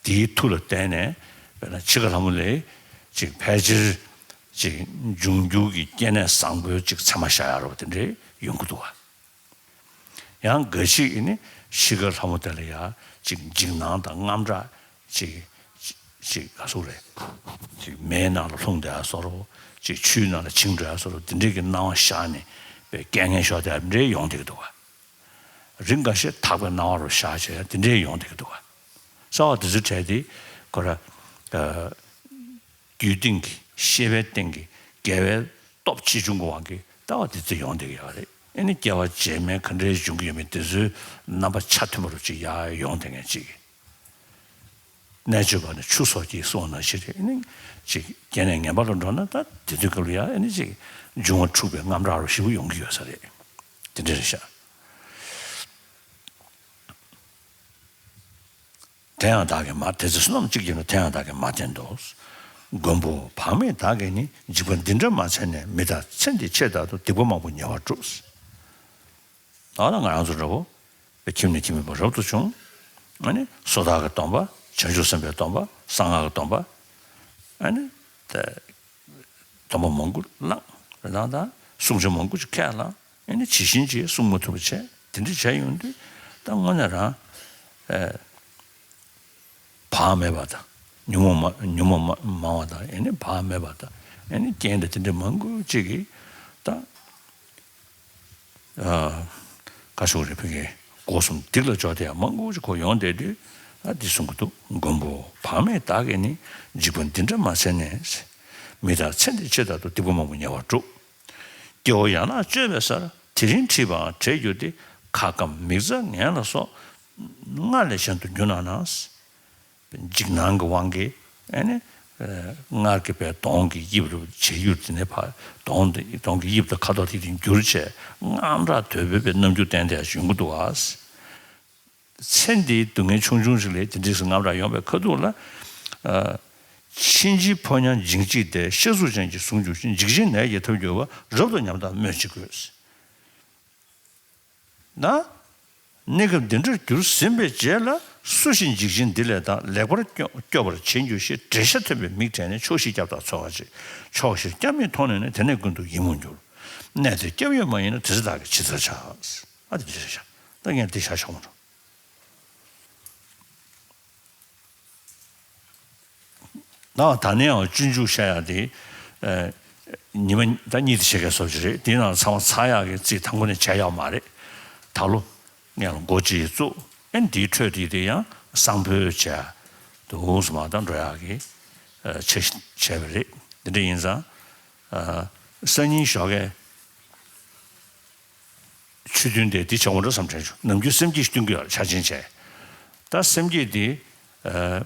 དེའི་མཐུ་ལ་བརྟེན་ནས་དཔེར་ན་འཆི་ཁ་ལྷ་མོ་ལས་ཅིག་ཕལ་ཆེར་ཅིག་འབྱུང་འགྱུར་གྱི་སྐྱེ་གནས་བཟང་པོའི་ཅིག་མཚན་མ་ཤར་ཡག་རོ་དེ་འདྲའི་ཡོང་གི་འདུག་བ། ཡང་འགའ་ཞིག་ནི་འཆི་ཁ་ལྷ་མོ་དེ་ལ་ཡང་ཅིག་འཇིགས་སྣང་དང་དངངས་སྐྲག་ཅིག་ཅིག་ག་ཟུག་རེད། ཅིག་མེའི་ནང་ལ་ལྷུང་བསྡད་ཡ་བཟོ་འདྲ། ཅིག་ཆུའི་ནང་ལ་བྱིང་འགྲོ་ཡ་བཟོ་འདྲ། འདི་འདྲའི་གི་སྣང་བ་ཤར་ནས་པའི་རྐྱེན་ངན་ཤོར་བསྡད་ཡ་འདྲའི་ཡོང་བསྡད་ཀྱི་འདུག་བ། རིགས་འགའ་ཤས་དག་པའི་སྣང་བ་རུ་ཤར་བྱས་ཡ་འདི་འདྲའི་ཡོང་བསྡད་ཀྱི་འདུག་བ། གསལ་བ་འདི་ཚོའི་གྲས་དེ་ཁོ་ར། རྒྱུད་སྟེང་གི་ཤེས་པའི་སྟེང་གི་དགེ་བའི་ སྟོབས་ཆེ་ཆུང་གི་དབང་གིས་ལྟ་བ་དེ་ཚོ་ཡོང་བསྡད་ཀྱི་ཡོད་རེད། ཨ་ནི་སྐྱེ་བ་རྗེས་མའི་ག་འདྲའི་འབྱུང་གི་ཡོད་མེད་དེ་ཚོའི་རྣམ་པ་ཆ་མཐུན་པ་རུ་ཅིག་ཡར་ཡོང་བསྡད་མཁན་ཅིག་གནས་ཆུ་བར་ནས་ཆུ་སོགས་ཀྱིས་གསུངས་ནང་བཞིན་རེད། ཨ་ནི་ཅིག་རྒྱན་ནས་ངན་པ་ལ་འགྲོ་ན་ད་དེ་དུས་སྐབས་ལ་ཡང་ཨ་ནི་ཅིག་འབྱུང་བ་འཁྲུགས་པའི་རྔམ་སྐྲག་རུ་ཞེ་པོ་ཡོང་གི་ཡོད་ས་རེད། དེ་འདྲ་རེད་ཤག་དེ་ཡང་བདག་གིས་མ། དེ་ཚེ་བསོད་ནམས་གཅིག་བགྱིས་ན། དེ་ཡང་བདག་གིས་མ་བསྟེན་ཏོ། མགོན་པོ་བག་མེད་བདག་གིས་ནི། འཇིགས་པ་འདི་འདྲ་མ་འཚལ་ནས། མི་རྟག་ཚེ་འདིའི་ཆེད་དག་ཏུ། སྡིག་པ་མང་པོ་ཉེ་བར་བསྒྲུབས། ད་ལྟ་ང་རང་ཚོ་འདྲ་བོ་ཁྱིམ་ནས་ཁྱིམ་མེད་པ་རབ་ཏུ་བྱུང་། ཨ་ནི་སོ་ཐར་གྱི་སྡོམ་པ། བྱང་ཆུབ་སེམས་དཔའི་སྡོམ་པ། གསང་སྔགས་ཀྱི་སྡོམ་པ། ཨ་ནི་ད་སྡོམ་པ་མང་པོ་བླངས། རེད་དང་། ད་བསྲུང་བྱ་མང་པོ་ཅིག་ཁས་བླངས། ཨ་ནི་ཇི་བཞིན་ཅིག་བསྲུང་མ་ཐུབ་པ་བྱས། དེ་འདྲ་བྱས་ཡོང་དུས་ད་དངོས་གནས་རང་ཨེ་བག་མེད་པ་དང་། ཉོན་མོངས་མ། ཉོན་མོངས་མ་མང་བ་དང་། ཨ་ནི་བག་མེད་པ་དང་། ཨ་ནི་རྐྱེན་དང་དེ་འདྲ་མང་པོ་ཅིག་གིས་ད་ཨ་ཁ་ཤོག་རེ་ཕ་གིའི་སྒོ་གསུམ་སྡིག་ལ་སྦྱོར་ཏེ་ཡང་མང་པོ་ཅིག་ཁོ་ཡོང་བསྡད་དུས། ཨ་འདི་གསུང་གི་འདུག་མགོན་པོ་བག་མེད་བདག་གིས་ནི། འཇིགས་པ་འདི་འདྲ་མ་འཚལ་ནས། མི་རྟག་ཚེ་འདིའི་ཆེད་དག་ཏུ། སྡིག་པ་མང་པོ་ཉེ་བར་བསྒྲུབས། སྐྱེ་བོ་ཡན་ལག་གཅོད་པའི་སར། དེ་རིང་ཁྲིད་པའང་བྲལ་གྱུར་ཏེ། ཁ་སྐམ་མིག་འཛག་ངན་ལ་སོགས། སྔར་ལས་གཞན་དུ་འགྱུར་ན་ན། འཇིགས་སྣང་གི་དབང་གིས་ཨ་ནི་ཨ་སྔར་གྱི་བའི་གདོང་གི་དབྱིབས་རུ་བྱེད་ཡུལ་དེ་ནས་ཕར་གདོང་དེ། གདོང་གི་དབྱིབས་དང་ཁ་དོག་དེ་དེ་འགྱུར་བྱས། རྔམ་སྐྲག་དོད་པོའི་བའི་རྣམ་འགྱུར་བསྟན་ཏེ་ཡང་བྱུང་གི་འདུག་ག་ཚེ་འདིའི་སྡུག་བསྔལ་ཆུང་ཆུང་ཞིག་ལས་དེ་འདྲའི་རྔམ་སྐྲག་ཡོང་བའི་ཁ་ཐུག་ལ། ཨ་ཕྱིན་ཅི་ཕོ་ཉ་འཇིགས་བྱེད་དེ། ཤ་གཟུགས་ཅན་གྱིས་ཟུང་འཇུག་ཅིང་། འཇིགས་ཆེན་ནད་ཀྱིས་འཐབ་འགྱུར་བ། རབ་ཏུ་ཉམས་དང་སྨོས་ཅི་དགོས། ན། གནས་སྐབས་འདི་འདྲར་གྱུར་ཟིན་པའི་རྗེས་ལ། སུ་ཞིག་འཇིགས་ཆེན་འདི་ལས་ལྡང་། ལེགས་པར་སྐྱོ་སྐྱོབ་པར་བྱེད་འགྱུར་ཞེས། འགྲེལ་བཤད་ཐོན་པའི་མིག་བགྲད་ནས། ཕྱོགས་བཞིར་སྐྱབས་དང་འཚོ་བ་བྱེད། ཕྱོགས་བཞིར་སྐྱབས་མེད་མཐོང་ནས་ནི། དེ་ནས་ཀུན་ཏུ་ཡིད་མུག་འགྱུར། གནས་དེར་སྐྱབས་ཡོད་མ་ཡིན་ན། དེ་ཚེ་བདག་གིས་ཇི་ལྟར་བྱ། ཨ་དེ་འདྲ་བྱ། ད་ངས་འདི་བྱ་ཆོག་མ་རེད། ནའང་ད་ནའང་སྤྱོད་འཇུག་བཤད་ཡག་དེ། ཨ་ཉི་མ་ད་གཉིས་དེ་བྱེད་མཁན་བཟོ་ཅིག་རེད། དེའི་ནང་ཚང་མ་ཚར་ཡག་གི་རྩིས་དང་པོ་ནས་བྱས་ཡོད་མ་རེད། ད་ལོ་ངས་ལ་འགོ་ཅིག་བཙུགས། ཨ་ནི་དེའི་འཕྲོས་དེ་དེ་ཡང་གསང་ཕོད་བྱས་འདུག་སེ་མར་ད་འགྲོ་ཡག་གི་ཨ་བྱས་བྱས་པ་རེད། དེ་འདྲ་ཡིན་ཙང་། ཨ་སང་ཉིན་ཞོགས་ཀས་ཆོས་ཐུན་དེ་འདི་བྱ་འོང་འགྲོ་བསམ་དྲན་བྱུང་། ནམ་རྒྱུན་སེམས་བསྐྱེད་ཞིག་འདོན་གྱི་ཡོད་རེད། ཆ་ཆེན་བྱས། ད་སེམས་བསྐྱེད་འདི་ཨ་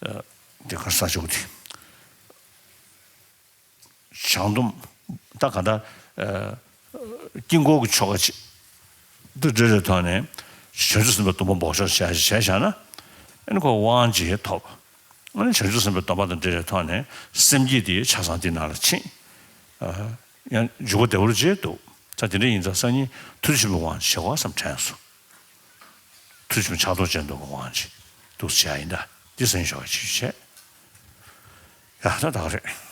ཨ་འདི་ག་ས་ཆོག་གི་དེ། བྱང་སྡོམ། ད་ག་ད་ཨ་དཀྱིལ་འཁོར་གྱི་ཆོ་ག་ཅིག་འདི་འདྲ་རེ་ཐོག་ནས་བྱང་ཆུབ་སེམས་དཔའི་སྡོམ་པ་འབོགས་ཆོག་བྱས་བྱས་བཞག་ན། ཨ་ནི་ཁོ་དབང་ཅིག་ཐོབ། ཨ་ནི་བྱང་ཆུབ་སེམས་དཔའི་སྡོམ་པ་དང་འབྲེལ་བའི་ཐོག་ནས་སེམས་བསྐྱེད་དེ་ཆ་ཚང་དེ་ནང་ལ་ཕྱིན། ཨ་ཡང་འཇུག་པ་བདེ་བར་བྱེད་འདུག་ད་དེ་འདྲ་ཡིན་ཙང་སང་ཉིན་ཐུགས་རྗེ་ཆེན་པོའི་དབང་ཞེས་བསམ་དྲན་སོང་། ཐུགས་རྗེ་ཆེན་པོ་ཕྱག་རྡོར་ཅན་དུ་གི་དབང་ཅིག་འདུག་སེ་བྱས་ཡིན་ད། འདི་སང་ཉིན་ཞོགས་ཀྱི་ཆེད་དུ་བྱས། ཡ་ད་ད་ག་རེད།